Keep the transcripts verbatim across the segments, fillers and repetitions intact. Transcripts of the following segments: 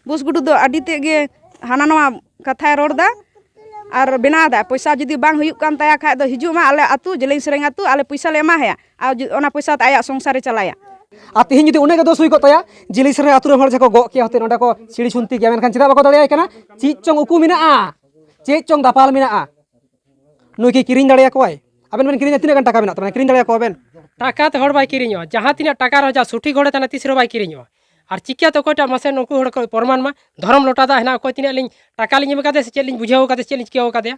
ᱵᱚᱥ ᱜᱩᱰᱩ ᱫᱚ ᱟᱹᱰᱤ ᱛᱮᱫ ᱜᱮ ᱦᱟᱱᱟ ᱱᱟᱣᱟ ᱠᱟᱛᱷᱟᱭ ᱨᱚᱲ ᱮᱫᱟ ᱟᱨ ᱵᱮᱱᱟᱣ ᱮᱫᱟ᱾ ᱯᱚᱭᱥᱟ ᱡᱩᱫᱤ ᱵᱟᱝ ᱦᱩᱭᱩᱜ ᱠᱟᱱ ᱛᱟᱭᱟ ᱠᱷᱟᱡ ᱫᱚ ᱦᱤᱡᱩᱜ ᱢᱟ ᱟᱞᱮ ᱟᱹᱛᱩ, ᱡᱮᱞᱮᱧ ᱥᱮᱨᱮᱧ ᱟᱹᱛᱩ, ᱟᱞᱮ ᱯᱚᱭᱥᱟ ᱞᱮ ᱮᱢᱟ ᱦᱟᱭᱟ ᱟᱨ ᱡᱩ-, ᱚᱱᱟ ᱯᱚᱭᱥᱟ ᱛᱮ ᱟᱭᱟᱜ ᱥᱚᱝᱥᱟᱨᱮ ᱪᱟᱞᱟᱭᱟ᱾ ᱟᱨ ᱛᱮᱦᱮᱧ ᱡᱩᱫᱤ ᱩᱱᱟᱹᱜ ᱜᱮ ᱫᱳᱥ ᱦᱩᱭ ᱠᱚᱜ ᱛᱟᱭᱟ, ᱡᱮᱞᱮᱧ ᱥᱮᱨᱮᱧ ᱟᱹᱛᱩ ᱨᱮᱱ ᱦᱚᱲ ᱡᱟᱦᱟᱸ ᱠᱚ ᱜᱚᱜ ᱠᱮᱭᱟ, ᱦᱚᱛᱮ ᱱᱚᱸᱰᱮ ᱠᱚ ᱥᱤᱲᱤ ᱥᱩᱱᱛᱤ ᱜᱮᱭᱟ, ᱢᱮᱱᱠᱷᱟᱱ ᱪᱮᱫᱟᱜ ᱵᱟᱠᱚ ᱫᱟᱲᱮᱭᱟᱭ ᱠᱟᱱᱟ? ᱪᱮᱫ ᱪᱚᱝ ᱩᱠᱩ ᱢᱮᱱᱟᱜᱼᱟ, ᱪᱮᱫ ᱪᱚᱝ ᱫᱟᱯᱟᱞ ᱢᱮᱱᱟᱜᱼᱟ᱾ ᱱᱩᱭ ᱠᱤ ᱠᱤᱨᱤᱧ ᱫᱟᱲᱮᱭᱟᱠᱚᱣᱟᱭ? ᱟᱵᱮᱱ ᱵᱮᱱ ᱠᱤᱨᱤᱧᱟ, ᱛᱤᱱᱟᱹᱜ ᱜᱟᱱ ᱴᱟᱠᱟ ᱢᱮᱱᱟᱜ ᱛᱟᱵᱮᱱᱟ? ᱠᱤᱨᱤᱧ ᱫᱟᱲᱮᱭᱟᱠᱚᱣᱟ ᱵᱮᱱ? ᱴᱟᱠᱟ ᱛᱮ ᱦᱚᱲ ᱵᱟᱭ ᱠᱤᱨᱤᱧᱚᱜᱼᱟ᱾ ᱡᱟᱦᱟᱸ ᱛᱤᱱᱟᱹᱜ ᱴᱟᱠᱟ ᱨᱮᱦᱚᱸ ᱡᱟ ᱥᱚᱴᱷᱤᱠ ᱦᱚᱲᱮ ᱛᱟᱦᱮᱱᱟ, ᱛᱤᱥ ᱨᱮᱦᱚᱸ ᱵᱟᱭ ᱠᱤᱨᱤᱧᱚᱜᱼᱟ᱾ ᱟᱨ ᱪᱤᱠᱟᱹᱛᱮ ᱚᱠᱚᱭᱴᱟᱜ ᱢᱟᱥᱮ ᱱᱩᱠᱩ ᱦᱚᱲ ᱠᱚ ᱯᱨᱚᱢᱟᱱ ᱢᱟ? ᱫᱷᱚᱨᱚᱢ ᱞᱚᱴᱟ ᱫᱟᱜ ᱦᱮᱱᱟᱜ, ᱚᱠᱚᱭ ᱛᱤᱱᱟᱹᱜ ᱞᱤᱧ ᱴᱟᱠᱟ ᱞᱤᱧ ᱮᱢ ᱠᱟᱫᱮᱭᱟ ᱥᱮ ᱪᱮᱫ ᱞᱤᱧ ᱵᱩᱡᱷᱟᱹᱣ ᱠᱟᱫᱮᱭᱟ, ᱪᱮᱫ ᱞᱤᱧ ᱪᱤᱠᱟᱹᱣ ᱠᱟᱫᱮᱭᱟ?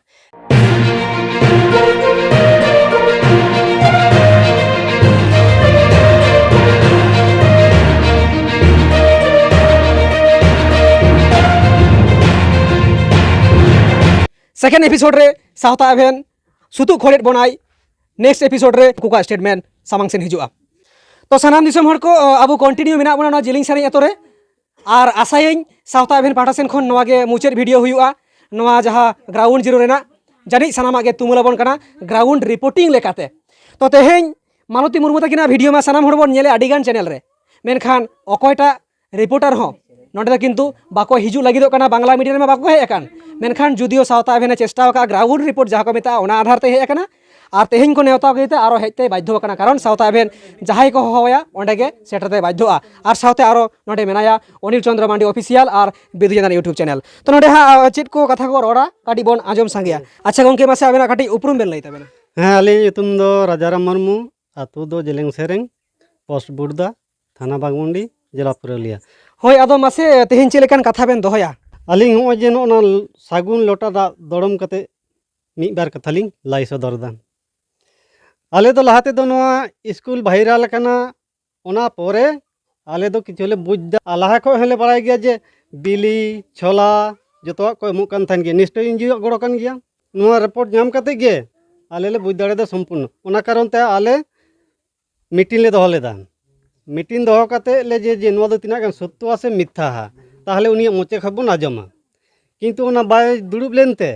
ᱥᱮᱠᱮᱱᱰ ᱮᱯᱤᱥᱳᱰ ᱨᱮ ᱥᱟᱶᱛᱟ ᱮᱵᱷᱮᱱ ᱥᱩᱛᱩᱜ ᱠᱷᱚᱲᱮᱫ ᱵᱚᱱᱟᱭ᱾ ᱱᱮᱠᱥᱴ ᱮᱯᱤᱥᱳᱰ ᱨᱮ ᱩᱱᱠᱩ ᱠᱚᱣᱟᱜ ᱥᱴᱮᱴᱢᱮᱱᱴ ᱥᱟᱢᱟᱝ ᱥᱮᱱ ᱦᱤᱡᱩᱜᱼᱟ᱾ ᱛᱚ ᱥᱟᱱᱟᱢ ᱫᱤᱥᱚᱢ ᱦᱚᱲ ᱠᱚ, ᱟᱵᱚ ᱠᱚᱱᱴᱤᱱᱤᱭᱩ ᱢᱮᱱᱟᱜ ᱵᱚᱱᱟ ᱱᱚᱣᱟ ᱡᱮᱞᱮᱧ ᱥᱮᱨᱮᱧ ᱟᱛᱳ ᱨᱮ᱾ ᱟᱨ ᱟᱥᱟᱭᱟᱹᱧ ᱥᱟᱶᱛᱟ ᱮᱵᱷᱮᱱ ᱯᱟᱦᱴᱟ ᱥᱮᱱ ᱠᱷᱚᱱ ᱱᱚᱣᱟ ᱜᱮ ᱢᱩᱪᱟᱹᱫ ᱵᱷᱤᱰᱤᱭᱳ ᱦᱩᱭᱩᱜᱼᱟ᱾ ᱱᱚᱣᱟ ᱡᱟᱦᱟᱸ ᱜᱨᱟᱣᱩᱱᱰ ᱡᱤᱨᱳ ᱨᱮᱱᱟᱜ ᱡᱟᱹᱱᱤᱡ ᱥᱟᱱᱟᱢᱟᱜ ᱜᱮ ᱛᱩᱢᱟᱹᱞ ᱟᱵᱚᱱ ᱠᱟᱱᱟ ᱜᱨᱟᱣᱩᱱᱰ ᱨᱤᱯᱳᱨᱴᱤᱝ ᱞᱮᱠᱟᱛᱮ᱾ ᱛᱚ ᱛᱮᱦᱮᱧ ᱢᱟᱞᱚᱛᱤ ᱢᱩᱨᱢᱩ ᱛᱟᱹᱠᱤᱱᱟᱜ ᱵᱷᱤᱰᱤᱭᱳ ᱢᱟ ᱥᱟᱱᱟᱢ ᱦᱚᱲ ᱵᱚᱱ ᱧᱮᱞᱮᱫ ᱟᱹᱰᱤ ᱜᱟᱱ ᱪᱮᱱᱮᱞ ᱨᱮ, ᱢᱮᱱᱠᱷᱟᱱ ᱚᱠᱚᱭᱴᱟᱜ ᱨᱤᱯᱳᱨᱴᱟᱨ ᱦᱚᱸ ᱱᱚᱸᱰᱮ ᱫᱚ ᱠᱤᱱᱛᱩ ᱵᱟᱠᱚ ᱦᱤᱡᱩᱜ ᱞᱟᱹᱜᱤᱫᱚᱜ ᱠᱟᱱᱟ, ᱵᱟᱝᱞᱟ ᱢᱤᱰᱤᱭᱟ ᱨᱮᱢᱟ ᱵᱟᱠᱚ ᱦᱮᱡ ᱟᱠᱟᱱ᱾ ᱢᱮᱱᱠᱷᱟᱱ ᱡᱩᱫᱤᱭᱳ ᱥᱟᱶᱛᱟ ᱮᱵᱷᱮᱱᱮ ᱪᱮᱥᱴᱟ ᱟᱠᱟᱫᱼᱟ ᱜᱨᱟᱣᱩᱱᱰ ᱨᱤᱯᱳᱨᱴ ᱡᱟᱦᱟᱸ ᱠᱚ ᱢᱮᱛᱟᱜᱼᱟ, ᱚᱱᱟ ᱟᱫᱷᱟᱨ ᱛᱮ ᱦᱮᱡ ᱟᱠᱟᱱᱟ᱾ ᱟᱨ ᱛᱮᱦᱮᱧ ᱠᱚ ᱱᱮᱣᱛᱟ ᱠᱮᱫᱮ ᱛᱮ ᱟᱨᱚ ᱦᱮᱡ ᱛᱮᱭ ᱵᱟᱫᱽᱫᱷᱚ ᱟᱠᱟᱱᱟ, ᱠᱟᱨᱚᱱ ᱥᱟᱶᱛᱟ ᱮᱵᱷᱮᱱ ᱡᱟᱦᱟᱸᱭ ᱠᱚ ᱦᱚᱦᱚᱣᱟᱭᱟ ᱚᱸᱰᱮ ᱜᱮ ᱥᱮᱴᱮᱨ ᱛᱮᱭ ᱵᱟᱫᱽᱫᱷᱚᱜᱼᱟ᱾ ᱟᱨ ᱥᱟᱶᱛᱮ ᱟᱨᱚ ᱱᱚᱸᱰᱮ ᱢᱮᱱᱟᱭᱟ ᱚᱱᱤᱞ ᱪᱚᱸᱫᱽᱨᱚ ᱢᱟᱱᱰᱤ ᱚᱯᱷᱤᱥᱤᱭᱟᱞ ᱟᱨ ᱵᱤᱫᱩ ᱪᱟᱸᱫᱟᱱ YouTube ᱪᱮᱱᱮᱞ᱾ ᱛᱚ ᱱᱚᱸᱰᱮ ᱦᱟᱸᱜ ᱪᱮᱫ ᱠᱚ ᱠᱟᱛᱷᱟ ᱠᱚ ᱨᱚᱲᱟ ᱠᱟᱹᱴᱤᱡ ᱵᱚᱱ ᱟᱸᱡᱚᱢ ᱥᱟᱸᱜᱮᱭᱟ᱾ ᱟᱪᱪᱷᱟ ᱜᱚᱢᱠᱮ, ᱢᱟᱥᱮ ᱟᱵᱮᱱᱟᱜ ᱠᱟᱹᱴᱤᱡ ᱩᱯᱨᱩᱢ ᱵᱮᱱ ᱞᱟᱹᱭ ᱛᱟᱵᱮᱱᱟ᱾ ᱦᱮᱸ, ᱟᱹᱞᱤᱧ ᱧᱩᱛᱩᱢ ᱫᱚ ᱨᱟᱡᱟᱨᱟᱢ ᱢᱩᱨᱢᱩ, ᱟᱹᱛᱩ ᱫᱚ ᱡᱮᱞᱮᱝ ᱥᱮᱨᱮᱧ, ᱯᱳᱥᱴ ᱵᱩᱰᱫᱟ, ᱛᱷᱟᱱᱟ ᱵᱟᱜᱽᱢᱩᱱᱰᱤ, ᱡᱮᱞᱟ ᱯᱩᱨᱩᱞᱤᱭᱟ᱾ ᱦᱳᱭ, ᱟᱫᱚ ᱢᱟᱥᱮ ᱛᱮᱦᱮᱧ ᱪᱮᱫ ᱞᱮᱠᱟᱱ ᱠᱟᱛᱷᱟ ᱵᱮᱱ ᱫᱚᱦᱚᱭᱟ? ᱟᱹᱞᱤᱧ ᱱᱚᱜᱼᱚᱭ ᱡᱮ ᱱᱚᱜᱼᱚ ᱱᱟ ᱥᱟᱹᱜᱩᱱ ᱞᱚᱴᱟ ᱫᱟᱜ ᱫᱚᱲᱚᱢ ᱠᱟᱛᱮ ᱢᱤᱫ ᱵᱟᱨ ᱠᱟᱛᱷᱟ ᱞᱤᱧ ᱞᱟᱹᱭ ᱥᱚᱫᱚᱨ ᱮᱫᱟ᱾ ᱟᱞᱮ ᱫᱚ ᱞᱟᱦᱟ ᱛᱮᱫᱚ ᱱᱚᱣᱟ ᱥᱠᱩᱞ ᱵᱷᱟᱭᱨᱟᱞ ᱟᱠᱟᱱᱟ, ᱚᱱᱟ ᱯᱚᱨᱮ ᱟᱞᱮ ᱫᱚ ᱠᱤᱪᱷᱩ ᱞᱮ ᱵᱩᱡᱽ ᱮᱫᱟ᱾ ᱟᱨ ᱞᱟᱦᱟ ᱠᱷᱚᱱ ᱦᱚᱸᱞᱮ ᱵᱟᱲᱟᱭ ᱜᱮᱭᱟ ᱡᱮ ᱵᱤᱞᱤ, ᱪᱷᱚᱞᱟ ᱡᱚᱛᱚᱣᱟᱜ ᱠᱚ ᱮᱢᱚᱜ ᱠᱟᱱ ᱛᱟᱦᱮᱱ ᱜᱮᱭᱟ, ᱱᱤᱥᱪᱚᱭ ᱮᱱᱡᱤᱭᱳ ᱟᱜ ᱜᱚᱲᱚ ᱠᱟᱱ ᱜᱮᱭᱟ᱾ ᱱᱚᱣᱟ ᱨᱤᱯᱳᱨᱴ ᱧᱟᱢ ᱠᱟᱛᱮ ᱜᱮ ᱟᱞᱮ ᱞᱮ ᱵᱩᱡᱽ ᱫᱟᱲᱮᱭᱟᱫᱟ ᱥᱚᱢᱯᱩᱨᱱᱚ᱾ ᱚᱱᱟ ᱠᱟᱨᱚᱱ ᱛᱮ ᱟᱞᱮ ᱢᱤᱴᱤᱝ ᱞᱮ ᱫᱚᱦᱚ ᱞᱮᱫᱟ᱾ ᱢᱤᱴᱤᱝ ᱫᱚᱦᱚ ᱠᱟᱛᱮ ᱞᱮ ᱡᱮ, ᱡᱮ ᱱᱚᱣᱟ ᱫᱚ ᱛᱤᱱᱟᱹᱜ ᱜᱟᱱ ᱥᱚᱛᱛᱚᱣᱟ ᱥᱮ ᱢᱤᱛᱷᱟᱦᱟ, ᱛᱟᱦᱚᱞᱮ ᱩᱱᱤᱭᱟᱜ ᱢᱚᱪᱟ ᱠᱷᱚᱱ ᱵᱚᱱ ᱟᱸᱡᱚᱢᱟ᱾ ᱠᱤᱱᱛᱩ ᱚᱱᱟ ᱵᱟᱭ ᱫᱩᱲᱩᱵ ᱞᱮᱱᱛᱮ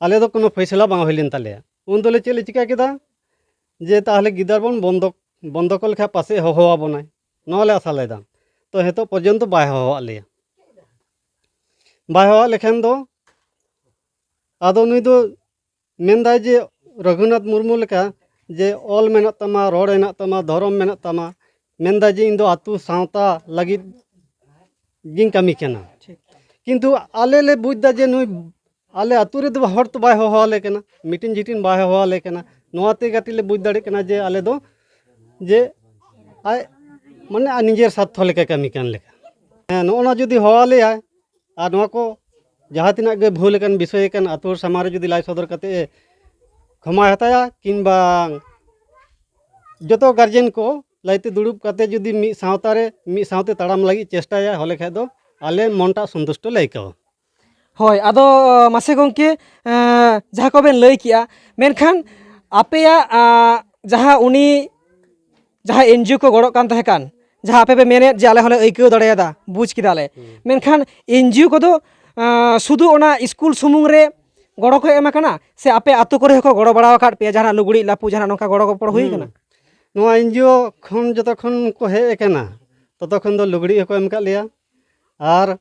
ᱟᱞᱮ ᱫᱚ ᱠᱳᱱᱳ ᱯᱷᱚᱭᱥᱟᱞᱟ ᱵᱟᱝ ᱦᱩᱭ ᱞᱮᱱ ᱛᱟᱞᱮᱭᱟ᱾ ᱩᱱ ᱫᱚᱞᱮ ᱪᱮᱫ ᱞᱮ ᱪᱤᱠᱟ ᱠᱮᱫᱟ, ᱡᱮ ᱛᱟᱦᱚᱞᱮ ᱜᱤᱫᱟᱹᱨ ᱵᱚᱱ ᱵᱚᱱᱫᱚ, ᱵᱚᱱᱫᱚ ᱠᱚ ᱞᱮᱠᱷᱟᱱ ᱯᱟᱥᱮᱡ ᱦᱚᱦᱚ ᱟᱵᱚᱱᱟᱭ, ᱱᱚᱣᱟ ᱞᱮ ᱟᱥᱟ ᱞᱮᱫᱟ᱾ ᱛᱚ ᱱᱤᱛᱚᱜ ᱯᱚᱨᱡᱚᱱᱛᱚ ᱵᱟᱭ ᱦᱚᱦᱚᱣᱟᱜ ᱞᱮᱭᱟ᱾ ᱵᱟᱭ ᱦᱚᱦᱚᱣᱟᱜ ᱞᱮᱠᱷᱟᱱ ᱫᱚ ᱟᱫᱚ ᱱᱩᱭ ᱫᱚ ᱢᱮᱱᱫᱟᱭ ᱡᱮ ᱨᱚᱜᱷᱩᱱᱟᱛᱷ ᱢᱩᱨᱢᱩ ᱞᱮᱠᱟ ᱡᱮ ᱚᱞ ᱢᱮᱱᱟᱜ ᱛᱟᱢᱟ, ᱨᱚᱲ ᱢᱮᱱᱟᱜ ᱛᱟᱢᱟ, ᱫᱷᱚᱨᱚᱢ ᱢᱮᱱᱟᱜ ᱛᱟᱢᱟ, ᱢᱮᱱᱫᱟᱭ ᱡᱮ ᱤᱧ ᱫᱚ ᱟᱹᱛᱩ ᱥᱟᱶᱛᱟ ᱞᱟᱹᱜᱤᱫ ᱜᱤᱧ ᱠᱟᱹᱢᱤ ᱠᱟᱱᱟ᱾ ᱴᱷᱤᱠ᱾ ᱠᱤᱱᱛᱩ ᱟᱞᱮ ᱞᱮ ᱵᱩᱡᱽ ᱫᱟ ᱡᱮ ᱱᱩᱭ ᱟᱞᱮ ᱟᱹᱛᱩ ᱨᱮᱫᱚ ᱦᱚᱲ ᱛᱚ ᱵᱟᱭ ᱦᱚᱦᱚ ᱟᱞᱮ ᱠᱟᱱᱟ, ᱢᱤᱴᱤᱝ ᱡᱤᱴᱤᱝ ᱵᱟᱭ ᱦᱚᱦᱚ ᱟᱞᱮ ᱠᱟᱱᱟ᱾ ᱱᱚᱣᱟᱛᱮ ᱠᱟᱹᱴᱤᱡ ᱞᱮ ᱵᱩᱡᱽ ᱫᱟᱲᱮᱭᱟᱜ ᱠᱟᱱᱟ ᱡᱮ ᱟᱞᱮ ᱫᱚ ᱡᱮ ᱟᱡ ᱢᱟᱱᱮ ᱟᱡ ᱱᱤᱡᱮᱨ ᱥᱟᱨᱛᱷᱚ ᱞᱮᱠᱟ ᱠᱟᱹᱢᱤ ᱠᱟᱱ ᱞᱮᱠᱟ᱾ ᱦᱮᱸ, ᱱᱚᱜᱼᱚ ᱱᱚᱣᱟ ᱡᱩᱫᱤ ᱦᱚᱦᱚ ᱟᱞᱮᱭᱟᱭ ᱟᱨ ᱱᱚᱣᱟ ᱠᱚ ᱡᱟᱦᱟᱸ ᱛᱤᱱᱟᱹᱜ ᱜᱮ ᱵᱷᱩᱞ ᱟᱠᱟᱱ ᱵᱤᱥᱚᱭ ᱟᱠᱟᱱ ᱟᱹᱛᱩ ᱦᱚᱲ ᱥᱟᱢᱟᱝ ᱨᱮ ᱡᱩᱫᱤ ᱞᱟᱭ ᱥᱚᱫᱚᱨ ᱠᱟᱛᱮ ᱮ ᱠᱷᱚᱢᱟᱭ ᱦᱟᱛᱟᱭᱟ, ᱠᱤᱝᱵᱟ ᱡᱚᱛᱚ ᱜᱟᱨᱡᱮᱱ ᱠᱚ ᱞᱟᱹᱭᱛᱮ ᱫᱩᱲᱩᱵ ᱠᱟᱛᱮ ᱡᱩᱫᱤ ᱢᱤᱫ ᱥᱟᱶᱛᱟ ᱨᱮ ᱢᱤᱫ ᱥᱟᱶᱛᱮ ᱛᱟᱲᱟᱢ ᱞᱟᱹᱜᱤᱫ ᱪᱮᱥᱴᱟᱭᱟ, ᱦᱚᱞᱮ ᱠᱷᱟᱡ ᱫᱚ ᱟᱞᱮ ᱢᱚᱱᱴᱟᱜ ᱥᱚᱱᱛᱩᱥᱴᱚ ᱞᱮ ᱟᱹᱭᱠᱟᱹᱣᱟ᱾ ᱦᱳᱭ, ᱟᱫᱚ ᱢᱟᱥᱮ ᱜᱚᱢᱠᱮ, ᱮᱸ, ᱡᱟᱦᱟᱸ ᱠᱚᱵᱮᱱ ᱞᱟᱹᱭ ᱠᱮᱜᱼᱟ, ᱢᱮᱱᱠᱷᱟᱱ ᱟᱯᱮᱭᱟᱜ, ᱟᱸ, ᱡᱟᱦᱟᱸ ᱩᱱᱤ, ᱡᱟᱦᱟᱸ ᱮᱱᱡᱤᱭᱳ ᱠᱚ ᱜᱚᱲᱚᱜ ᱠᱟᱱ ᱛᱟᱦᱮᱸ ᱠᱟᱱ, ᱡᱟᱦᱟᱸ ᱟᱯᱮ ᱯᱮ ᱢᱮᱱᱮᱫ ᱡᱮ ᱟᱞᱮ ᱦᱚᱸᱞᱮ ᱟᱹᱭᱠᱟᱹᱣ ᱫᱟᱲᱮᱭᱟᱫᱟ, ᱵᱩᱡᱽ ᱠᱮᱫᱟᱞᱮ, ᱦᱩᱸ᱾ ᱢᱮᱱᱠᱷᱟᱱ ᱮᱱᱡᱤᱭᱳ ᱠᱚᱫᱚ, ᱟᱸ, ᱥᱩᱫᱷᱩ ᱚᱱᱟ ᱥᱠᱩᱞ ᱥᱩᱢᱩᱝ ᱨᱮ ᱜᱚᱲᱚ ᱠᱚ ᱮᱢ ᱟᱠᱟᱱᱟ ᱥᱮ ᱟᱯᱮ ᱟᱛᱳ ᱠᱚᱨᱮ ᱦᱚᱸᱠᱚ ᱜᱚᱲᱚ ᱵᱟᱲᱟ ᱟᱠᱟᱫ ᱯᱮᱭᱟ, ᱡᱟᱦᱟᱱᱟᱜ ᱞᱩᱜᱽᱲᱤᱡ ᱞᱟᱯᱚ, ᱡᱟᱦᱟᱱᱟᱜ ᱱᱚᱝᱠᱟ ᱜᱚᱲᱚ ᱜᱚᱯᱚᱲᱚ ᱦᱩᱭ ᱦᱩᱸ᱾ ᱟᱠᱟᱱᱟ? ᱱᱚᱣᱟ ᱮᱱᱡᱤᱭᱳ ᱠᱷᱚᱱ ᱡᱚᱛᱚ ᱠᱷᱚᱱ ᱠᱚ ᱦᱮᱡ ᱟᱠᱟᱱᱟ, ᱛᱚᱛᱚ ᱠᱷᱚᱱ ᱫᱚ ᱞᱩᱜᱽᱲᱤᱡ ᱦᱚᱸᱠᱚ ᱮᱢ ᱟᱠᱟᱫ ᱞᱮᱭᱟ, ᱟᱨ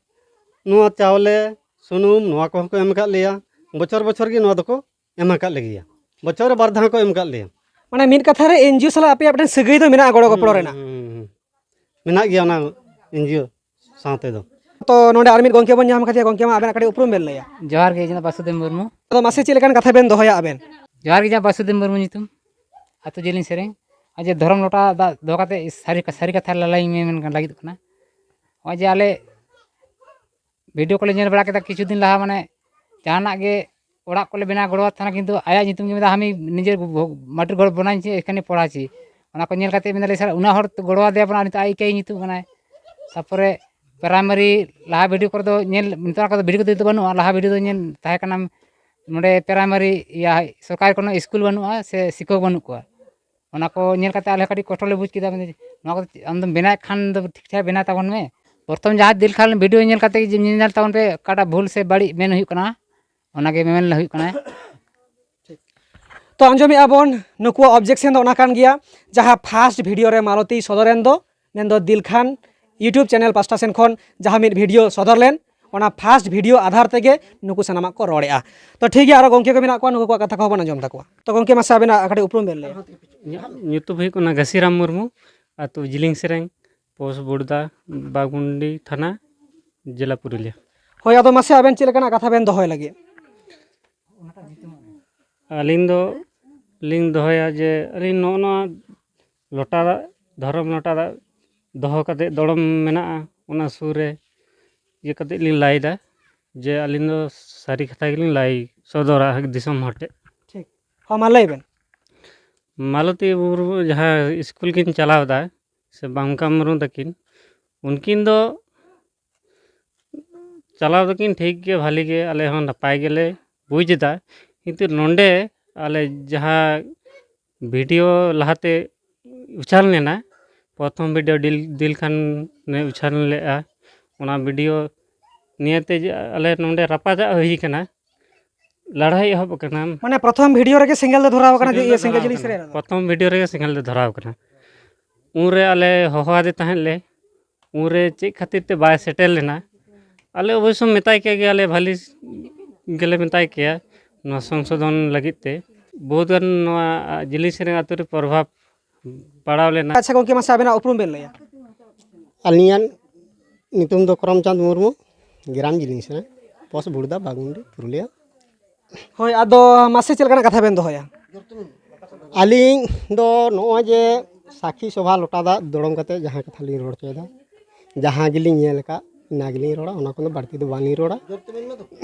ᱱᱚᱣᱟ ᱪᱟᱣᱞᱮ, ᱥᱩᱱᱩᱢ, ᱱᱚᱣᱟ ᱠᱚᱦᱚᱸ ᱠᱚ ᱮᱢ ᱟᱠᱟᱫ ᱞᱮᱭᱟ᱾ ᱵᱚᱪᱷᱚᱨ ᱵᱚᱪᱷᱚᱨ ᱜᱮ ᱱᱚᱣᱟ ᱫᱚᱠᱚ ᱮᱢ ᱟᱠᱟᱫ ᱞᱮᱜᱮᱭᱟ᱾ ᱵᱚᱪᱷᱚᱨ ᱨᱮ ᱵᱟᱨ ᱫᱷᱟᱣ ᱠᱚ ᱮᱢ ᱟᱠᱟᱫ ᱞᱮᱭᱟ᱾ ᱢᱟᱱᱮ ᱢᱤᱫ ᱠᱟᱛᱷᱟ ᱨᱮ ᱮᱱᱡᱤᱭᱳ ᱥᱟᱞᱟᱜ ᱟᱯᱮᱭᱟᱜ ᱢᱤᱫᱴᱮᱱ ᱥᱟᱹᱜᱟᱹᱭ ᱫᱚ ᱢᱮᱱᱟᱜᱼᱟ, ᱜᱚᱲᱚ ᱜᱚᱯᱚᱲᱚ ᱦᱩᱸ, ᱨᱮᱱᱟᱜ? ᱦᱩᱸ, ᱦᱩᱸ, ᱦᱩᱸ᱾ ᱢᱮᱱᱟᱜ ᱜᱮᱭᱟ ᱚᱱᱟ ᱮᱱᱡᱤᱭᱳ ᱥᱟᱶᱛᱮ ᱫᱚ᱾ ᱛᱚ ᱱᱚᱰᱮ ᱟᱨ ᱢᱤᱫ ᱜᱚᱢᱠᱮ ᱵᱚᱱ ᱧᱟᱢ ᱠᱟᱫᱮᱭᱟ᱾ ᱜᱚᱢᱠᱮ, ᱢᱟ ᱟᱵᱮᱱᱟᱜ ᱠᱟᱹᱴᱤᱡ ᱩᱯᱨᱩᱢ ᱵᱮᱱ ᱞᱟᱹᱭᱟ᱾ ᱡᱚᱦᱟᱨ ᱜᱮ, ᱤᱧ ᱫᱚ ᱵᱟᱥᱩᱫᱮᱵ ᱢᱩᱨᱢᱩ᱾ ᱟᱫᱚ ᱢᱟᱥᱮ ᱪᱮᱫ ᱞᱮᱠᱟᱱ ᱠᱟᱛᱷᱟ ᱵᱮᱱ ᱫᱚᱦᱚᱭᱟ ᱟᱵᱮᱱ? ᱡᱚᱦᱟᱨ ᱜᱮ, ᱤᱧᱟᱹᱜ ᱵᱟᱥᱩᱫᱮᱵ ᱢᱩᱨᱢᱩ ᱧᱩᱛᱩᱢ, ᱟᱹᱛᱩ ᱡᱮᱞᱤᱧ ᱥᱮᱨᱮᱧ᱾ ᱟᱨ ᱡᱮ ᱫᱷᱚᱨᱚᱢ ᱞᱚᱴᱟ ᱫᱟᱜ ᱫᱚᱦᱚ ᱠᱟᱛᱮ ᱥᱟᱹᱨᱤ, ᱥᱟᱹᱨᱤ ᱠᱟᱛᱷᱟ ᱞᱟᱞᱟᱭᱤᱧ ᱢᱮ ᱢᱮᱱ ᱞᱟᱹᱜᱤᱫᱚᱜ ᱠᱟᱱᱟ᱾ ᱱᱚᱜᱼᱚᱭ ᱡᱮ ᱟᱞᱮ ᱵᱷᱤᱰᱤᱭᱳ ᱠᱚᱞᱮ ᱧᱮᱞ ᱵᱟᱲᱟ ᱠᱮᱫᱟ ᱠᱤᱪᱷᱩ ᱫᱤᱱ ᱞᱟᱦᱟ, ᱢᱟᱱᱮ ᱡᱟᱦᱟᱱᱟᱜ ᱜᱮ ᱚᱲᱟᱜ ᱠᱚᱞᱮ ᱵᱮᱱᱟᱣ ᱜᱚᱲᱚᱣᱟᱫ ᱛᱟᱦᱮᱱᱟ, ᱠᱤᱱᱛᱩ ᱟᱭᱟᱜ ᱧᱩᱛᱩᱢ ᱜᱮ ᱢᱮᱱᱫᱟ, ᱦᱟᱢᱤ ᱱᱤᱡᱮᱨ ᱵᱷᱚ-, ᱢᱟᱴᱤᱨ ᱜᱷᱚᱨ ᱵᱚᱱᱟᱧ ᱪᱮ ᱮᱠᱷᱟᱱᱤ ᱯᱚᱲᱦᱟ ᱪᱮ᱾ ᱚᱱᱟ ᱠᱚ ᱧᱮᱞ ᱠᱟᱛᱮ ᱢᱮᱱᱫᱟᱞᱮ, ᱥᱟᱨ, ᱩᱱᱟᱹᱜ ᱦᱚᱲ ᱛᱚ ᱜᱚᱲᱚᱣᱟᱫᱮᱭᱟ ᱵᱚᱱ, ᱟᱨ ᱱᱤᱛᱚᱜ ᱟᱡ ᱮᱠᱟᱭ ᱧᱩᱛᱩᱢ ᱠᱟᱱᱟᱭ᱾ ᱛᱟᱨᱯᱚᱨᱮ ᱯᱨᱟᱭᱢᱟᱨᱤ ᱞᱟᱦᱟ ᱵᱷᱤᱰᱤᱭᱳ ᱠᱚᱨᱮ ᱫᱚ ᱧᱮᱞ, ᱱᱮᱛᱟᱨ ᱠᱚᱫᱚ ᱵᱷᱤᱰᱤᱭᱳ ᱠᱚᱫᱚ ᱱᱤᱛᱚᱜ ᱵᱟᱹᱱᱩᱜᱼᱟ, ᱞᱟᱦᱟ ᱵᱷᱤᱰᱤᱭᱳ ᱫᱚ ᱧᱮᱞ ᱛᱟᱦᱮᱸ ᱠᱟᱱᱟ, ᱱᱚᱰᱮ ᱯᱨᱟᱭᱢᱟᱨᱤ, ᱤᱭᱟᱹ, ᱥᱚᱨᱠᱟᱨᱤ ᱠᱳᱱᱳ ᱥᱠᱩᱞ ᱵᱟᱹᱱᱩᱜᱼᱟ ᱥᱮ ᱥᱤᱠᱠᱷᱚᱠ ᱵᱟᱹᱱᱩᱜ ᱠᱚᱣᱟ᱾ ᱚᱱᱟ ᱠᱚ ᱧᱮᱞ ᱠᱟᱛᱮ ᱟᱞᱮ ᱠᱟᱹᱴᱤᱡ ᱠᱚᱥᱴᱚ ᱞᱮ ᱵᱩᱡᱽ ᱠᱮᱫᱟ᱾ ᱢᱮᱱᱫᱟ, ᱱᱚᱣᱟ ᱠᱚ ᱟᱢᱫᱚᱢ ᱵᱮᱱᱟᱣᱮᱫ ᱠᱷᱟᱱ ᱫᱚ ᱴᱷᱤᱠ ᱴᱷᱟᱠ ᱵᱮᱱᱟᱣ ᱛᱟᱵᱚᱱ ᱢᱮ᱾ ᱯᱨᱚᱛᱷᱚᱢ ᱡᱟᱦᱟᱸ ᱫᱤᱞ ᱠᱷᱟᱱ ᱵᱷᱤᱰᱤᱭᱳ ᱧᱮᱞ ᱠᱟᱛᱮ ᱜᱮ ᱧᱮᱞ ᱛᱟᱵᱚᱱ ᱯᱮ, ᱚᱠᱟᱴᱟᱜ ᱵᱷᱩᱞ ᱥᱮ ᱵᱟᱹᱲᱤᱡ ᱢᱮᱱ ᱦᱩᱭᱩᱜ ᱠᱟᱱᱟ, ᱚᱱᱟᱜᱮ ᱢᱮᱢᱮᱱ ᱦᱩᱭᱩᱜ ᱠᱟᱱᱟ᱾ ᱛᱚ ᱟᱸᱡᱚᱢᱮᱜᱼᱟ ᱵᱚᱱ, ᱱᱩᱠᱩᱣᱟᱜ ᱚᱵᱡᱮᱠᱥᱮᱱ ᱫᱚ ᱚᱱᱟ ᱠᱟᱱ ᱜᱮᱭᱟ, ᱡᱟᱦᱟᱸ ᱯᱷᱟᱥᱴ ᱵᱷᱤᱰᱤᱭᱳ ᱨᱮ ᱢᱟᱞᱚᱛᱤᱭ ᱥᱚᱫᱚᱨᱮᱱ ᱫᱚ, ᱢᱮᱱᱫᱚ ᱫᱤᱞᱠᱷᱟᱱ YouTube channel ᱯᱟᱥᱴᱟ ᱥᱮᱱ ᱠᱷᱚᱱ ᱡᱟᱦᱟᱸ ᱢᱤᱫ video ᱥᱚᱫᱚᱨ ᱞᱮᱱ, ᱚᱱᱟ first video ᱟᱫᱷᱟᱨ ᱛᱮᱜᱮ ᱱᱩᱠᱩ ᱥᱟᱱᱟᱢᱟᱜ ᱠᱚ ᱨᱚᱲᱮᱫᱼᱟ᱾ ᱛᱚ ᱴᱷᱤᱠ ᱜᱮᱭᱟ, ᱟᱨᱚ ᱜᱚᱢᱠᱮ ᱠᱚ ᱢᱮᱱᱟᱜ ᱠᱚᱣᱟ, ᱱᱩᱠᱩ ᱠᱚᱣᱟᱜ ᱠᱟᱛᱷᱟ ᱠᱚᱦᱚᱸ ᱵᱚᱱ ᱟᱸᱡᱚᱢ ᱛᱟᱠᱚᱣᱟ᱾ ᱛᱚ ᱜᱚᱢᱠᱮ, ᱢᱟᱥᱮ ᱟᱵᱮᱱᱟᱜ ᱠᱟᱹᱴᱤᱡ ᱩᱯᱨᱩᱢ ᱵᱮᱱ ᱞᱟᱹᱭᱟ᱾ ᱤᱧᱟᱹᱜ ᱧᱩᱛᱩᱢ ᱦᱩᱭᱩᱜ ᱠᱟᱱᱟ ᱜᱟᱹᱥᱤᱨᱟᱢ ᱢᱩᱨᱢᱩ, ᱟᱹᱛᱩ ᱡᱤᱞᱤᱝ ᱥᱮᱨᱮᱝ, ᱯᱳᱥᱴ ᱵᱩᱲᱫᱟ, ᱵᱟᱜᱽᱢᱩᱱᱰᱤ ᱛᱷᱟᱱᱟ, ᱡᱮᱞᱟ ᱯᱩᱨᱩᱞᱤᱭᱟᱹ᱾ ᱦᱳᱭ, ᱟᱫᱚ ᱢᱟᱥᱮ ᱟᱵᱮᱱ ᱪᱮᱫ ᱞᱮᱠᱟᱱᱟᱜ ᱠᱟᱛᱷᱟ ᱵᱮᱱ ᱫᱚᱦᱚᱭ ᱞᱟᱹᱜᱤᱫ? ᱟᱹᱞᱤᱧ ᱫᱚ ᱞᱤᱧ ᱫᱚᱦᱚᱭᱟ ᱡᱮ ᱟᱹᱞᱤᱧ ᱱᱚᱜᱼᱚ ᱱᱚᱣᱟ ᱞᱚᱴᱟ ᱫᱟᱜ, ᱫᱷᱚᱨᱚᱢ ᱞᱚᱴᱟ ᱫᱟᱜ ᱫᱚᱦᱚ ᱠᱟᱛᱮ ᱫᱚᱲᱚᱢ ᱢᱮᱱᱟᱜᱼᱟ, ᱚᱱᱟ ᱥᱩᱨ ᱨᱮ ᱤᱭᱟᱹ ᱠᱟᱛᱮ ᱞᱤᱧ ᱞᱟᱹᱭᱫᱟ ᱡᱮ ᱟᱹᱞᱤᱧ ᱫᱚ ᱥᱟᱹᱨᱤ ᱠᱟᱛᱷᱟ ᱜᱮᱞᱤᱧ ᱞᱟᱹᱭ ᱥᱚᱫᱚᱨᱟ ᱫᱤᱥᱚᱢ ᱦᱚᱲ ᱴᱷᱮᱱ᱾ ᱴᱷᱤᱠ, ᱦᱚᱸ, ᱢᱟ ᱞᱟᱹᱭ ᱵᱮᱱ᱾ ᱢᱟᱞᱚᱛᱤ ᱢᱩᱨᱢᱩ ᱡᱟᱦᱟᱸ ᱥᱠᱩᱞ ᱠᱤᱱ ᱪᱟᱞᱟᱣ ᱮᱫᱟ, ᱥᱮ ᱵᱟᱝᱠᱟ ᱢᱩᱨᱢᱩ ᱛᱟᱹᱠᱤᱱ, ᱩᱱᱠᱤᱱ ᱫᱚ ᱪᱟᱞᱟᱣ ᱫᱚᱠᱤᱱ ᱴᱷᱤᱠ ᱜᱮ, ᱵᱷᱟᱹᱞᱤ ᱜᱮ, ᱟᱞᱮ ᱦᱚᱸ ᱱᱟᱯᱟᱭ ᱜᱮᱞᱮ ᱵᱩᱡᱽ ᱮᱫᱟ᱾ ᱠᱤᱱᱛᱩ ᱱᱚᱰᱮ ᱟᱞᱮ ᱡᱟᱦᱟᱸ video ᱞᱟᱦᱟᱛᱮ ᱩᱪᱷᱟᱞ ᱞᱮᱱᱟ, ᱯᱨᱚᱛᱷᱚᱢ video ᱫᱤᱞ, ᱫᱤᱞ ᱠᱷᱟᱱ ᱮ ᱩᱪᱷᱟᱞ ᱞᱮᱫᱼᱟ, ᱚᱱᱟ video ᱱᱤᱭᱮᱛᱮ ᱡᱮ ᱟᱞᱮ ᱱᱚᱰᱮ ᱨᱟᱯᱟᱪᱟᱜ ᱦᱩᱭ ᱠᱟᱱᱟ, ᱞᱟᱹᱲᱦᱟᱹᱭ ᱮᱦᱚᱵ ᱟᱠᱟᱱᱟ᱾ ᱢᱟᱱᱮ ᱯᱨᱚᱛᱷᱚᱢ video ᱨᱮᱜᱮ ᱥᱮᱸᱜᱮᱞ ᱫᱚ ᱫᱷᱚᱨᱟᱣ ᱟᱠᱟᱱᱟ, ᱥᱮᱸᱜᱮᱞ ᱡᱮ ᱫᱚ ᱤᱭᱟᱹ ᱥᱮᱸᱜᱮᱞ ᱫᱷᱚᱨᱟᱣ ᱡᱤᱞᱤᱧ ᱟᱠᱟᱱᱟ᱾ ᱥᱮᱨᱮᱧ ᱨᱮᱫᱚ᱾ ᱯᱨᱚᱛᱷᱚᱢ video ᱨᱮᱜᱮ ᱥᱮᱸᱜᱮᱞ ᱫᱚ ᱫᱷᱚᱨᱟᱣ ᱟᱠᱟᱱᱟ᱾ ᱩᱱᱨᱮ ᱟᱞᱮ ᱦᱚᱦᱚ ᱟᱫᱮ ᱛᱟᱦᱮᱸᱫ ᱞᱮ, ᱩᱱᱨᱮ ᱪᱮᱫ ᱠᱷᱟᱹᱛᱤᱨ ᱛᱮ ᱵᱟᱭ ᱥᱮᱴᱮᱨ ᱞᱮᱱᱟ? ᱟᱞᱮ ᱚᱵᱚᱥᱥᱚ ᱢᱮᱛᱟᱭ ᱠᱮᱫ ᱜᱮᱭᱟᱞᱮ, ᱵᱷᱟᱹᱞᱤ ᱜᱮᱞᱮ ᱢᱮᱛᱟᱭ ᱠᱮᱭᱟ ᱱᱚᱣᱟ ᱥᱚᱝᱥᱳᱫᱷᱚᱱ ᱞᱟᱹᱜᱤᱫ ᱛᱮ᱾ ᱵᱚᱦᱩᱛ ᱜᱟᱱ ᱱᱚᱣᱟ ᱡᱤᱞᱤᱧ ᱥᱮᱨᱮᱧ ᱟᱛᱳ ᱨᱮ ᱯᱨᱚᱵᱷᱟᱵᱽ ᱯᱟᱲᱟᱣ ᱞᱮᱱᱟ᱾ ᱟᱪᱪᱷᱟ ᱜᱚᱢᱠᱮ, ᱢᱟᱥᱮ ᱟᱵᱮᱱᱟᱜ ᱩᱯᱨᱩᱢ ᱵᱮᱱ ᱞᱟᱹᱭᱟ᱾ ᱟᱹᱞᱤᱧᱟᱜ ᱧᱩᱛᱩᱢ ᱫᱚ ᱠᱚᱨᱚᱢᱪᱟᱸᱫᱽ ᱢᱩᱨᱢᱩ, ᱜᱨᱟᱢ ᱡᱤᱞᱤᱧ ᱥᱮᱨᱮᱧ, ᱯᱳᱥᱴ ᱵᱩᱲᱫᱟ, ᱵᱟᱜᱽᱢᱩᱱᱰᱤ, ᱯᱩᱨᱩᱞᱤᱭᱟᱹ᱾ ᱦᱳᱭ, ᱟᱫᱚ ᱢᱟᱥᱮ ᱪᱮᱫ ᱞᱮᱠᱟᱱᱟᱜ ᱠᱟᱛᱷᱟ ᱵᱮᱱ ᱫᱚᱦᱚᱭᱟ? ᱟᱹᱞᱤᱧ ᱫᱚ ᱱᱚᱜᱼᱚᱭ ᱡᱮ ᱥᱟᱹᱠᱷᱤ ᱥᱚᱵᱷᱟ ᱞᱚᱴᱟ ᱫᱟᱜ ᱫᱚᱲᱚᱢ ᱠᱟᱛᱮ ᱡᱟᱦᱟᱸ ᱠᱟᱛᱷᱟ ᱞᱤᱧ ᱨᱚᱲ ᱦᱚᱪᱚᱭᱮᱫᱟ, ᱡᱟᱦᱟᱸ ᱜᱮᱞᱤᱧ ᱧᱮᱞ ᱟᱠᱟᱫ, ᱚᱱᱟ ᱜᱮᱞᱤᱧ ᱨᱚᱲᱟ, ᱚᱱᱟ ᱠᱷᱚᱱ ᱫᱚ ᱵᱟᱹᱲᱛᱤ ᱫᱚ ᱵᱟᱹᱞᱤᱧ ᱨᱚᱲᱟ᱾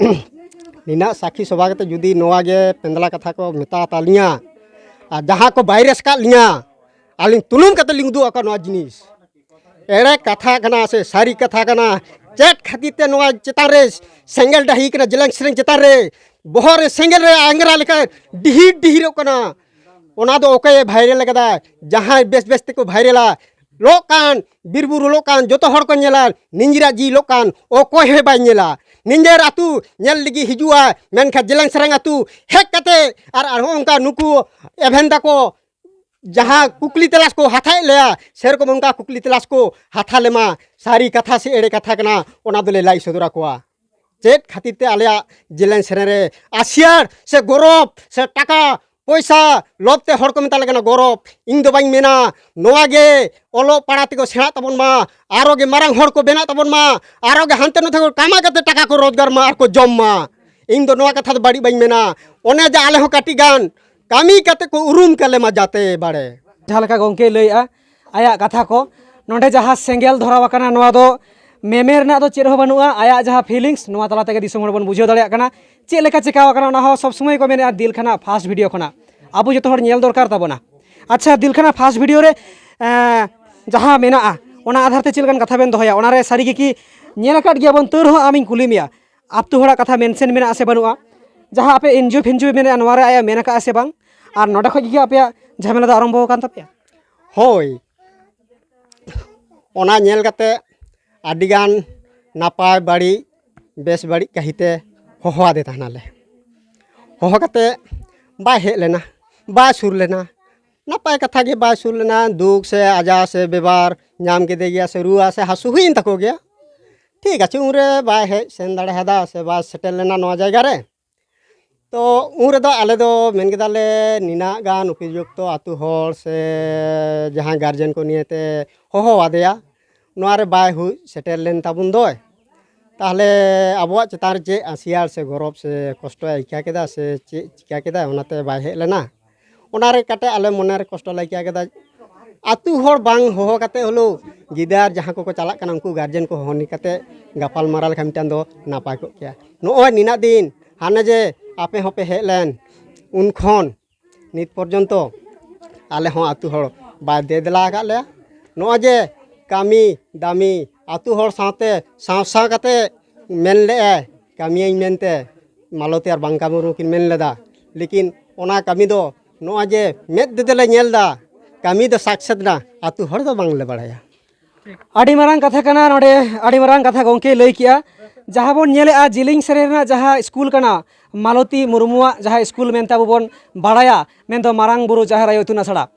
ᱱᱤᱱᱟᱹᱜ ᱥᱟᱹᱠᱷᱤ ᱥᱚᱵᱷᱟ ᱠᱟᱛᱮ ᱡᱩᱫᱤ ᱱᱚᱣᱟ ᱜᱮ ᱯᱮᱸᱫᱽᱞᱟ ᱠᱟᱛᱷᱟ ᱠᱚ ᱢᱮᱛᱟ ᱛᱟᱹᱞᱤᱧᱟ, ᱟᱨ ᱡᱟᱦᱟᱸ ᱠᱚ ᱵᱟᱭᱨᱮᱥ ᱟᱠᱟᱫ ᱞᱤᱧᱟ, ᱟᱹᱞᱤᱧ ᱛᱩᱱᱩᱢ ᱠᱟᱛᱮ ᱞᱤᱧ ᱩᱫᱩᱜ ᱟᱠᱚᱣᱟ ᱱᱚᱣᱟ ᱡᱤᱱᱤᱥ᱾ ᱮᱲᱮ ᱠᱟᱛᱷᱟ ᱠᱟᱱᱟ ᱥᱮ ᱥᱟᱹᱨᱤ ᱠᱟᱛᱷᱟ ᱠᱟᱱᱟ? ᱪᱮᱫ ᱠᱷᱟᱹᱛᱤᱨ ᱛᱮ ᱱᱚᱣᱟ ᱪᱮᱛᱟᱱ ᱨᱮ ᱥᱮᱸᱜᱮᱞ ᱰᱟᱹᱦᱤ ᱠᱟᱱᱟ? ᱡᱮᱞᱮᱧ ᱥᱮᱨᱮᱧ ᱪᱮᱛᱟᱱ ᱨᱮ ᱵᱚᱦᱚᱜ ᱨᱮ ᱥᱮᱸᱜᱮᱞ ᱨᱮ ᱟᱝᱜᱽᱨᱟ ᱞᱮᱠᱟ ᱰᱤᱦᱤᱨ ᱰᱤᱦᱤᱨᱚᱜ ᱠᱟᱱᱟ᱾ ᱚᱱᱟ ᱫᱚ ᱚᱠᱚᱭᱮ ᱵᱷᱟᱭᱨᱟᱞ ᱟᱠᱟᱫᱟ? ᱡᱟᱦᱟᱸᱭ ᱵᱮᱥ ᱵᱮᱥ ᱛᱮᱠᱚ ᱵᱷᱟᱭᱨᱟᱞᱟ, ᱞᱚᱜ ᱠᱟᱱ, ᱵᱤᱨ ᱵᱩᱨᱩ ᱞᱚᱜ ᱠᱟᱱ, ᱡᱚᱛᱚ ᱦᱚᱲ ᱠᱚ ᱧᱮᱞᱟ, ᱱᱤᱡᱮᱨᱟᱜ ᱡᱤᱣᱤ ᱞᱚᱜ ᱠᱟᱱ, ᱚᱠᱚᱭ ᱦᱚᱸ ᱵᱟᱭ ᱧᱮᱞᱟ᱾ ᱱᱤᱡᱮᱨ ᱟᱹᱛᱩ ᱧᱮᱞ ᱞᱟᱹᱜᱤᱫ ᱦᱤᱡᱩᱜᱼᱟ, ᱢᱮᱱᱠᱷᱟᱱ ᱡᱮᱞᱮᱧ ᱥᱮᱨᱮᱧ ᱟᱹᱛᱩ ᱦᱮᱡ ᱠᱟᱛᱮ ᱟᱨ, ᱟᱨ ᱦᱚᱸ ᱚᱱᱠᱟ ᱱᱩᱠᱩ ᱮᱵᱷᱮᱱ ᱫᱟᱠᱚ ᱡᱟᱦᱟᱸ ᱠᱩᱠᱞᱤ ᱛᱮᱞᱟᱥ ᱠᱚ ᱦᱟᱛᱟᱣᱮᱫ ᱞᱮᱭᱟ, ᱥᱮᱨᱚᱠᱚᱢ ᱚᱱᱠᱟ ᱠᱩᱠᱞᱤ ᱛᱮᱞᱟᱥ ᱠᱚ ᱦᱟᱛᱟᱣ ᱞᱮᱢᱟ, ᱥᱟᱹᱨᱤ ᱠᱟᱛᱷᱟ ᱥᱮ ᱮᱲᱮ ᱠᱟᱛᱷᱟ ᱠᱟᱱᱟ, ᱚᱱᱟ ᱫᱚᱞᱮ ᱞᱟᱹᱭ ᱥᱚᱫᱚᱨ ᱟᱠᱚᱣᱟ᱾ ᱪᱮᱫ ᱠᱷᱟᱹᱛᱤᱨ ᱛᱮ ᱟᱞᱮᱭᱟᱜ ᱡᱮᱞᱮᱧ ᱥᱮᱨᱮᱧ ᱨᱮ ᱟᱥᱤᱭᱟᱨ ᱥᱮ ᱜᱚᱨᱚᱵᱽ ᱥᱮ ᱴᱟᱠᱟ ᱯᱚᱭᱥᱟ ᱞᱚᱵᱽ ᱛᱮ ᱦᱚᱲ ᱠᱚ ᱢᱮᱛᱟ ᱞᱮ ᱠᱟᱱᱟ ᱜᱚᱨᱚᱵᱽ? ᱤᱧ ᱫᱚ ᱵᱟᱹᱧ ᱢᱮᱱᱟ, ᱱᱚᱣᱟ ᱜᱮ ᱚᱞᱚᱜ ᱯᱟᱲᱦᱟᱣ ᱛᱮᱠᱚ ᱥᱮᱬᱟᱜ ᱛᱟᱵᱚᱱ ᱢᱟ, ᱟᱨᱚ ᱜᱮ ᱢᱟᱨᱟᱝ ᱦᱚᱲ ᱠᱚ ᱵᱮᱱᱟᱜ ᱛᱟᱵᱚᱱ ᱢᱟ, ᱟᱨᱚ ᱜᱮ ᱦᱟᱱᱛᱮ ᱱᱟᱛᱮ ᱠᱚ ᱠᱟᱢᱟᱣ ᱠᱟᱛᱮ ᱴᱟᱠᱟ ᱠᱚ ᱨᱳᱡᱽᱜᱟᱨ ᱢᱟ ᱟᱨ ᱠᱚ ᱡᱚᱢ ᱢᱟ᱾ ᱤᱧ ᱫᱚ ᱱᱚᱣᱟ ᱠᱟᱛᱷᱟ ᱫᱚ ᱵᱟᱹᱲᱤᱡ ᱵᱟᱹᱧ ᱢᱮᱱᱟ᱾ ᱚᱱᱮ ᱡᱮ ᱟᱞᱮ ᱦᱚᱸ ᱠᱟᱹᱴᱤᱡ ᱜᱟᱱ ᱠᱟᱹᱢᱤ ᱠᱟᱛᱮ ᱠᱚ ᱩᱨᱩᱢ ᱠᱟᱞᱮ ᱢᱟ ᱡᱟᱛᱮ ᱵᱟᱲᱮ᱾ ᱡᱟᱦᱟᱸ ᱞᱮᱠᱟ ᱜᱚᱢᱠᱮᱭ ᱞᱟᱹᱭᱮᱜᱼᱟ, ᱟᱭᱟᱜ ᱠᱟᱛᱷᱟ ᱠᱚ, ᱱᱚᱰᱮ ᱡᱟᱦᱟᱸ ᱥᱮᱸᱜᱮᱞ ᱫᱷᱚᱨᱟᱣ ᱟᱠᱟᱱᱟ, ᱱᱚᱣᱟ ᱫᱚ ᱢᱮᱢᱮ ᱨᱮᱱᱟᱜ ᱫᱚ ᱪᱮᱫ ᱦᱚᱸ ᱵᱟᱹᱱᱩᱜᱼᱟ᱾ ᱟᱭᱟᱜ ᱡᱟᱦᱟᱸ feelings, ᱱᱚᱣᱟ ᱛᱟᱞᱟ ᱛᱮᱜᱮ ᱫᱤᱥᱚᱢ ᱦᱚᱲ ᱵᱚᱱ ᱵᱩᱡᱷᱟᱹᱣ ᱫᱟᱲᱮᱭᱟᱜ ᱠᱟᱱᱟ ᱪᱮᱫ ᱞᱮᱠᱟ ᱪᱮᱠᱟᱣ ᱟᱠᱟᱱᱟ᱾ ᱚᱱᱟ ᱦᱚᱸ ᱥᱚᱵ ᱥᱚᱢᱚᱭ ᱠᱚ ᱢᱮᱱᱮᱜᱼᱟ ᱫᱤᱞ ᱠᱷᱟᱱᱟ first video ᱠᱷᱚᱱᱟᱜ᱾ ᱟᱵᱚ ᱡᱚᱛᱚ ᱦᱚᱲ ᱧᱮᱞ ᱫᱚᱨᱠᱟᱨ ᱛᱟᱵᱚᱱᱟ᱾ ᱟᱪᱪᱷᱟ, ᱫᱤᱞ ᱠᱷᱟᱱᱟ first video ᱨᱮ, ᱮᱸ, ᱡᱟᱦᱟᱸ ᱢᱮᱱᱟᱜᱼᱟ, ᱚᱱᱟ ᱟᱫᱷᱟᱨ ᱛᱮ ᱪᱮᱫ ᱞᱮᱠᱟᱱ ᱠᱟᱛᱷᱟ ᱵᱮᱱ ᱫᱚᱦᱚᱭᱟ? ᱚᱱᱟᱨᱮ ᱥᱟᱹᱨᱤ ᱜᱮ ᱠᱤ ᱧᱮᱞ ᱟᱠᱟᱫ ᱜᱮᱭᱟ ᱵᱚᱱ, ᱛᱟᱹᱣ ᱨᱮᱦᱚᱸ ᱟᱢᱤᱧ ᱠᱩᱞᱤ ᱢᱮᱭᱟ, ᱟᱹᱛᱩ ᱦᱚᱲᱟᱜ ᱠᱟᱛᱷᱟ mention ᱢᱮᱱᱟᱜᱼᱟ ᱥᱮ ᱵᱟᱹᱱᱩᱜᱼᱟ? ᱡᱟᱦᱟᱸ ᱟᱯᱮ NGO ᱯᱷᱮᱱᱡᱤᱭᱳ ᱢᱮᱱᱟᱜᱼᱟ, ᱱᱚᱣᱟ ᱨᱮ ᱟᱭᱟᱜ ᱢᱮᱱ ᱟᱠᱟᱫᱼᱟ ᱥᱮ ᱵᱟᱝ? ᱟᱨ ᱱᱚᱰᱮ ᱠᱷᱚᱡ ᱜᱮ ᱟᱯᱮᱭᱟᱜ ᱡᱷᱟᱢᱮᱞᱟ ᱫᱚ ᱟᱨᱟᱢᱵᱚ ᱟᱠᱟᱱ ᱛᱟᱯᱮᱭᱟ? ᱦᱳᱭ, ᱚᱱᱟ ᱧᱮᱞ ᱠᱟᱛᱮ ᱟᱹᱰᱤᱜᱟᱱ ᱱᱟᱯᱟᱭ ᱵᱟᱹᱲᱤᱡ, ᱵᱮᱥ ᱵᱟᱹᱲᱤᱡ ᱠᱟᱹᱦᱤᱛᱮ ᱦᱚᱦᱚᱣᱟᱫᱮ ᱛᱟᱦᱮᱱᱟᱞᱮ᱾ ᱦᱚᱦᱚ ᱠᱟᱛᱮ ᱵᱟᱭ ᱦᱮᱡ ᱞᱮᱱᱟ, ᱵᱟᱭ ᱥᱩᱨ ᱞᱮᱱᱟ᱾ ᱱᱟᱯᱟᱭ ᱠᱟᱛᱷᱟ ᱜᱮ ᱵᱟᱭ ᱥᱩᱨ ᱞᱮᱱᱟ, ᱫᱩᱠ ᱥᱮ ᱟᱡᱟᱨ ᱥᱮ ᱵᱮᱵᱟᱨ ᱧᱟᱢ ᱠᱮᱫᱮ ᱜᱮᱭᱟ, ᱥᱮ ᱨᱩᱣᱟᱹ ᱥᱮ ᱦᱟᱹᱥᱩ ᱦᱩᱭᱮᱱ ᱛᱟᱠᱚ ᱜᱮᱭᱟ᱾ ᱴᱷᱤᱠ ᱟᱪᱷᱮ, ᱩᱱᱨᱮ ᱵᱟᱭ ᱦᱮᱡ ᱥᱮᱱ ᱫᱟᱲᱮ ᱟᱫᱟ ᱥᱮ ᱵᱟᱭ ᱥᱮᱴᱮᱨ ᱞᱮᱱᱟ ᱱᱚᱣᱟ ᱡᱟᱭᱜᱟ ᱨᱮ᱾ ᱛᱚ ᱩᱱ ᱨᱮᱫᱚ ᱟᱞᱮ ᱫᱚ ᱢᱮᱱ ᱠᱮᱫᱟᱞᱮ, ᱱᱤᱱᱟᱹᱜ ᱜᱟᱱ ᱩᱯᱚᱡᱩᱠᱛᱚ ᱟᱹᱛᱩ ᱦᱚᱲ ᱥᱮ ᱡᱟᱦᱟᱸᱭ ᱜᱟᱨᱡᱮᱱ ᱠᱚ ᱱᱤᱭᱮᱛᱮ ᱦᱚᱦᱚ ᱟᱫᱮᱭᱟ, ᱱᱚᱣᱟ ᱨᱮ ᱵᱟᱭ ᱦᱩᱭ ᱥᱮᱴᱮᱨ ᱞᱮᱱ ᱛᱟᱵᱚᱱ ᱫᱚᱭ, ᱛᱟᱦᱚᱞᱮ ᱟᱵᱚᱣᱟᱜ ᱪᱮᱛᱟᱱ ᱨᱮ ᱪᱮᱫ ᱟᱥᱤᱭᱟᱨ ᱥᱮ ᱜᱚᱨᱚᱵᱽ ᱥᱮ ᱠᱚᱥᱴᱚᱭ ᱟᱹᱭᱠᱟᱹᱣ ᱠᱮᱫᱟ ᱥᱮ ᱪᱮᱫ ᱪᱤᱠᱟᱹ ᱠᱮᱫᱟ, ᱚᱱᱟᱛᱮ ᱵᱟᱭ ᱦᱮᱡ ᱞᱮᱱᱟ? ᱚᱱᱟ ᱨᱮ ᱠᱟᱹᱴᱤᱡ ᱟᱞᱮ ᱢᱚᱱᱮ ᱨᱮ ᱠᱚᱥᱴᱚ ᱞᱮ ᱟᱹᱭᱠᱟᱹᱣ ᱠᱮᱫᱟ᱾ ᱟᱹᱛᱩ ᱦᱚᱲ ᱵᱟᱝ ᱦᱚᱦᱚ ᱠᱟᱛᱮ ᱦᱚᱞᱮᱣ ᱜᱤᱫᱟᱹᱨ ᱡᱟᱦᱟᱸ ᱠᱚᱠᱚ ᱪᱟᱞᱟᱜ ᱠᱟᱱᱟ, ᱩᱱᱠᱩ ᱜᱟᱨᱡᱮᱱ ᱠᱚ ᱦᱚᱦᱚ ᱠᱟᱛᱮ ᱜᱟᱯᱟᱞ ᱢᱟᱨᱟᱣ ᱞᱮᱠᱷᱟᱱ ᱢᱤᱫᱴᱟᱝ ᱫᱚ ᱱᱟᱯᱟᱭ ᱠᱚᱜ ᱠᱮᱭᱟ᱾ ᱱᱚᱜᱼᱚᱭ ᱱᱤᱱᱟᱹᱜ ᱫᱤᱱ ᱦᱟᱱᱮ ᱡᱮ ᱟᱯᱮ ᱦᱚᱸᱯᱮ ᱦᱮᱡ ᱞᱮᱱ, ᱩᱱ ᱠᱷᱚᱱ ᱱᱤᱛ ᱯᱚᱨᱡᱚᱱᱛᱚ ᱟᱞᱮ ᱦᱚᱸ ᱟᱹᱛᱩ ᱦᱚᱲ ᱵᱟᱭ ᱫᱮ ᱫᱮᱞᱟ ᱟᱠᱟᱫ ᱞᱮᱭᱟ᱾ ᱱᱚᱜᱼᱚᱭ ᱡᱮ ᱠᱟᱹᱢᱤ ᱫᱟᱹᱢᱤ ᱟᱹᱛᱩ ᱦᱚᱲ ᱥᱟᱶᱛᱮ ᱥᱟᱶ ᱥᱟᱶ ᱠᱟᱛᱮ ᱢᱮᱱ ᱞᱮᱜᱼᱟᱭ, ᱠᱟᱹᱢᱤᱭᱟᱹᱧ ᱢᱮᱱᱛᱮ, ᱢᱟᱞᱚᱛᱤ ᱟᱨ ᱵᱟᱝᱠᱟ ᱢᱩᱨᱢᱩ ᱠᱤᱱ ᱢᱮᱱ ᱞᱮᱫᱟ᱾ ᱞᱮᱠᱤᱱ ᱚᱱᱟ ᱠᱟᱹᱢᱤ ᱫᱚ ᱱᱚᱜᱼᱚᱭ ᱡᱮ ᱢᱮᱫ ᱛᱮᱫᱚ ᱞᱮ ᱧᱮᱞ ᱮᱫᱟ, ᱠᱟᱹᱢᱤ ᱫᱚ ᱥᱟᱠᱥᱮᱛ ᱮᱱᱟ, ᱟᱹᱛᱩ ᱦᱚᱲ ᱫᱚ ᱵᱟᱝᱞᱮ ᱵᱟᱲᱟᱭᱟ᱾ ᱟᱹᱰᱤ ᱢᱟᱨᱟᱝ ᱠᱟᱛᱷᱟ ᱠᱟᱱᱟ ᱱᱚᱰᱮ, ᱟᱹᱰᱤ ᱢᱟᱨᱟᱝ ᱠᱟᱛᱷᱟ ᱜᱚᱢᱠᱮᱭ ᱞᱟᱹᱭ ᱠᱮᱜᱼᱟ᱾ ᱡᱟᱦᱟᱸ ᱵᱚᱱ ᱧᱮᱞᱮᱜᱼᱟ ᱡᱤᱞᱤᱧ ᱥᱮᱨᱮᱧ ᱨᱮᱱᱟᱜ ᱡᱟᱦᱟᱸ ᱥᱠᱩᱞ ᱠᱟᱱᱟ, ᱢᱟᱞᱚᱛᱤ ᱢᱩᱨᱢᱩᱣᱟᱜ ᱡᱟᱦᱟᱸ ᱥᱠᱩᱞ ᱢᱮᱱᱛᱮ ᱟᱵᱚ ᱵᱚᱱ ᱵᱟᱲᱟᱭᱟ, ᱢᱮᱱᱫᱚ ᱢᱟᱨᱟᱝ ᱵᱩᱨᱩ ᱡᱟᱦᱮᱨ ᱟᱭᱳ ᱤᱛᱩᱱ ᱟᱥᱲᱟ,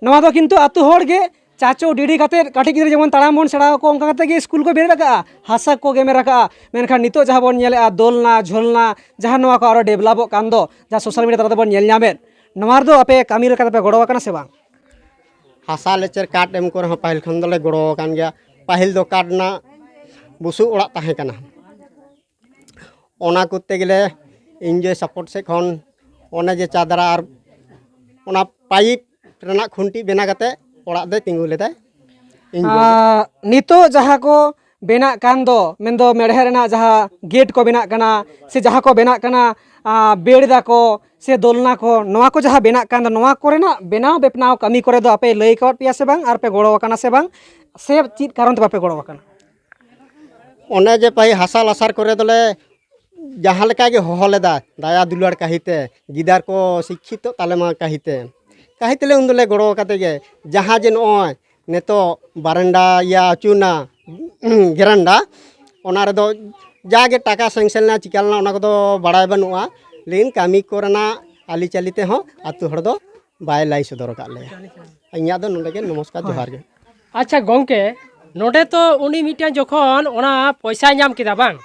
ᱱᱚᱣᱟ ᱫᱚ ᱠᱤᱱᱛᱩ ᱟᱹᱛᱩ ᱦᱚᱲ ᱜᱮ ᱪᱟᱪᱳ ᱰᱤᱰᱤ ᱠᱟᱛᱮᱫ ᱠᱟᱹᱴᱤᱡ ᱜᱤᱫᱽᱨᱟᱹ ᱡᱮᱢᱚᱱ ᱛᱟᱲᱟᱢ ᱵᱚᱱ ᱥᱮᱬᱟ ᱟᱠᱚ, ᱚᱱᱠᱟ ᱠᱟᱛᱮᱫ ᱜᱮ ᱥᱠᱩᱞ ᱠᱚ ᱵᱮᱨᱮᱫ ᱟᱠᱟᱫᱼᱟ, ᱦᱟᱥᱟ ᱠᱚ ᱜᱮᱢᱮᱨ ᱟᱠᱟᱫᱼᱟ᱾ ᱢᱮᱱᱠᱷᱟᱱ ᱱᱤᱛᱚᱜ ᱡᱟᱦᱟᱸ ᱵᱚᱱ ᱧᱮᱞᱮᱫᱼᱟ, ᱫᱳᱞᱱᱟ, ᱡᱷᱳᱞᱱᱟ, ᱡᱟᱦᱟᱸ ᱱᱚᱣᱟ ᱠᱚ ᱟᱨᱚ ᱰᱮᱵᱷᱞᱚᱯᱚᱜ ᱠᱟᱱ ᱫᱚ, ᱡᱟᱦᱟᱸ ᱥᱳᱥᱟᱞ ᱢᱤᱰᱤᱭᱟ ᱛᱟᱞᱟ ᱛᱮᱵᱚᱱ ᱧᱮᱞ ᱧᱟᱢᱮᱫ, ᱱᱚᱣᱟ ᱨᱮᱫᱚ ᱟᱯᱮ ᱠᱟᱹᱢᱤ ᱞᱮᱠᱟ ᱛᱮᱯᱮ ᱜᱚᱲᱚ ᱟᱠᱟᱱᱟ ᱥᱮ ᱵᱟᱝ? ᱦᱟᱥᱟ ᱞᱮᱪᱮᱨ ᱠᱟᱴ ᱮᱢ ᱠᱚᱨᱮ ᱦᱚᱸ ᱯᱟᱹᱦᱤᱞ ᱠᱷᱚᱱ ᱫᱚᱞᱮ ᱜᱚᱲᱚ ᱟᱠᱟᱱ ᱜᱮᱭᱟ᱾ ᱯᱟᱹᱦᱤᱞ ᱫᱚ ᱠᱟᱴ ᱨᱮᱱᱟᱜ ᱵᱩᱥᱩᱵ ᱚᱲᱟᱜ ᱛᱟᱦᱮᱸ ᱠᱟᱱᱟ, ᱚᱱᱟ ᱠᱚᱛᱮ ᱜᱮᱞᱮ ᱮᱱᱡᱤᱭᱳ ᱥᱟᱯᱳᱨᱴ ᱥᱮᱫ ᱠᱷᱚᱱ ᱚᱱᱮ ᱡᱮ ᱪᱟᱫᱽᱨᱟ ᱟᱨ ᱚᱱᱟ ᱯᱟᱭᱤᱯ ᱨᱮᱱᱟᱜ ᱠᱷᱩᱱᱴᱤ ᱵᱮᱱᱟᱣ ᱠᱟᱛᱮ ᱚᱲᱟᱜ ᱫᱚᱭ ᱛᱤᱸᱜᱩ ᱞᱮᱫᱟᱭ᱾ ᱮᱱᱡᱤᱭᱳ ᱫᱚ᱾ ᱟᱨ ᱱᱤᱛᱚᱜ ᱡᱟᱦᱟᱸ ᱠᱚ ᱵᱮᱱᱟᱜ ᱠᱟᱱ ᱫᱚ, ᱢᱮᱱᱫᱚ ᱢᱮᱬᱦᱮᱫ ᱨᱮᱱᱟᱜ ᱡᱟᱦᱟᱸ ᱜᱮᱴ ᱠᱚ ᱵᱮᱱᱟᱜ ᱠᱟᱱᱟ, ᱥᱮ ᱡᱟᱦᱟᱸ ᱠᱚ ᱵᱮᱱᱟᱜ ᱠᱟᱱᱟ, ᱟᱨ ᱵᱮᱲ ᱫᱟᱠᱚ ᱥᱮ ᱫᱳᱞᱱᱟ ᱠᱚ, ᱱᱚᱣᱟ ᱠᱚ ᱡᱟᱦᱟᱸ ᱵᱮᱱᱟᱜ ᱠᱟᱱ ᱫᱚ, ᱱᱚᱣᱟ ᱠᱚᱨᱮᱱᱟᱜ ᱵᱮᱱᱟᱣ ᱵᱮᱯᱱᱟᱣ ᱠᱟᱹᱢᱤ ᱠᱚᱨᱮ ᱫᱚ ᱟᱯᱮ ᱞᱟᱹᱭ ᱠᱟᱣᱟᱫ ᱯᱮᱭᱟ ᱥᱮ ᱵᱟᱝ? ᱟᱨ ᱯᱮ ᱜᱚᱲᱚ ᱟᱠᱟᱱᱟ ᱥᱮ ᱵᱟᱝ? ᱥᱮ ᱪᱮᱫ ᱠᱟᱨᱚᱱ ᱛᱮ ᱵᱟᱯᱮ ᱜᱚᱲᱚ ᱟᱠᱟᱱᱟ? ᱚᱱᱮ ᱡᱮ ᱯᱟᱹᱦᱤ ᱦᱟᱥᱟ ᱞᱟᱥᱟᱨ ᱠᱚᱨᱮ ᱫᱚᱞᱮ ᱡᱟᱦᱟᱸ ᱞᱮᱠᱟ ᱜᱮ ᱦᱚᱦᱚ ᱞᱮᱫᱟ, ᱫᱟᱭᱟ ᱫᱩᱞᱟᱹᱲ ᱠᱟᱹᱦᱤᱛᱮ, ᱜᱤᱫᱟᱹᱨ ᱠᱚ ᱥᱤᱠᱠᱷᱤᱛᱚᱜ ᱛᱟᱞᱮ ᱢᱟ ᱠᱟᱹᱦᱤᱛᱮ, ᱠᱟᱹᱦᱤ ᱛᱮᱞᱮ ᱩᱱ ᱫᱚᱞᱮ ᱜᱚᱲᱚ ᱠᱟᱛᱮ ᱜᱮ, ᱡᱟᱦᱟᱸ ᱡᱮ ᱱᱚᱜᱼᱚᱭ ᱱᱤᱛᱚᱜ ᱵᱟᱨᱮᱱᱰᱟ ᱤᱭᱟᱹ ᱟᱹᱪᱩᱨᱱᱟ, ᱜᱮᱨᱮᱱᱰᱟ, ᱚᱱᱟ ᱨᱮᱫᱚ ᱡᱟᱜᱮ ᱴᱟᱠᱟ ᱥᱮᱝᱥᱮᱱ ᱞᱮᱱᱟ, ᱪᱤᱠᱟ ᱞᱮᱱᱟ, ᱚᱱᱟ ᱠᱚᱫᱚ ᱵᱟᱲᱟᱭ ᱵᱟᱹᱱᱩᱜᱼᱟ, ᱞᱮᱠᱤᱱ ᱠᱟᱹᱢᱤ ᱠᱚᱨᱮᱱᱟᱜ ᱟᱹᱞᱤᱪᱟᱹᱞᱤ ᱛᱮᱦᱚᱸ ᱟᱹᱛᱩ ᱦᱚᱲ ᱫᱚ ᱵᱟᱭ ᱞᱟᱹᱭ ᱥᱚᱫᱚᱨ ᱟᱠᱟᱫ ᱞᱮᱭᱟ᱾ ᱤᱧᱟᱹᱜ ᱫᱚ ᱱᱚᱰᱮ ᱜᱮ, ᱱᱚᱢᱚᱥᱠᱟᱨ, ᱦᱳᱭ᱾ ᱡᱚᱦᱟᱨ ᱜᱮ᱾ ᱟᱪᱪᱷᱟ ᱜᱚᱢᱠᱮ, ᱱᱚᱰᱮ ᱛᱚ ᱩᱱᱤ ᱢᱤᱫᱴᱟᱝ ᱡᱚᱠᱷᱚᱱ ᱚᱱᱟ ᱯᱚᱭᱥᱟᱭ ᱧᱟᱢ ᱠᱮᱫᱟ ᱵᱟᱝ,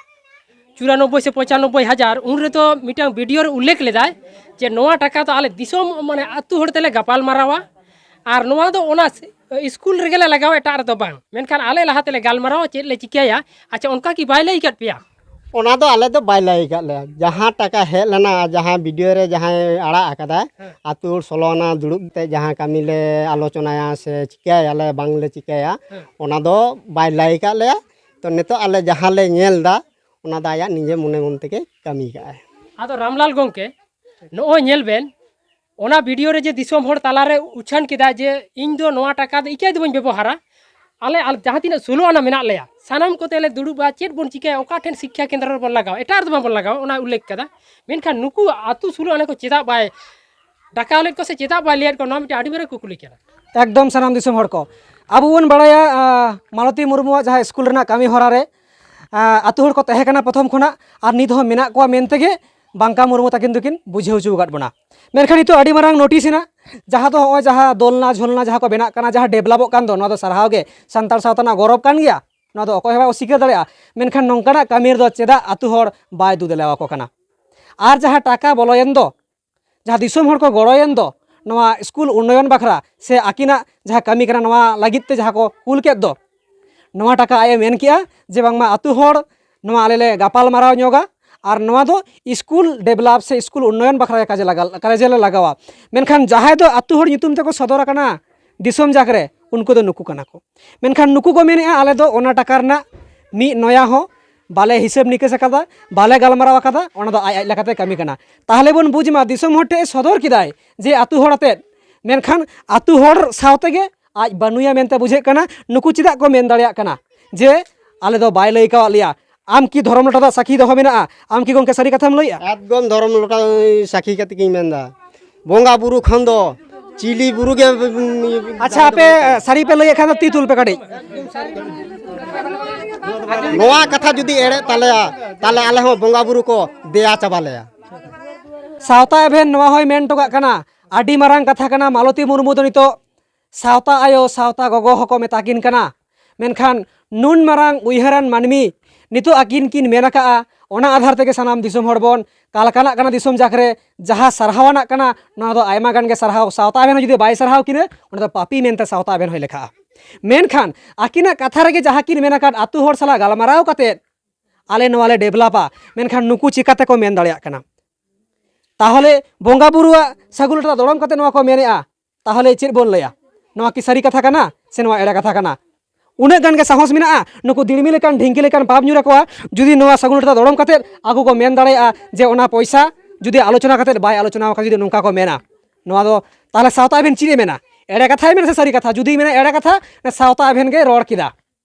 ᱪᱩᱨᱟᱱᱚᱵᱵᱳᱭ ᱥᱮ ᱯᱚᱸᱪᱟᱱᱚᱵᱵᱳᱭ ᱦᱟᱡᱟᱨ, ᱩᱱ ᱨᱮᱫᱚ ᱢᱤᱫᱴᱟᱝ ᱵᱷᱤᱰᱤᱭᱳ ᱨᱮ ᱩᱞᱞᱮᱠᱷ ᱞᱮᱫᱟᱭ ᱡᱮ ᱱᱚᱣᱟ ᱴᱟᱠᱟ ᱫᱚ ᱟᱞᱮ ᱫᱤᱥᱚᱢ, ᱢᱟᱱᱮ, ᱟᱹᱛᱩ ᱦᱚᱲ ᱛᱮᱞᱮ ᱜᱟᱯᱟᱞ ᱢᱟᱨᱟᱣᱟ, ᱟᱨ ᱱᱚᱣᱟ ᱫᱚ ᱚᱱᱟ ᱥ-, ᱥᱠᱩᱞ ᱨᱮᱜᱮ ᱞᱮ ᱞᱟᱜᱟᱣᱟ, ᱮᱴᱟᱜ ᱨᱮᱫᱚ ᱵᱟᱝ᱾ ᱢᱮᱱᱠᱷᱟᱱ ᱟᱞᱮ ᱞᱟᱦᱟ ᱛᱮᱞᱮ ᱜᱟᱞᱢᱟᱨᱟᱣᱟ ᱪᱮᱫ ᱞᱮ ᱪᱤᱠᱟᱹᱭᱟ᱾ ᱟᱪᱪᱷᱟ, ᱚᱱᱠᱟ ᱠᱤ ᱵᱟᱭ ᱞᱟᱹᱭ ᱟᱠᱟᱫ ᱯᱮᱭᱟ? ᱚᱱᱟ ᱫᱚ ᱟᱞᱮ ᱫᱚ ᱵᱟᱭ ᱞᱟᱹᱭ ᱟᱠᱟᱫ ᱞᱮᱭᱟ᱾ ᱡᱟᱦᱟᱸ ᱴᱟᱠᱟ ᱦᱮᱡ ᱞᱮᱱᱟ, ᱡᱟᱦᱟᱸ ᱵᱷᱤᱰᱤᱭᱳ ᱨᱮ ᱡᱟᱦᱟᱸᱭ ᱟᱲᱟᱜ ᱟᱠᱟᱫᱟᱭ, ᱦᱮᱸ᱾ ᱟᱹᱛᱩ ᱦᱚᱲ ᱥᱳᱞᱳ ᱟᱱᱟ ᱫᱩᱲᱩᱵ ᱠᱟᱛᱮ ᱡᱟᱦᱟᱸ ᱠᱟᱹᱢᱤ ᱞᱮ ᱟᱞᱳᱪᱚᱱᱟᱭᱟ ᱥᱮ ᱪᱤᱠᱟᱹᱭᱟᱞᱮ ᱵᱟᱝᱞᱮ ᱪᱤᱠᱟᱹᱭᱟ, ᱦᱮᱸ᱾ ᱚᱱᱟ ᱫᱚ ᱵᱟᱭ ᱞᱟᱹᱭ ᱟᱠᱟᱫ ᱞᱮᱭᱟ᱾ ᱛᱚ ᱱᱤᱛᱚᱜ ᱟᱞᱮ ᱡᱟᱦᱟᱸ ᱞᱮ ᱧᱮᱞ ᱮᱫᱟ, ᱚᱱᱟ ᱫᱚ ᱟᱭᱟᱜ ᱱᱤᱡᱮ ᱢᱚᱱᱮ ᱢᱚᱱ ᱛᱮᱜᱮ ᱠᱟᱹᱢᱤ ᱠᱟᱜᱼᱟᱭ᱾ ᱟᱫᱚ ᱨᱟᱢᱞᱟᱞ ᱜᱚᱢᱠᱮ, ᱱᱚᱜᱼᱚᱭ ᱧᱮᱞ ᱵᱮᱱ, ᱚᱱᱟ ᱵᱷᱤᱰᱤᱭᱳ ᱨᱮ ᱡᱮ ᱫᱤᱥᱚᱢ ᱦᱚᱲ ᱛᱟᱞᱟᱨᱮ ᱩᱪᱷᱟᱹᱱ ᱠᱮᱫᱟ ᱡᱮ ᱤᱧ ᱫᱚ ᱱᱚᱣᱟ ᱴᱟᱠᱟ ᱫᱚ ᱤᱠᱟᱹᱭ ᱫᱚ ᱵᱟᱹᱧ ᱵᱮᱵᱚᱦᱟᱨᱟ, ᱟᱞᱮ, ᱟᱞᱮ ᱡᱟᱦᱟᱸ ᱛᱤᱱᱟᱹᱜ ᱥᱳᱞᱳ ᱟᱱᱟ ᱢᱮᱱᱟᱜ ᱞᱮᱭᱟ, ᱥᱟᱱᱟᱢ ᱠᱚᱛᱮ ᱞᱮ ᱫᱩᱲᱩᱵᱼᱟ, ᱪᱮᱫ ᱵᱚᱱ ᱪᱤᱠᱟᱹᱭᱟ, ᱚᱠᱟ ᱴᱷᱮᱱ ᱥᱤᱠᱠᱷᱟ ᱠᱮᱱᱫᱨᱚ ᱨᱮᱵᱚᱱ ᱞᱟᱜᱟᱣᱟ, ᱮᱴᱟᱜ ᱨᱮᱫᱚ ᱵᱟᱵᱚᱱ ᱞᱟᱜᱟᱣᱟ, ᱚᱱᱟ ᱩᱞᱞᱮᱠᱷ ᱠᱟᱫᱟ᱾ ᱢᱮᱱᱠᱷᱟᱱ ᱱᱩᱠᱩ ᱟᱹᱛᱩ ᱥᱳᱞᱳ ᱟᱱᱟ ᱠᱚ ᱪᱮᱫᱟᱜ ᱵᱟᱭ ᱰᱟᱠᱟᱣ ᱞᱮᱫ ᱠᱚᱣᱟ ᱥᱮ ᱪᱮᱫᱟᱜ ᱵᱟᱭ ᱞᱟᱹᱭᱟᱫ ᱠᱚᱣᱟ, ᱱᱚᱣᱟ ᱢᱤᱫᱴᱮᱱ ᱟᱹᱰᱤ ᱢᱟᱨᱟᱝ ᱠᱩᱠᱞᱤ ᱠᱟᱱᱟ᱾ ᱮᱠᱫᱚᱢ ᱥᱟᱱᱟᱢ ᱫᱤᱥᱚᱢ ᱦᱚᱲ ᱠᱚ, ᱟᱵᱚ ᱵᱚᱱ ᱵᱟᱲᱟᱭᱟ, ᱟᱸ, ᱢᱟᱞᱚᱛᱤ ᱢᱩᱨᱢᱩᱣᱟᱜ ᱡᱟᱦᱟᱸ ᱥᱠᱩᱞ ᱨᱮᱱᱟᱜ ᱠᱟᱹᱢᱤ ᱦᱚᱨᱟ ᱨᱮ, ᱟᱸ, ᱟᱹᱛᱩ ᱦᱚᱲ ᱠᱚ ᱛᱟᱦᱮᱸ ᱠᱟᱱᱟ ᱯᱨᱚᱛᱷᱚᱢ ᱠᱷᱚᱱᱟᱜ, ᱟᱨ ᱱᱤᱛ ᱦᱚᱸ ᱢᱮᱱᱟᱜ ᱠᱚᱣᱟ ᱢᱮᱱᱛᱮ ᱜᱮ ᱵᱟᱝᱠᱟ ᱢᱩᱨᱢᱩ ᱛᱟᱹᱠᱤᱱ ᱫᱚᱠᱤᱱ ᱵᱩᱡᱷᱟᱹᱣ ᱦᱚᱪᱚ ᱟᱠᱟᱫ ᱵᱚᱱᱟ᱾ ᱢᱮᱱᱠᱷᱟᱱ ᱱᱤᱛᱚᱜ ᱟᱹᱰᱤ ᱢᱟᱨᱟᱝ ᱱᱳᱴᱤᱥ ᱮᱱᱟ, ᱡᱟᱦᱟᱸ ᱫᱚ ᱱᱚᱜᱼᱚᱭ ᱡᱟᱦᱟᱸ ᱫᱳᱞᱱᱟ ᱡᱷᱳᱞᱱᱟ ᱡᱟᱦᱟᱸ ᱠᱚ ᱵᱮᱱᱟᱜ ᱠᱟᱱᱟ, ᱡᱟᱦᱟᱸ ᱰᱮᱵᱷᱞᱚᱯᱚᱜ ᱠᱟᱱ ᱫᱚ, ᱱᱚᱣᱟ ᱫᱚ ᱥᱟᱨᱦᱟᱣ ᱜᱮ ᱥᱟᱱᱛᱟᱲ ᱥᱟᱶᱛᱟ ᱨᱮᱱᱟᱜ ᱜᱚᱨᱚᱵᱽ ᱠᱟᱱ ᱜᱮᱭᱟ᱾ ᱱᱚᱣᱟ ᱫᱚ ᱚᱠᱚᱭ ᱦᱚᱸ ᱵᱟᱭ ᱚᱥᱤᱠᱟᱹᱨ ᱫᱟᱲᱮᱭᱟᱜᱼᱟ᱾ ᱢᱮᱱᱠᱷᱟᱱ ᱱᱚᱝᱠᱟᱱᱟᱜ ᱠᱟᱹᱢᱤ ᱨᱮᱫᱚ ᱪᱮᱫᱟᱜ ᱟᱹᱛᱩ ᱦᱚᱲ ᱵᱟᱭ ᱫᱩ ᱫᱮᱞᱟᱣ ᱟᱠᱚ ᱠᱟᱱᱟ? ᱟᱨ ᱡᱟᱦᱟᱸ ᱴᱟᱠᱟ ᱵᱚᱞᱚᱭᱮᱱ ᱫᱚ, ᱡᱟᱦᱟᱸ ᱫᱤᱥᱚᱢ ᱦᱚᱲ ᱠᱚ ᱜᱚᱲᱚᱭᱮᱱ ᱫᱚ ᱱᱚᱣᱟ ᱥᱠᱩᱞ ᱩᱱᱱᱚᱭᱚᱱ ᱵᱟᱠᱷᱨᱟ ᱥᱮ ᱟᱹᱠᱤᱱᱟᱜ ᱡᱟᱦᱟᱸ ᱠᱟᱹᱢᱤ ᱠᱟᱱᱟ, ᱱᱚᱣᱟ ᱞᱟᱹᱜᱤᱫ ᱛᱮ ᱡᱟᱦᱟᱸ ᱠᱚ ᱠᱩᱞ ᱠᱮᱫ ᱫᱚ, ᱱᱚᱣᱟ ᱴᱟᱠᱟ ᱟᱡ ᱮ ᱢᱮᱱ ᱠᱮᱜᱼᱟ ᱡᱮ ᱵᱟᱝᱢᱟ ᱟᱹᱛᱩ ᱦᱚᱲ ᱱᱚᱣᱟ ᱟᱞᱮ ᱞᱮ ᱜᱟᱯᱟᱞ ᱢᱟᱨᱟᱣ ᱧᱚᱜᱟ ᱟᱨ ᱱᱚᱣᱟ ᱫᱚ ᱥᱠᱩᱞ ᱰᱮᱵᱷᱞᱚᱯ ᱥᱮ ᱥᱠᱩᱞ ᱩᱱᱱᱚᱭᱚᱱ ᱵᱟᱠᱷᱨᱟ ᱠᱟᱡᱮ ᱞᱟᱜᱟ-, ᱠᱟᱡᱮ ᱞᱮ ᱞᱟᱜᱟᱣᱟ᱾ ᱢᱮᱱᱠᱷᱟᱱ ᱡᱟᱦᱟᱸᱭ ᱫᱚ ᱟᱹᱛᱩ ᱦᱚᱲ ᱧᱩᱛᱩᱢ ᱛᱮᱠᱚ ᱥᱚᱫᱚᱨ ᱟᱠᱟᱱᱟ ᱫᱤᱥᱚᱢ ᱡᱟᱠ ᱨᱮ, ᱩᱱᱠᱩ ᱫᱚ ᱱᱩᱠᱩ ᱠᱟᱱᱟ ᱠᱚ᱾ ᱢᱮᱱᱠᱷᱟᱱ ᱱᱩᱠᱩ ᱠᱚ ᱢᱮᱱᱮᱫᱼᱟ, ᱟᱞᱮ ᱫᱚ ᱚᱱᱟ ᱴᱟᱠᱟ ᱨᱮᱱᱟᱜ ᱢᱤᱫ ᱱᱚᱭᱟ ᱦᱚᱸ ᱵᱟᱞᱮ ᱦᱤᱥᱟᱹᱵ ᱱᱤᱠᱟᱹᱥ ᱟᱠᱟᱫᱟ, ᱵᱟᱞᱮ ᱜᱟᱞᱢᱟᱨᱟᱣ ᱟᱠᱟᱫᱟ, ᱚᱱᱟ ᱫᱚ ᱟᱡ ᱟᱡ ᱞᱮᱠᱟᱛᱮ ᱠᱟᱹᱢᱤ ᱠᱟᱱᱟ᱾ ᱛᱟᱦᱚᱞᱮ ᱵᱚᱱ ᱵᱩᱡᱽ ᱢᱟ, ᱫᱤᱥᱚᱢ ᱦᱚᱲ ᱴᱷᱮᱱ ᱥᱚᱫᱚᱨ ᱠᱮᱫᱟᱭ ᱡᱮ ᱟᱹᱛᱩ ᱦᱚᱲ ᱟᱛᱮᱫ, ᱢᱮᱱᱠᱷᱟᱱ ᱟᱹᱛᱩ ᱦᱚᱲ ᱥᱟᱶ ᱛᱮᱜᱮ ᱟᱡ ᱵᱟᱹᱱᱩᱭᱟ ᱢᱮᱱᱛᱮ ᱵᱩᱡᱷᱟᱹᱜ ᱠᱟᱱᱟ᱾ ᱱᱩᱠᱩ ᱪᱮᱫᱟᱜ ᱠᱚ ᱢᱮᱱ ᱫᱟᱲᱮᱭᱟᱜ ᱠᱟᱱᱟ ᱡᱮ ᱟᱞᱮ ᱫᱚ ᱵᱟᱭ ᱞᱟᱹᱭ ᱠᱟᱣᱟᱫ ᱞᱮᱭᱟ? ᱟᱢ ᱠᱤ ᱫᱷᱚᱨᱚᱢ ᱞᱚᱴᱟ ᱫᱟᱜ ᱥᱟᱹᱠᱷᱤ ᱫᱚᱦᱚ ᱢᱮᱱᱟᱜᱼᱟ? ᱟᱢ ᱠᱤ ᱜᱚᱢᱠᱮ ᱥᱟᱹᱨᱤ ᱠᱟᱛᱷᱟᱢ ᱞᱟᱹᱭᱮᱜᱼᱟ? ᱮᱠᱫᱚᱢ ᱫᱷᱚᱨᱚᱢ ᱞᱚᱴᱟ ᱥᱟᱹᱠᱷᱤ ᱠᱟᱛᱮ ᱜᱤᱧ ᱢᱮᱱᱫᱟ, ᱵᱚᱸᱜᱟ ᱵᱩᱨᱩ ᱠᱷᱚᱱ ᱫᱚ ᱪᱤᱞᱤ ᱵᱩᱨᱩ ᱜᱮ᱾ ᱟᱪᱪᱷᱟ, ᱟᱯᱮ ᱥᱟᱹᱨᱤ ᱯᱮ ᱞᱟᱹᱭᱮᱫ ᱠᱷᱟᱱ ᱫᱚ ᱛᱤ ᱛᱩᱞ ᱯᱮ ᱠᱟᱹᱴᱤᱡ᱾ ᱱᱚᱣᱟ ᱠᱟᱛᱷᱟ ᱡᱩᱫᱤ ᱮᱲᱮᱜ ᱛᱟᱞᱮᱭᱟ, ᱛᱟᱦᱞᱮ ᱟᱞᱮ ᱦᱚᱸ ᱵᱚᱸᱜᱟ ᱵᱩᱨᱩ ᱠᱚ ᱫᱮᱭᱟ ᱪᱟᱵᱟ ᱞᱮᱭᱟ᱾ ᱥᱟᱶᱛᱟ ᱮᱵᱷᱮᱱ ᱱᱚᱣᱟ ᱦᱚᱸᱭ ᱢᱮᱱ ᱦᱚᱴᱚ ᱠᱟᱜ ᱠᱟᱱᱟ, ᱟᱹᱰᱤ ᱢᱟᱨᱟᱝ ᱠᱟᱛᱷᱟ ᱠᱟᱱᱟ᱾ ᱢᱟᱞᱚᱛᱤ ᱢᱩᱨᱢᱩ ᱫᱚ ᱱᱤᱛᱚᱜ ᱥᱟᱶᱛᱟ ᱟᱭᱳ, ᱥᱟᱶᱛᱟ ᱜᱚᱜᱚ ᱦᱚᱸᱠᱚ ᱢᱮᱛᱟ ᱠᱤᱱ ᱠᱟᱱᱟ᱾ ᱢᱮᱱᱠᱷᱟᱱ ᱱᱩᱱ ᱢᱟᱨᱟᱝ ᱩᱭᱦᱟᱹᱨᱟᱱ ᱢᱟᱹᱱᱢᱤ ᱱᱤᱛᱚᱜ ᱟᱹᱠᱤᱱ ᱠᱤᱱ ᱢᱮᱱ ᱟᱠᱟᱜᱼᱟ, ᱚᱱᱟ ᱟᱫᱷᱟᱨ ᱛᱮᱜᱮ ᱥᱟᱱᱟᱢ ᱫᱤᱥᱚᱢ ᱦᱚᱲ ᱵᱚᱱ ᱠᱟᱞᱠᱟᱞᱟᱜ ᱠᱟᱱᱟ ᱫᱤᱥᱚᱢ ᱡᱟᱠ ᱨᱮ, ᱡᱟᱦᱟᱸ ᱥᱟᱨᱦᱟᱣ ᱟᱱᱟᱜ ᱠᱟᱱᱟ, ᱱᱚᱣᱟ ᱫᱚ ᱟᱭᱢᱟ ᱜᱟᱱ ᱜᱮ ᱥᱟᱨᱦᱟᱣ᱾ ᱥᱟᱶᱛᱟ ᱟᱵᱮᱱ ᱦᱚᱸ ᱡᱩᱫᱤ ᱵᱟᱭ ᱥᱟᱨᱦᱟᱣ ᱠᱤᱱᱟᱹ, ᱚᱱᱟ ᱫᱚ ᱯᱟᱯᱤ ᱢᱮᱱᱛᱮ ᱥᱟᱶᱛᱟ ᱟᱵᱮᱱ ᱦᱚᱸᱭ ᱞᱮᱠᱷᱟᱜᱼᱟ᱾ ᱢᱮᱱᱠᱷᱟᱱ ᱟᱹᱠᱤᱱᱟᱜ ᱠᱟᱛᱷᱟ ᱨᱮᱜᱮ ᱡᱟᱦᱟᱸ ᱠᱤᱱ ᱢᱮᱱ ᱟᱠᱟᱫ, ᱟᱹᱛᱩ ᱦᱚᱲ ᱥᱟᱞᱟᱜ ᱜᱟᱞᱢᱟᱨᱟᱣ ᱠᱟᱛᱮᱫ ᱟᱞᱮ ᱱᱚᱣᱟ ᱞᱮ ᱰᱮᱵᱷᱞᱚᱯᱟ, ᱢᱮᱱᱠᱷᱟᱱ ᱱᱩᱠᱩ ᱪᱤᱠᱟᱹ ᱛᱮᱠᱚ ᱢᱮᱱ ᱫᱟᱲᱮᱭᱟᱜ ᱠᱟᱱᱟ? ᱛᱟᱦᱚᱞᱮ ᱵᱚᱸᱜᱟ ᱵᱩᱨᱩᱣᱟᱜ ᱥᱟᱹᱜᱩᱱ ᱞᱚᱴᱟ ᱫᱚ ᱫᱚᱲᱚᱢ ᱠᱟᱛᱮ ᱱᱚᱣᱟ ᱠᱚ ᱢᱮᱱᱮᱜᱼᱟ, ᱛᱟᱦᱚᱞᱮ ᱪᱮᱫ ᱵᱚᱱ ᱞᱟᱹᱭᱟ? ᱱᱚᱣᱟ ᱠᱤ ᱥᱟᱹᱨᱤ ᱠᱟᱛᱷᱟ ᱠᱟᱱᱟ ᱥᱮ ᱱᱚᱣᱟ ᱮᱲᱮ ᱠᱟᱛᱷᱟ ᱠᱟᱱᱟ? ᱩᱱᱟᱹᱜ ᱜᱟᱱ ᱜᱮ ᱥᱟᱦᱚᱥ ᱢᱮᱱᱟᱜᱼᱟ, ᱱᱩᱠᱩ ᱫᱤᱲᱢᱤ ᱞᱮᱠᱟᱱ ᱰᱷᱤᱝᱠᱤ ᱞᱮᱠᱟᱱ ᱯᱟᱯ ᱧᱩᱨ ᱟᱠᱚᱣᱟ, ᱡᱩᱫᱤ ᱱᱚᱣᱟ ᱥᱟᱹᱜᱩᱱ ᱞᱚᱴᱟ ᱫᱚᱲᱚᱢ ᱠᱟᱛᱮ ᱟᱠᱚ ᱠᱚ ᱢᱮᱱ ᱫᱟᱲᱮᱭᱟᱜᱼᱟ ᱡᱮ ᱚᱱᱟ ᱯᱚᱭᱥᱟ ᱡᱩᱫᱤ ᱟᱞᱳᱪᱚᱱᱟ ᱠᱟᱛᱮ ᱵᱟᱭ ᱟᱞᱳᱪᱚᱱᱟ ᱟᱠᱟᱫ, ᱡᱩᱫᱤ ᱱᱚᱝᱠᱟ ᱠᱚ ᱢᱮᱱᱟ, ᱱᱚᱣᱟ ᱫᱚ ᱛᱟᱦᱚᱞᱮ ᱥᱟᱶᱛᱟ ᱟᱵᱮᱱ ᱪᱮᱫ ᱮ ᱢᱮᱱᱟ? ᱮᱲᱮ ᱠᱟᱛᱷᱟᱭ ᱢᱮᱱᱟ ᱥᱮ ᱥᱟᱹᱨᱤ ᱠᱟᱛᱷᱟ? ᱡᱩᱫᱤ ᱢᱮᱱᱟ ᱮᱲᱮ ᱠᱟᱛᱷᱟ, ᱥᱟᱶᱛᱟ ᱟᱵᱮᱱ ᱜᱮ ᱨᱚᱲ ᱠᱮᱫᱟ᱾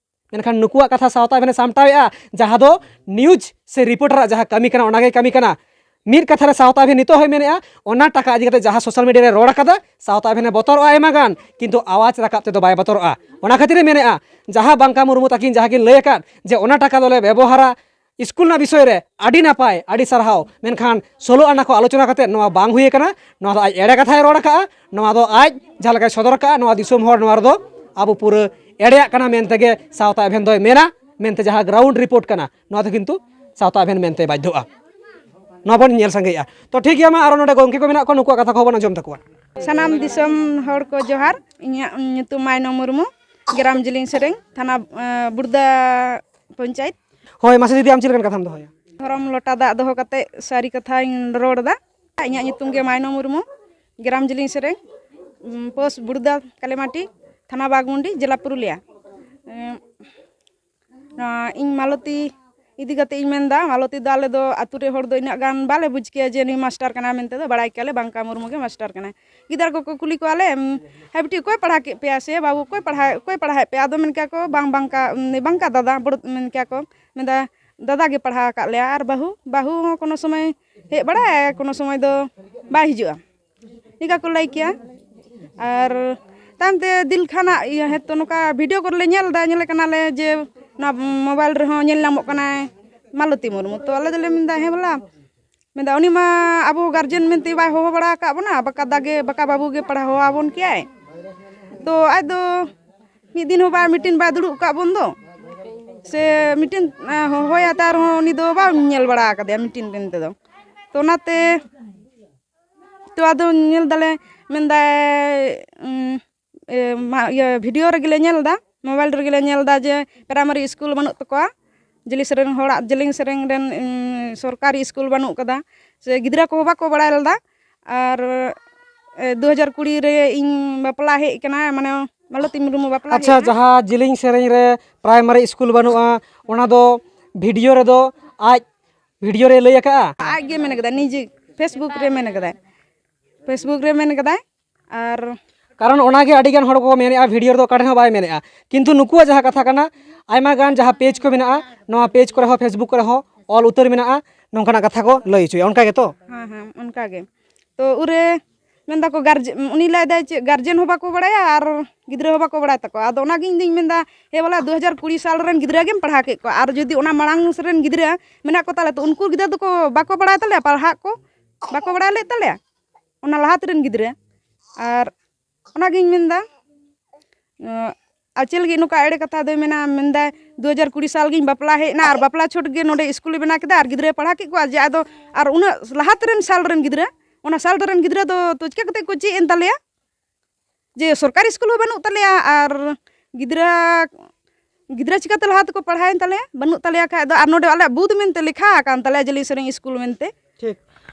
ᱢᱮᱱᱠᱷᱟᱱ ᱱᱩᱠᱩᱣᱟᱜ ᱠᱟᱛᱷᱟ ᱥᱟᱶᱛᱟ ᱟᱵᱮᱱᱮ ᱥᱟᱢᱴᱟᱣᱮᱫᱼᱟ, ᱡᱟᱦᱟᱸ ᱫᱚ ᱱᱤᱭᱩᱡᱽ ᱥᱮ ᱨᱤᱯᱳᱨᱴᱟᱨᱟᱜ ᱡᱟᱦᱟᱸ ᱠᱟᱹᱢᱤ ᱠᱟᱱᱟ, ᱚᱱᱟᱜᱮ ᱠᱟᱹᱢᱤ ᱠᱟᱱᱟ᱾ ᱢᱤᱫ ᱠᱟᱛᱷᱟ ᱨᱮ ᱥᱟᱶᱛᱟ ᱟᱵᱮᱱ ᱱᱤᱛᱚᱜ ᱦᱚᱸᱭ ᱢᱮᱱᱮᱫᱼᱟ, ᱚᱱᱟ ᱴᱟᱠᱟ ᱤᱫᱤ ᱠᱟᱛᱮ ᱡᱟᱦᱟᱸ ᱥᱳᱥᱟᱞ ᱢᱤᱰᱤᱭᱟ ᱨᱮ ᱨᱚᱲ ᱟᱠᱟᱫᱟ, ᱥᱟᱶᱛᱟ ᱟᱵᱮᱱᱮ ᱵᱚᱛᱚᱨᱚᱜᱼᱟ ᱟᱭᱢᱟ ᱜᱟᱱ, ᱠᱤᱱᱛᱩ ᱟᱣᱟᱡᱽ ᱨᱟᱠᱟᱵ ᱛᱮᱫᱚ ᱵᱟᱭ ᱵᱚᱛᱚᱨᱚᱜᱼᱟ᱾ ᱚᱱᱟ ᱠᱷᱟᱹᱛᱤᱨᱮ ᱢᱮᱱᱮᱫᱼᱟ, ᱡᱟᱦᱟᱸ ᱵᱟᱝᱠᱟ ᱢᱩᱨᱢᱩ ᱛᱟᱹᱠᱤᱱ ᱡᱟᱦᱟᱸ ᱠᱤᱱ ᱞᱟᱹᱭ ᱟᱠᱟᱫ ᱡᱮ ᱚᱱᱟ ᱴᱟᱠᱟ ᱫᱚᱞᱮ ᱵᱮᱵᱚᱦᱟᱨᱟ ᱥᱠᱩᱞ ᱨᱮᱱᱟᱜ ᱵᱤᱥᱚᱭ ᱨᱮ ᱟᱹᱰᱤ ᱱᱟᱯᱟᱭ, ᱟᱹᱰᱤ ᱥᱟᱨᱦᱟᱣ᱾ ᱢᱮᱱᱠᱷᱟᱱ ᱥᱳᱞᱳ ᱟᱱᱟ ᱠᱚ ᱟᱞᱳᱪᱚᱱᱟ ᱠᱟᱛᱮ ᱱᱚᱣᱟ ᱵᱟᱝ ᱦᱩᱭ ᱟᱠᱟᱱᱟ᱾ ᱱᱚᱣᱟ ᱫᱚ ᱟᱡ ᱮᱲᱮ ᱠᱟᱛᱷᱟᱭ ᱨᱚᱲ ᱟᱠᱟᱫᱼᱟ᱾ ᱱᱚᱣᱟ ᱫᱚ ᱟᱡ ᱡᱟᱦᱟᱸ ᱞᱮᱠᱟᱭ ᱥᱚᱫᱚᱨ ᱟᱠᱟᱫᱼᱟ, ᱱᱚᱣᱟ ᱫᱤᱥᱚᱢ ᱦᱚᱲ ᱱᱚᱣᱟ ᱨᱮᱫᱚ ᱟᱵᱚ ᱯᱩᱨᱟᱹ ᱮᱲᱮᱭᱟᱜ ᱠᱟᱱᱟ ᱢᱮᱱᱛᱮ ᱜᱮ ᱥᱟᱶᱛᱟ ᱮᱵᱷᱮᱱ ᱫᱚᱭ ᱢᱮᱱᱟ, ᱢᱮᱱᱛᱮ ᱡᱟᱦᱟᱸ ᱜᱨᱟᱣᱩᱱᱰ ᱨᱤᱯᱳᱨᱴ ᱠᱟᱱᱟ, ᱱᱚᱣᱟ ᱫᱚ ᱠᱤᱱᱛᱩ ᱥᱟᱶᱛᱟ ᱮᱵᱷᱮᱱ ᱢᱮᱱᱛᱮ ᱵᱟᱫᱽᱫᱷᱚᱜᱼᱟ᱾ ᱱᱚᱣᱟ ᱵᱚᱱ ᱧᱮᱞ ᱥᱟᱸᱜᱮᱭᱮᱜᱼᱟ᱾ ᱛᱚ ᱴᱷᱤᱠ ᱜᱮᱭᱟ, ᱢᱟ ᱟᱨᱚ ᱱᱚᱰᱮ ᱜᱚᱢᱠᱮ ᱠᱚ ᱢᱮᱱᱟᱜ ᱠᱚᱣᱟ, ᱱᱩᱠᱩᱣᱟᱜ ᱠᱟᱛᱷᱟ ᱠᱚᱦᱚᱸ ᱵᱚᱱ ᱟᱸᱡᱚᱢ ᱛᱟᱠᱚᱣᱟ᱾ ᱥᱟᱱᱟᱢ ᱫᱤᱥᱚᱢ ᱦᱚᱲ ᱠᱚ ᱡᱚᱦᱟᱨ᱾ ᱤᱧᱟᱹᱜ ᱧᱩᱛᱩᱢ ᱢᱟᱭᱱᱚ ᱢᱩᱨᱢᱩ, ᱜᱨᱟᱢ ᱡᱤᱞᱤᱧ ᱥᱮᱨᱮᱧ, ᱛᱷᱟᱱᱟ, ᱮᱸ, ᱵᱩᱲᱫᱟ ᱯᱚᱧᱪᱟᱭᱮᱛ᱾ ᱦᱳᱭ, ᱢᱟᱥᱮ ᱫᱤᱫᱤ, ᱟᱢ ᱪᱮᱫ ᱞᱮᱠᱟᱱ ᱠᱟᱛᱷᱟᱢ ᱫᱚᱦᱚᱭᱟ? ᱫᱷᱚᱨᱚᱢ ᱞᱚᱴᱟ ᱫᱟᱜ ᱫᱚᱦᱚ ᱠᱟᱛᱮ ᱥᱟᱹᱨᱤ ᱠᱟᱛᱷᱟᱧ ᱨᱚᱲ ᱮᱫᱟ᱾ ᱤᱧᱟᱹᱜ ᱧᱩᱛᱩᱢ ᱜᱮ ᱢᱟᱭᱱᱚ ᱢᱩᱨᱢᱩ, ᱜᱨᱟᱢ ᱡᱤᱞᱤᱧ ᱥᱮᱨᱮᱧ, ᱩᱸ, ᱯᱳᱥᱴ ᱵᱩᱲᱫᱟ ᱠᱟᱞᱮᱢᱟᱴᱤ, ᱛᱷᱟᱱᱟ ᱵᱟᱜᱽᱢᱩᱱᱰᱤ, ᱡᱮᱞᱟ ᱯᱩᱨᱩᱞᱤᱭᱟ᱾ ᱮᱸ, ᱱᱚᱣᱟ ᱤᱧ ᱢᱟᱞᱚᱛᱤ ᱤᱫᱤ ᱠᱟᱛᱮ ᱤᱧ ᱢᱮᱱᱫᱟ, ᱢᱟᱞᱚᱛᱤ ᱫᱚ ᱟᱞᱮ ᱫᱚ ᱟᱛᱳ ᱨᱮ ᱦᱚᱲ ᱫᱚ ᱤᱱᱟᱹᱜ ᱜᱟᱱ ᱵᱟᱞᱮ ᱵᱩᱡᱽ ᱠᱮᱭᱟ ᱡᱮ ᱱᱩᱭ ᱢᱟᱥᱴᱟᱨ ᱠᱟᱱᱟᱭ ᱢᱮᱱᱛᱮ ᱫᱚ, ᱵᱟᱲᱟᱭ ᱠᱮᱭᱟᱞᱮ ᱵᱟᱝᱠᱟ ᱢᱩᱨᱢᱩ ᱜᱮ ᱢᱟᱥᱴᱟᱨ ᱠᱟᱱᱟᱭ᱾ ᱜᱤᱫᱟᱹᱨ ᱠᱚᱠᱚ ᱠᱩᱞᱤ ᱠᱚᱣᱟ ᱞᱮ, ᱩᱸ, "ᱦᱮᱸ ᱵᱤᱴᱤ, ᱚᱠᱚᱭ ᱯᱟᱲᱦᱟᱣ ᱠᱮᱫ ᱯᱮᱭᱟ?" ᱥᱮ, "ᱵᱟᱹᱵᱩ, ᱚᱠᱚᱭ ᱯᱟᱲᱦᱟᱣ, ᱚᱠᱚᱭ ᱯᱟᱲᱦᱟᱣᱮᱫ ᱯᱮᱭᱟ?" ᱟᱫᱚ ᱢᱮᱱ ᱠᱮᱭᱟ ᱠᱚ, "ᱵᱟᱝ ᱵᱟᱝᱠᱟ, ᱩᱸ, ᱵᱟᱝᱠᱟ ᱫᱟᱫᱟ", ᱵᱚᱲ-, ᱢᱮᱱ ᱠᱮᱭᱟ ᱠᱚ, ᱢᱮᱱᱫᱟ, "ᱫᱟᱫᱟ ᱜᱮ ᱯᱟᱲᱦᱟᱣ ᱟᱠᱟᱫ ᱞᱮᱭᱟ, ᱟᱨ ᱵᱟᱹᱦᱩ, ᱵᱟᱹᱦᱩ ᱦᱚᱸ ᱠᱳᱱᱳ ᱥᱚᱢᱚᱭ ᱦᱮᱡ ᱵᱟᱲᱟᱜᱼᱟᱭ, ᱠᱳᱱᱳ ᱥᱚᱢᱚᱭ ᱫᱚ ᱵᱟᱭ ᱦᱤᱡᱩᱜᱼᱟ", ᱱᱤᱝᱠᱟ ᱠᱚ ᱞᱟᱹᱭ ᱠᱮᱭᱟ᱾ ᱟᱨ ᱛᱟᱭᱚᱢ ᱛᱮ ᱫᱤᱞ ᱠᱷᱟᱱᱟᱜ ᱤᱭᱟᱹ, ᱦᱮᱸ ᱛᱚ, ᱱᱚᱝᱠᱟ ᱵᱷᱤᱰᱤᱭᱳ ᱠᱚᱨᱮ ᱞᱮ ᱧᱮᱞ ᱮᱫᱟ, ᱧᱮᱞᱮ ᱠᱟᱱᱟᱞᱮ ᱡᱮ ᱱᱚᱣᱟ ᱢᱳᱵᱟᱭᱤᱞ ᱨᱮᱦᱚᱸ ᱧᱮᱞ ᱧᱟᱢᱚᱜ ᱠᱟᱱᱟᱭ ᱢᱟᱞᱚᱛᱤ ᱢᱩᱨᱢᱩ᱾ ᱛᱚ ᱟᱞᱮ ᱫᱚᱞᱮ ᱢᱮᱱᱫᱟ, ᱦᱮᱸ ᱵᱚᱞᱟ, ᱢᱮᱱᱫᱟ, ᱩᱱᱤ ᱢᱟ ᱟᱵᱚ ᱜᱟᱨᱡᱮᱱ ᱢᱮᱱᱛᱮ ᱵᱟᱭ ᱦᱚᱦᱚ ᱵᱟᱲᱟ ᱟᱠᱟᱫ ᱵᱚᱱᱟ, ᱵᱟᱠᱟ ᱫᱟᱜᱮ, ᱵᱟᱠᱟ ᱵᱟᱹᱵᱩ ᱜᱮ ᱯᱟᱲᱦᱟᱣ ᱦᱚᱦᱚ ᱟᱵᱚᱱ ᱠᱮᱭᱟᱭ᱾ ᱛᱚ ᱟᱡ ᱫᱚ ᱢᱤᱫ ᱫᱤᱱ ᱦᱚᱸ ᱵᱟᱭ, ᱢᱤᱴᱤᱝ ᱵᱟᱭ ᱫᱩᱲᱩᱵ ᱟᱠᱟᱫ ᱵᱚᱱ ᱫᱚ, ᱥᱮ ᱢᱤᱴᱤᱝ, ᱮ, ᱦᱚᱦᱚᱭᱟ, ᱛᱟᱨ ᱨᱮᱦᱚᱸ ᱩᱱᱤ ᱫᱚ ᱵᱟᱢ ᱧᱮᱞ ᱵᱟᱲᱟ ᱟᱠᱟᱫᱮᱭᱟ ᱢᱤᱴᱤᱝ ᱨᱮᱱ ᱛᱮᱫᱚ᱾ ᱛᱚ ᱚᱱᱟᱛᱮ, ᱛᱚ ᱟᱫᱚ ᱧᱮᱞ ᱫᱟᱞᱮ, ᱢᱮᱱᱫᱟᱭ, ᱩᱸ, ᱮ, ᱢᱟ, ᱤᱭᱟᱹ, ᱵᱷᱤᱰᱤᱭᱳ ᱨᱮᱜᱮ ᱞᱮ ᱧᱮᱞ ᱮᱫᱟ, ᱢᱳᱵᱟᱭᱤᱞ ᱨᱮᱜᱮ ᱞᱮ ᱧᱮᱞ ᱮᱫᱟ ᱡᱮ ᱯᱨᱟᱭᱢᱟᱨᱤ ᱥᱠᱩᱞ ᱵᱟᱹᱱᱩᱜ ᱛᱟᱠᱚᱣᱟ, ᱡᱤᱞᱤᱧ ᱥᱮᱨᱮᱧ ᱦᱚᱲᱟᱜ, ᱡᱤᱞᱤᱧ ᱥᱮᱨᱮᱧ ᱨᱮᱱ, ᱩᱸ, ᱥᱚᱨᱠᱟᱨᱤ ᱥᱠᱩᱞ ᱵᱟᱹᱱᱩᱜ ᱠᱟᱫᱟ, ᱥᱮ ᱜᱤᱫᱽᱨᱟᱹ ᱠᱚᱦᱚᱸ ᱵᱟᱠᱚ ᱵᱟᱲᱟᱭ ᱞᱮᱫᱟ᱾ ᱟᱨ, ᱮ, ᱫᱩ ᱦᱟᱡᱟᱨ ᱠᱩᱲᱤ ᱨᱮ ᱤᱧ ᱵᱟᱯᱞᱟ ᱦᱮᱡ ᱠᱟᱱᱟ, ᱢᱟᱱᱮ ᱢᱟᱞᱚᱛᱤ ᱢᱩᱨᱢᱩ ᱵᱟᱯᱞᱟ ᱦᱮᱡ ᱟᱪᱪᱷᱟ, ᱠᱟᱱᱟ᱾ ᱡᱟᱦᱟᱸ ᱡᱤᱞᱤᱧ ᱥᱮᱨᱮᱧ ᱨᱮ ᱯᱨᱟᱭᱢᱟᱨᱤ ᱥᱠᱩᱞ ᱵᱟᱹᱱᱩᱜᱼᱟ, ᱚᱱᱟ ᱫᱚ ᱵᱷᱤᱰᱤᱭᱳ ᱨᱮᱫᱚ ᱟᱡ ᱵᱷᱤᱰᱤᱭᱳ ᱨᱮ ᱞᱟᱹᱭ ᱟᱠᱟᱫᱼᱟ? ᱟᱡ ᱜᱮ ᱢᱮᱱ ᱠᱟᱫᱟᱭ, ᱱᱤᱡᱮ Facebook ᱨᱮ ᱢᱮᱱ ᱠᱟᱫᱟᱭ, Facebook ᱨᱮ ᱢᱮᱱ ᱠᱟᱫᱟᱭ᱾ ᱟᱨ ᱠᱟᱨᱚᱱ ᱚᱱᱟᱜᱮ ᱟᱹᱰᱤ ᱜᱟᱱ ᱦᱚᱲ ᱠᱚ ᱢᱮᱱᱮᱫᱼᱟ, ᱵᱷᱤᱰᱤᱭᱳ ᱨᱮᱫᱚ ᱚᱠᱟ ᱴᱷᱮᱱ ᱦᱚᱸ ᱵᱟᱭ ᱢᱮᱱᱮᱫᱼᱟ, ᱠᱤᱱᱛᱩ ᱱᱩᱠᱩᱣᱟᱜ ᱡᱟᱦᱟᱸ ᱠᱟᱛᱷᱟ ᱠᱟᱱᱟ, ᱟᱭᱢᱟ ᱜᱟᱱ ᱡᱟᱦᱟᱸ ᱯᱮᱡᱽ ᱠᱚ ᱢᱮᱱᱟᱜᱼᱟ, ᱱᱚᱣᱟ ᱯᱮᱡᱽ ᱠᱚᱨᱮ ᱦᱚᱸ, Facebook ᱠᱚᱨᱮ ᱦᱚᱸ ᱚᱞ ᱩᱛᱟᱹᱨ ᱢᱮᱱᱟᱜᱼᱟ, ᱱᱚᱝᱠᱟᱱᱟᱜ ᱠᱟᱛᱷᱟ ᱠᱚ ᱞᱟᱹᱭ ᱦᱚᱪᱚᱭᱟ, ᱚᱱᱠᱟ ᱜᱮᱛᱚ? ᱦᱮᱸ, ᱦᱮᱸ, ᱚᱱᱠᱟ ᱜᱮ᱾ ᱛᱚ ᱩᱱᱨᱮ ᱢᱮᱱᱫᱟᱠᱚ ᱜᱟᱨᱡᱮ-, ᱩᱱᱤ ᱞᱟᱹᱭᱫᱟᱭ ᱪᱮᱫ, ᱜᱟᱨᱡᱮᱱ ᱦᱚᱸ ᱵᱟᱠᱚ ᱵᱟᱲᱟᱭᱟ ᱟᱨ ᱜᱤᱫᱽᱨᱟᱹ ᱦᱚᱸ ᱵᱟᱠᱚ ᱵᱟᱲᱟᱭ ᱛᱟᱠᱚᱣᱟ᱾ ᱟᱫᱚ ᱚᱱᱟᱜᱮ ᱤᱧ ᱫᱩᱧ ᱢᱮᱱᱫᱟ, ᱦᱮᱸ ᱵᱚᱞᱮ, ᱫᱩ ᱦᱟᱡᱟᱨ ᱠᱩᱲᱤ ᱥᱟᱞ ᱨᱮᱱ ᱜᱤᱫᱽᱨᱟᱹ ᱜᱮᱢ ᱯᱟᱲᱦᱟᱣ ᱠᱮᱫ ᱠᱚᱣᱟ, ᱟᱨ ᱡᱩᱫᱤ ᱚᱱᱟ ᱢᱟᱲᱟᱝ ᱨᱮᱱ ᱜᱤᱫᱽᱨᱟᱹ ᱢᱮᱱᱟᱜ ᱠᱚ ᱛᱟᱞᱮ, ᱛᱚ ᱩᱱᱠᱩ ᱜᱤᱫᱽᱨᱟᱹ ᱫᱚᱠᱚ ᱵᱟᱠᱚ ᱵᱟᱲᱟᱭ ᱛᱟᱞᱮᱭᱟ ᱯᱟᱲᱦᱟᱜ ᱠᱚ, ᱵᱟᱠᱚ ᱵᱟᱲᱟᱭ ᱞᱮᱫ ᱛᱟᱞᱮᱭᱟ ᱚᱱᱟ ᱞᱟᱦᱟ ᱛᱮᱨᱮᱱ ᱜᱤᱫᱽᱨᱟᱹ᱾ ᱟᱨ ᱚᱱᱟᱜᱤᱧ ᱢᱮᱱᱫᱟ, ᱮᱸ, ᱟᱨ ᱪᱮᱫ ᱞᱟᱹᱜᱤᱫ ᱱᱚᱝᱠᱟ ᱮᱲᱮ ᱠᱟᱛᱷᱟ ᱫᱚᱭ ᱢᱮᱱᱟ? ᱢᱮᱱᱫᱟᱭ, ᱫᱩ ᱦᱟᱡᱟᱨ ᱠᱩᱲᱤ ᱥᱟᱞ ᱜᱤᱧ ᱵᱟᱯᱞᱟ ᱦᱮᱡ ᱮᱱᱟ ᱟᱨ ᱵᱟᱯᱞᱟ ᱪᱷᱚᱴ ᱜᱮ ᱱᱚᱰᱮ ᱤᱥᱠᱩᱞᱮ ᱵᱮᱱᱟᱣ ᱠᱮᱫᱟ ᱟᱨ ᱜᱤᱫᱽᱨᱟᱹᱭ ᱯᱟᱲᱦᱟᱣ ᱠᱮᱫ ᱠᱚᱣᱟ, ᱡᱮ ᱟᱫᱚ ᱟᱨ ᱩᱱᱟᱹᱜ ᱞᱟᱦᱟ ᱛᱮᱨᱮᱱ ᱥᱟᱞ ᱨᱮᱱ ᱜᱤᱫᱽᱨᱟᱹ, ᱚᱱᱟ ᱥᱟᱞ ᱨᱮᱱ ᱜᱤᱫᱽᱨᱟᱹ ᱫᱚ ᱛᱚ ᱪᱤᱠᱟᱹ ᱠᱟᱛᱮ ᱠᱚ ᱪᱮᱫ ᱮᱱ ᱛᱟᱞᱮᱭᱟ? ᱡᱮ ᱥᱚᱨᱠᱟᱨᱤ ᱤᱥᱠᱩᱞ ᱦᱚᱸ ᱵᱟᱹᱱᱩᱜ ᱛᱟᱞᱮᱭᱟ ᱟᱨ ᱜᱤᱫᱽᱨᱟᱹ, ᱜᱤᱫᱽᱨᱟᱹ ᱪᱤᱠᱟᱹᱛᱮ ᱞᱟᱦᱟ ᱛᱮᱠᱚ ᱯᱟᱲᱦᱟᱣᱮᱱ ᱛᱟᱞᱮᱭᱟ? ᱵᱟᱹᱱᱩᱜ ᱛᱟᱞᱮᱭᱟ ᱠᱷᱟᱡ ᱫᱚ, ᱟᱨ ᱱᱚᱰᱮ ᱟᱞᱮᱭᱟᱜ ᱵᱩᱫᱷ ᱢᱮᱱᱛᱮ ᱞᱮᱠᱷᱟ ᱟᱠᱟᱱ ᱛᱟᱞᱮᱭᱟ ᱡᱟᱹᱞᱤᱧ ᱥᱮᱨᱮᱧ ᱤᱥᱠᱩᱞ ᱢᱮᱱᱛᱮ᱾ ᱴᱷᱤᱠ᱾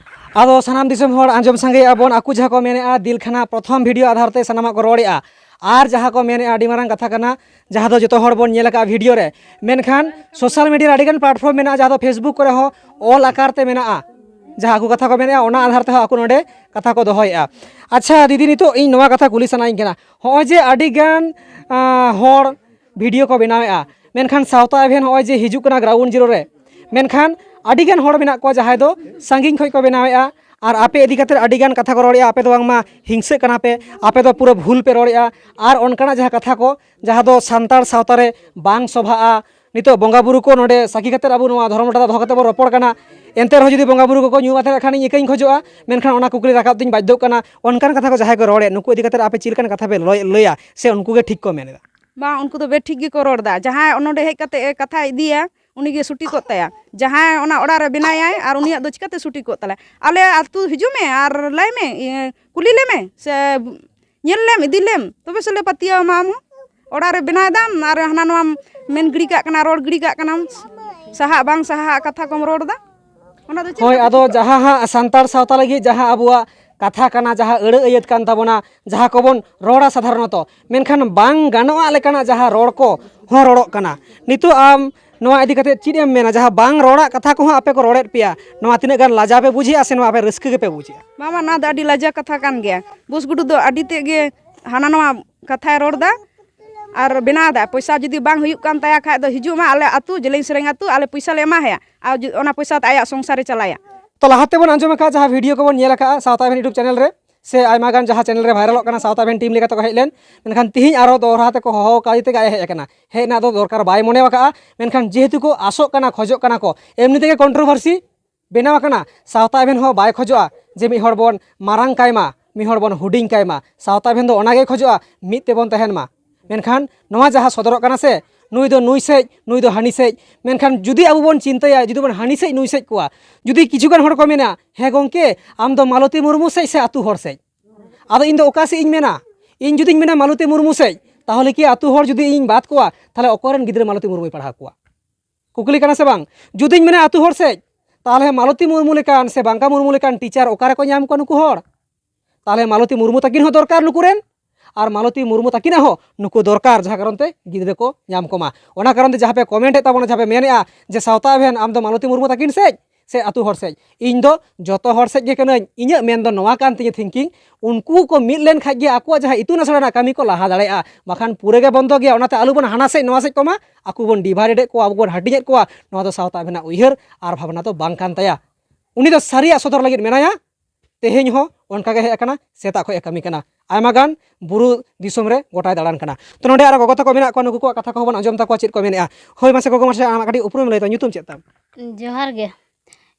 ᱟᱫᱚ ᱥᱟᱱᱟᱢ ᱫᱤᱥᱚᱢ ᱦᱚᱲ ᱟᱸᱡᱚᱢ ᱥᱟᱸᱜᱮᱭᱮᱫᱼᱟ ᱵᱚᱱ, ᱟᱠᱚ ᱡᱟᱦᱟᱸ ᱠᱚ ᱢᱮᱱᱮᱫᱼᱟ, ᱫᱤᱞ ᱠᱷᱟᱱᱟ ᱯᱨᱚᱛᱷᱚᱢ ᱵᱷᱤᱰᱤᱭᱳ ᱟᱫᱷᱟᱨ ᱛᱮ ᱥᱟᱱᱟᱢᱟᱜ ᱠᱚ ᱨᱚᱲᱮᱫᱼᱟ᱾ ᱟᱨ ᱡᱟᱦᱟᱸ ᱠᱚ ᱢᱮᱱᱮᱫᱼᱟ, ᱟᱹᱰᱤ ᱢᱟᱨᱟᱝ ᱠᱟᱛᱷᱟ ᱠᱟᱱᱟ, ᱡᱟᱦᱟᱸ ᱫᱚ ᱡᱚᱛᱚ ᱦᱚᱲ ᱵᱚᱱ ᱧᱮᱞ ᱟᱠᱟᱫᱼᱟ ᱵᱷᱤᱰᱤᱭᱳ ᱨᱮ᱾ ᱢᱮᱱᱠᱷᱟᱱ ᱥᱳᱥᱟᱞ ᱢᱤᱰᱤᱭᱟ ᱨᱮ ᱟᱹᱰᱤᱜᱟᱱ ᱯᱞᱟᱴᱯᱷᱚᱨᱢ ᱢᱮᱱᱟᱜᱼᱟ, ᱡᱟᱦᱟᱸ ᱫᱚ ᱯᱷᱮᱥᱵᱩᱠ ᱠᱚᱨᱮ ᱦᱚᱸ ᱚᱞ ᱟᱠᱟᱨ ᱛᱮ ᱢᱮᱱᱟᱜᱼᱟ᱾ ᱡᱟᱦᱟᱸ ᱟᱠᱚ ᱠᱟᱛᱷᱟ ᱠᱚ ᱢᱮᱱᱮᱫᱼᱟ, ᱚᱱᱟ ᱟᱫᱷᱟᱨ ᱛᱮᱦᱚᱸ ᱟᱠᱚ ᱱᱚᱰᱮ ᱠᱟᱛᱷᱟ ᱠᱚ ᱫᱚᱦᱚᱭᱮᱫᱼᱟ᱾ ᱟᱪᱪᱷᱟ ᱫᱤᱫᱤ, ᱱᱤᱛᱚᱜ ᱤᱧ ᱱᱚᱣᱟ ᱠᱟᱛᱷᱟ ᱠᱩᱞᱤ ᱥᱟᱱᱟᱧ ᱠᱟᱱᱟ, ᱦᱚᱸᱜᱼᱚᱭ ᱡᱮ ᱟᱹᱰᱤᱜᱟᱱ, ᱟᱸ, ᱦᱚᱲ ᱵᱷᱤᱰᱤᱭᱳ ᱠᱚ ᱵᱮᱱᱟᱣᱮᱫᱼᱟ, ᱢᱮᱱᱠᱷᱟᱱ ᱥᱟᱶᱛᱟ ᱮᱵᱷᱮᱱ ᱦᱚᱸᱜᱼᱚᱭ ᱡᱮ ᱦᱤᱡᱩᱜ ᱠᱟᱱᱟ ᱜᱨᱟᱣᱩᱱᱰ ᱡᱤᱨᱳ ᱨᱮ, ᱢᱮᱱᱠᱷᱟᱱ ᱟᱹᱰᱤᱜᱟᱱ ᱦᱚᱲ ᱢᱮᱱᱟᱜ ᱠᱚᱣᱟ ᱡᱟᱦᱟᱸᱭ ᱫᱚ ᱥᱟᱺᱜᱤᱧ ᱠᱷᱚᱱ ᱠᱚ ᱵᱮᱱᱟᱣᱮᱫᱼᱟ, ᱟᱨ ᱟᱯᱮ ᱤᱫᱤ ᱠᱟᱛᱮ ᱟᱹᱰᱤᱜᱟᱱ ᱠᱟᱛᱷᱟ ᱠᱚ ᱨᱚᱲᱮᱫᱼᱟ, ᱟᱯᱮ ᱫᱚ ᱵᱟᱝᱢᱟ ᱦᱤᱝᱥᱟᱹᱜ ᱠᱟᱱᱟ ᱯᱮ, ᱟᱯᱮ ᱫᱚ ᱯᱩᱨᱟᱹ ᱵᱷᱩᱞ ᱯᱮ ᱨᱚᱲᱮᱫᱼᱟ, ᱟᱨ ᱚᱱᱠᱟᱱᱟᱜ ᱡᱟᱦᱟᱸ ᱠᱟᱛᱷᱟ ᱠᱚ ᱡᱟᱦᱟᱸ ᱫᱚ ᱥᱟᱱᱛᱟᱲ ᱥᱟᱶᱛᱟ ᱨᱮ ᱵᱟᱝ ᱥᱚᱵᱷᱟᱜᱼᱟ᱾ ᱱᱤᱛᱚᱜ ᱵᱚᱸᱜᱟ ᱵᱩᱨᱩ ᱠᱚ ᱱᱚᱰᱮ ᱥᱟᱹᱠᱷᱤ ᱠᱟᱛᱮ ᱟᱵᱚ ᱱᱚᱣᱟ ᱫᱷᱚᱨᱚᱢ ᱰᱟᱸᱰᱟ ᱫᱚᱦᱚ ᱠᱟᱛᱮ ᱵᱚᱱ ᱨᱚᱯᱚᱲ ᱠᱟᱱᱟ, ᱮᱱᱛᱮ ᱨᱮᱦᱚᱸ ᱡᱩᱫᱤ ᱵᱚᱸᱜᱟ ᱵᱩᱨᱩ ᱠᱚᱠᱚ ᱧᱩ ᱟᱛᱮ ᱠᱷᱟᱱ ᱤᱧ ᱤᱠᱟᱹᱧ ᱠᱷᱚᱡᱚᱜᱼᱟ, ᱢᱮᱱᱠᱷᱟᱱ ᱚᱱᱟ ᱠᱩᱠᱞᱤ ᱨᱟᱠᱟᱵ ᱛᱤᱧ ᱵᱟᱫᱽᱫᱷᱚᱜ ᱠᱟᱱᱟ᱾ ᱚᱱᱠᱟᱱ ᱠᱟᱛᱷᱟ ᱠᱚ ᱡᱟᱦᱟᱸᱭ ᱠᱚ ᱨᱚᱲᱮᱫ, ᱱᱩᱠᱩ ᱤᱫᱤ ᱠᱟᱛᱮ ᱟᱯᱮ ᱪᱮᱫ ᱞᱮᱠᱟᱱ ᱠᱟᱛᱷᱟ ᱯᱮ ᱞᱚᱭ-, ᱞᱟᱹᱭᱟ, ᱥᱮ ᱩᱱᱠᱩ ᱜᱮ ᱴᱷᱤᱠ ᱠᱚ ᱢᱮᱱ ᱮᱫᱟ? ᱵᱟᱝ, ᱩᱱᱠᱩ ᱫᱚ ᱵᱮᱴᱷᱤᱠ ᱜᱮᱠᱚ ᱨᱚᱲ ᱮᱫᱟ᱾ ᱡᱟᱦᱟᱸᱭ ᱱᱚᱰᱮ ᱦᱮᱡ ᱠᱟᱛᱮ ᱮ ᱠᱟᱛᱷᱟ ᱤᱫᱤᱭᱟ, ᱩᱱᱤ ᱜᱮ ᱥᱩᱴᱤ ᱠᱚᱜ ᱛᱟᱭᱟ᱾ ᱡᱟᱦᱟᱸᱭ ᱚᱱᱟ ᱚᱲᱟᱜ ᱨᱮ ᱵᱮᱱᱟᱭᱟᱭ ᱟᱨ ᱩᱱᱤᱭᱟᱜ ᱫᱚ ᱪᱤᱠᱟᱹᱛᱮ ᱥᱩᱴᱤ ᱠᱚᱜ ᱛᱟᱞᱮ? ᱟᱞᱮ ᱟᱹᱛᱩ ᱦᱤᱡᱩᱜ ᱢᱮ ᱟᱨ ᱞᱟᱹᱭ ᱢᱮ, ᱤᱭᱟᱹ, ᱠᱩᱞᱤ ᱞᱮᱢᱮ, ᱥᱮ ᱧᱮᱞ ᱞᱮᱢ, ᱤᱫᱤ ᱞᱮᱢ, ᱛᱚᱵᱮ ᱥᱮ ᱞᱮ ᱯᱟᱹᱛᱭᱟᱹᱣ ᱟᱢᱟ᱾ ᱟᱢ ᱦᱚᱸ ᱚᱲᱟᱜ ᱨᱮ ᱵᱮᱱᱟᱣ ᱮᱫᱟᱢ ᱟᱨ ᱦᱟᱱᱟ ᱱᱚᱣᱟᱢ ᱢᱮᱱ ᱜᱤᱰᱤ ᱠᱟᱜ ᱠᱟᱱᱟ, ᱨᱚᱲ ᱜᱤᱰᱤ ᱠᱟᱜ ᱠᱟᱱᱟᱢ, ᱥᱟᱦᱟᱜ ᱵᱟᱝ ᱥᱟᱦᱟᱜ ᱠᱟᱛᱷᱟ ᱠᱚᱢ ᱨᱚᱲ ᱮᱫᱟ᱾ ᱚᱱᱟ ᱫᱚ ᱪᱮᱫ ᱦᱳᱭ, ᱞᱮᱠᱟᱛᱮ ᱟᱫᱚ ᱴᱷᱤᱠᱚᱜᱼᱟ? ᱡᱟᱦᱟᱸ ᱦᱟᱸᱜ ᱥᱟᱱᱛᱟᱲ ᱥᱟᱶᱛᱟ ᱞᱟᱹᱜᱤᱫ ᱡᱟᱦᱟᱸ ᱟᱵᱚᱣᱟᱜ ᱠᱟᱛᱷᱟ ᱠᱟᱱᱟ, ᱡᱟᱦᱟᱸ ᱟᱹᱲᱟᱹ ᱟᱹᱭᱟᱹᱛ ᱠᱟᱱ ᱛᱟᱵᱚᱱᱟ, ᱡᱟᱦᱟᱸ ᱠᱚᱵᱚᱱ ᱨᱚᱲᱟ ᱥᱟᱫᱷᱟᱨᱚᱱᱚᱛᱚ, ᱢᱮᱱᱠᱷᱟᱱ ᱵᱟᱝ ᱜᱟᱱᱚᱜᱼᱟ ᱞᱮᱠᱟᱱᱟᱜ ᱡᱟᱦᱟᱸ ᱨᱚᱲ ᱠᱚ ᱦᱚᱸ ᱨᱚᱲᱚᱜ ᱠᱟᱱᱟ᱾ ᱱᱤᱛᱚᱜ ᱟᱢ ᱱᱚᱣᱟ ᱤᱫᱤ ᱠᱟᱛᱮ ᱪᱮᱫ ᱮᱢ ᱢᱮᱱᱟ? ᱡᱟᱦᱟᱸ ᱵᱟᱝ ᱨᱚᱲᱟᱜ ᱠᱟᱛᱷᱟ ᱠᱚᱦᱚᱸ ᱟᱯᱮ ᱠᱚ ᱨᱚᱲᱮᱫ ᱯᱮᱭᱟ, ᱱᱚᱣᱟ ᱛᱤᱱᱟᱹᱜ ᱜᱟᱱ ᱞᱟᱡᱟᱣ ᱯᱮ ᱵᱩᱡᱷᱟᱹᱣᱟ ᱥᱮ ᱱᱚᱣᱟ ᱯᱮ ᱨᱟᱹᱥᱠᱟᱹ ᱜᱮᱯᱮ ᱵᱩᱡᱷᱟᱹᱣᱟ? ᱵᱟᱝ ᱵᱟᱝ, ᱱᱚᱣᱟ ᱫᱚ ᱟᱹᱰᱤ ᱞᱟᱡᱟ ᱠᱟᱛᱷᱟ ᱠᱟᱱ ᱜᱮᱭᱟ᱾ ᱵᱩᱥ ᱜᱩᱰᱩ ᱫᱚ ᱟᱹᱰᱤ ᱛᱮᱫ ᱜᱮ ᱦᱟᱱᱟ ᱱᱚᱣᱟ ᱠᱟᱛᱷᱟᱭ ᱨᱚᱲ ᱮᱫᱟ ᱟᱨ ᱵᱮᱱᱟᱣ ᱮᱫᱟ᱾ ᱯᱚᱭᱥᱟ ᱡᱩᱫᱤ ᱵᱟᱝ ᱦᱩᱭᱩᱜ ᱠᱟᱱ ᱛᱟᱭᱟ ᱠᱷᱟᱡ ᱫᱚ ᱦᱤᱡᱩᱜ ᱢᱟ ᱟᱞᱮ ᱟᱹᱛᱩ, ᱡᱮᱞᱮᱧ ᱥᱮᱨᱮᱧ ᱟᱹᱛᱩ, ᱟᱞᱮ ᱯᱚᱭᱥᱟ ᱞᱮ ᱮᱢᱟ ᱦᱟᱭᱟ ᱟᱨ ᱡᱩ-, ᱚᱱᱟ ᱯᱚᱭᱥᱟ ᱛᱮ ᱟᱭᱟᱜ ᱥᱚᱝᱥᱟᱨᱮ ᱪᱟᱞᱟᱭᱟ᱾ ᱛᱚ, ᱞᱟᱦᱟ ᱛᱮᱵᱚᱱ ᱟᱸᱡᱚᱢ ᱟᱠᱟᱫᱼᱟ, ᱡᱟᱦᱟᱸ ᱵᱷᱤᱰᱤᱭᱳ ᱠᱚᱵᱚᱱ ᱧᱮᱞ ᱟᱠᱟᱫᱼᱟ ᱥᱟᱶᱛᱟ ᱮᱵᱷᱮᱱ YouTube ᱪᱮᱱᱮᱞ ᱨᱮ, ᱥᱮ ᱟᱭᱢᱟ ᱜᱟᱱ ᱡᱟᱦᱟᱸ ᱪᱮᱱᱮᱞ ᱨᱮ ᱵᱷᱟᱭᱨᱟᱞᱚᱜ ᱠᱟᱱᱟ, ᱥᱟᱶᱛᱟ ᱮᱵᱷᱮᱱ ᱴᱤᱢ ᱞᱮᱠᱟ ᱛᱮᱠᱚ ᱦᱮᱡ ᱞᱮᱱ, ᱢᱮᱱᱠᱷᱟᱱ ᱛᱤᱦᱤᱧ ᱟᱨᱚ ᱫᱚᱦᱲᱟ ᱛᱮᱠᱚ ᱦᱚᱦᱚ ᱟᱠᱟᱫᱮ ᱛᱮᱜᱮ ᱟᱡ ᱦᱮᱡ ᱟᱠᱟᱱᱟ᱾ ᱦᱮᱡ ᱨᱮᱱᱟᱜ ᱫᱚ ᱫᱚᱨᱠᱟᱨ ᱵᱟᱭ ᱢᱚᱱᱮ ᱟᱠᱟᱫᱼᱟ, ᱢᱮᱱᱠᱷᱟᱱ ᱡᱮᱦᱮᱛᱩ ᱠᱚ ᱟᱥᱚᱜ ᱠᱟᱱᱟ, ᱠᱷᱚᱡᱚᱜ ᱠᱟᱱᱟ ᱠᱚ, ᱮᱢᱱᱤ ᱛᱮᱜᱮ ᱠᱚᱱᱴᱨᱳᱵᱷᱟᱨᱥᱤ ᱵᱮᱱᱟᱣ ᱟᱠᱟᱱᱟ᱾ ᱥᱟᱶᱛᱟ ᱮᱵᱷᱮᱱ ᱦᱚᱸ ᱵᱟᱭ ᱠᱷᱚᱡᱚᱜᱼᱟ ᱡᱮ ᱢᱤᱫ ᱦᱚᱲ ᱵᱚᱱ ᱢᱟᱨᱟᱝ ᱠᱟᱭ ᱢᱟ, ᱢᱤᱫ ᱦᱚᱲ ᱵᱚᱱ ᱦᱩᱰᱤᱧ ᱠᱟᱭ ᱢᱟ᱾ ᱥᱟᱶᱛᱟ ᱮᱵᱷᱮᱱ ᱫᱚ ᱚᱱᱟ ᱜᱮᱭ ᱠᱷᱚᱡᱚᱜᱼᱟ, ᱢᱤᱫ ᱛᱮᱵᱚᱱ ᱛᱟᱦᱮᱱ ᱢᱟ᱾ ᱢᱮᱱᱠᱷᱟᱱ ᱱᱚᱣᱟ ᱡᱟᱦᱟᱸ ᱥᱚᱫᱚᱨᱚᱜ ᱠᱟᱱᱟ ᱥᱮ, ᱱᱩᱭ ᱫᱚ ᱱᱩᱭ ᱥᱮᱡ, ᱱᱩᱭ ᱫᱚ ᱦᱟᱹᱱᱤ ᱥᱮᱡ, ᱢᱮᱱᱠᱷᱟᱱ ᱡᱩᱫᱤ ᱟᱵᱚ ᱵᱚᱱ ᱪᱤᱱᱛᱟᱹᱭᱟ, ᱡᱩᱫᱤ ᱵᱚᱱ ᱦᱟᱹᱱᱤ ᱥᱮᱡ ᱱᱩᱭ ᱥᱮᱡ ᱠᱚᱣᱟ, ᱡᱩᱫᱤ ᱠᱤᱪᱷᱩ ᱜᱟᱱ ᱦᱚᱲ ᱠᱚ ᱢᱮᱱᱟ, "ᱦᱮᱸ ᱜᱚᱢᱠᱮ, ᱟᱢ ᱫᱚ ᱢᱟᱞᱚᱛᱤ ᱢᱩᱨᱢᱩ ᱥᱮᱡ ᱥᱮ ᱟᱹᱛᱩ ᱦᱚᱲ ᱥᱮᱡ?" ᱟᱫᱚ ᱤᱧ ᱫᱚ ᱚᱠᱟ ᱥᱮᱡ ᱤᱧ ᱢᱮᱱᱟ? ᱤᱧ ᱡᱩᱫᱤᱧ ᱢᱮᱱᱟ ᱢᱟᱞᱚᱛᱤ ᱢᱩᱨᱢᱩ ᱥᱮᱡ, ᱛᱟᱦᱚᱞᱮ ᱠᱤ ᱟᱹᱛᱩ ᱦᱚᱲ ᱡᱩᱫᱤ ᱤᱧ ᱵᱟᱫ ᱠᱚᱣᱟ, ᱛᱟᱦᱚᱞᱮ ᱚᱠᱚᱭ ᱨᱮᱱ ᱜᱤᱫᱽᱨᱟᱹ ᱢᱟᱞᱚᱛᱤ ᱢᱩᱨᱢᱩᱭ ᱯᱟᱲᱦᱟᱣ ᱠᱚᱣᱟ? ᱠᱩᱠᱞᱤ ᱠᱟᱱᱟ ᱥᱮ ᱵᱟᱝ? ᱡᱩᱫᱤᱧ ᱢᱮᱱᱟ ᱟᱹᱛᱩ ᱦᱚᱲ ᱥᱮᱡ, ᱛᱟᱦᱚᱞᱮ ᱢᱟᱞᱚᱛᱤ ᱢᱩᱨᱢᱩ ᱞᱮᱠᱟᱱ ᱥᱮ ᱵᱟᱝᱠᱟ ᱢᱩᱨᱢᱩ ᱞᱮᱠᱟᱱ ᱴᱤᱪᱟᱨ ᱚᱠᱟ ᱨᱮᱠᱚ ᱧᱟᱢ ᱠᱚᱣᱟ ᱱᱩᱠᱩ ᱦᱚᱲ? ᱛᱟᱦᱚᱞᱮ ᱢᱟᱞᱚᱛᱤ ᱢᱩᱨᱢᱩ ᱛᱟᱹᱠᱤᱱ ᱦᱚᱸ ᱫᱚᱨᱠᱟᱨ ᱱᱩᱠᱩ ᱨᱮᱱ, ᱟᱨ ᱢᱟᱞᱚᱛᱤ ᱢᱩᱨᱢᱩ ᱛᱟᱹᱠᱤᱱᱟᱜ ᱦᱚᱸ ᱱᱩᱠᱩ ᱫᱚᱨᱠᱟᱨ, ᱡᱟᱦᱟᱸ ᱠᱟᱨᱚᱱ ᱛᱮ ᱜᱤᱫᱽᱨᱟᱹ ᱠᱚ ᱧᱟᱢ ᱠᱚᱢᱟ᱾ ᱚᱱᱟ ᱠᱟᱨᱚᱱ ᱛᱮ ᱡᱟᱦᱟᱸ ᱯᱮ ᱠᱚᱢᱮᱱᱴ ᱮᱫ ᱛᱟᱵᱚᱱᱟ, ᱡᱟᱦᱟᱸ ᱯᱮ ᱢᱮᱱᱮᱫᱼᱟ ᱡᱮ ᱥᱟᱶᱛᱟ ᱮᱵᱷᱮᱱ ᱟᱢ ᱫᱚ ᱢᱟᱞᱚᱛᱤ ᱢᱩᱨᱢᱩ ᱛᱟᱹᱠᱤᱱ ᱥᱮᱡ ᱥᱮ ᱟᱹᱛᱩ ᱦᱚᱲ ᱥᱮᱡ, ᱤᱧ ᱫᱚ ᱡᱚᱛᱚ ᱦᱚᱲ ᱥᱮᱡ ᱜᱮ ᱠᱟᱹᱱᱟᱹᱧ᱾ ᱤᱧᱟᱹᱜ ᱢᱮᱱ ᱫᱚ ᱱᱚᱣᱟ ᱠᱟᱱ ᱛᱤᱧᱟᱹ ᱛᱷᱤᱝᱠᱤᱝ, ᱩᱱᱠᱩ ᱠᱚ ᱢᱤᱫ ᱞᱮᱱ ᱠᱷᱟᱡ ᱜᱮ ᱟᱠᱚᱣᱟᱜ ᱡᱟᱦᱟᱸ ᱤᱛᱩᱱ ᱟᱥᱲᱟ ᱨᱮᱱᱟᱜ ᱠᱟᱹᱢᱤ ᱠᱚ ᱞᱟᱦᱟ ᱫᱟᱲᱮᱭᱟᱜᱼᱟ, ᱵᱟᱠᱷᱟᱱ ᱯᱩᱨᱟᱹ ᱜᱮ ᱵᱚᱱᱫᱚ ᱜᱮᱭᱟ᱾ ᱚᱱᱟᱛᱮ ᱟᱞᱚ ᱵᱚᱱ ᱦᱟᱱᱟ ᱥᱮᱡ ᱱᱚᱣᱟ ᱥᱮᱡ ᱠᱚᱢᱟ, ᱟᱠᱚ ᱵᱚᱱ ᱰᱤᱵᱷᱟᱭᱤᱰ ᱮᱫ ᱠᱚᱣᱟ, ᱟᱵᱚ ᱵᱚᱱ ᱦᱟᱹᱴᱤᱧ ᱮᱫ ᱠᱚᱣᱟ᱾ ᱱᱚᱣᱟ ᱫᱚ ᱥᱟᱶᱛᱟ ᱮᱵᱷᱮᱱᱟᱜ ᱩᱭᱦᱟᱹᱨ ᱟᱨ ᱵᱷᱟᱵᱽᱱᱟ ᱫᱚ ᱵᱟᱝ ᱠᱟᱱ ᱛᱟᱭᱟ᱾ ᱩᱱᱤ ᱫᱚ ᱥᱟᱹᱨᱤᱭᱟᱜ ᱥᱚᱫᱚᱨ ᱞᱟᱹᱜᱤᱫ ᱢᱮᱱᱟᱭᱟ, ᱛᱮᱦᱮᱧ ᱦᱚᱸ ᱚᱱᱠᱟ ᱜᱮ ᱦᱮᱡ ᱟᱠᱟᱱᱟ, ᱥᱮᱛᱟᱜ ᱠᱷᱚᱱ ᱮ ᱠᱟᱹᱢᱤ ᱠᱟᱱᱟ, ᱟᱭᱢᱟ ᱜᱟᱱ ᱵᱩᱨᱩ ᱫᱤᱥᱚᱢ ᱨᱮ ᱜᱚᱴᱟᱭ ᱫᱟᱬᱟᱱ ᱠᱟᱱᱟ᱾ ᱛᱚ, ᱱᱚᱰᱮ ᱟᱨᱚ ᱜᱚᱜᱚ ᱛᱟᱠᱚ ᱢᱮᱱᱟᱜ ᱠᱚᱣᱟ, ᱱᱩᱠᱩ ᱠᱚᱣᱟᱜ ᱠᱟᱛᱷᱟ ᱠᱚᱦᱚᱸ ᱵᱚᱱ ᱟᱸᱡᱚᱢ ᱛᱟᱠᱚᱣᱟ, ᱪᱮᱫ ᱠᱚ ᱢᱮᱱᱮᱫᱼᱟ᱾ ᱦᱳᱭ, ᱢᱟᱥᱮ ᱜᱚᱜᱚ, ᱢᱟᱥᱮ ᱟᱢᱟᱜ ᱠᱟᱹᱴᱤᱡ ᱩᱯᱨᱩᱢ ᱮᱢ ᱞᱟᱹᱭ ᱛᱟᱢᱟ, ᱧᱩᱛᱩᱢ ᱪᱮᱫ ᱛᱟᱢ? ᱡᱚᱦᱟᱨ ᱜᱮ,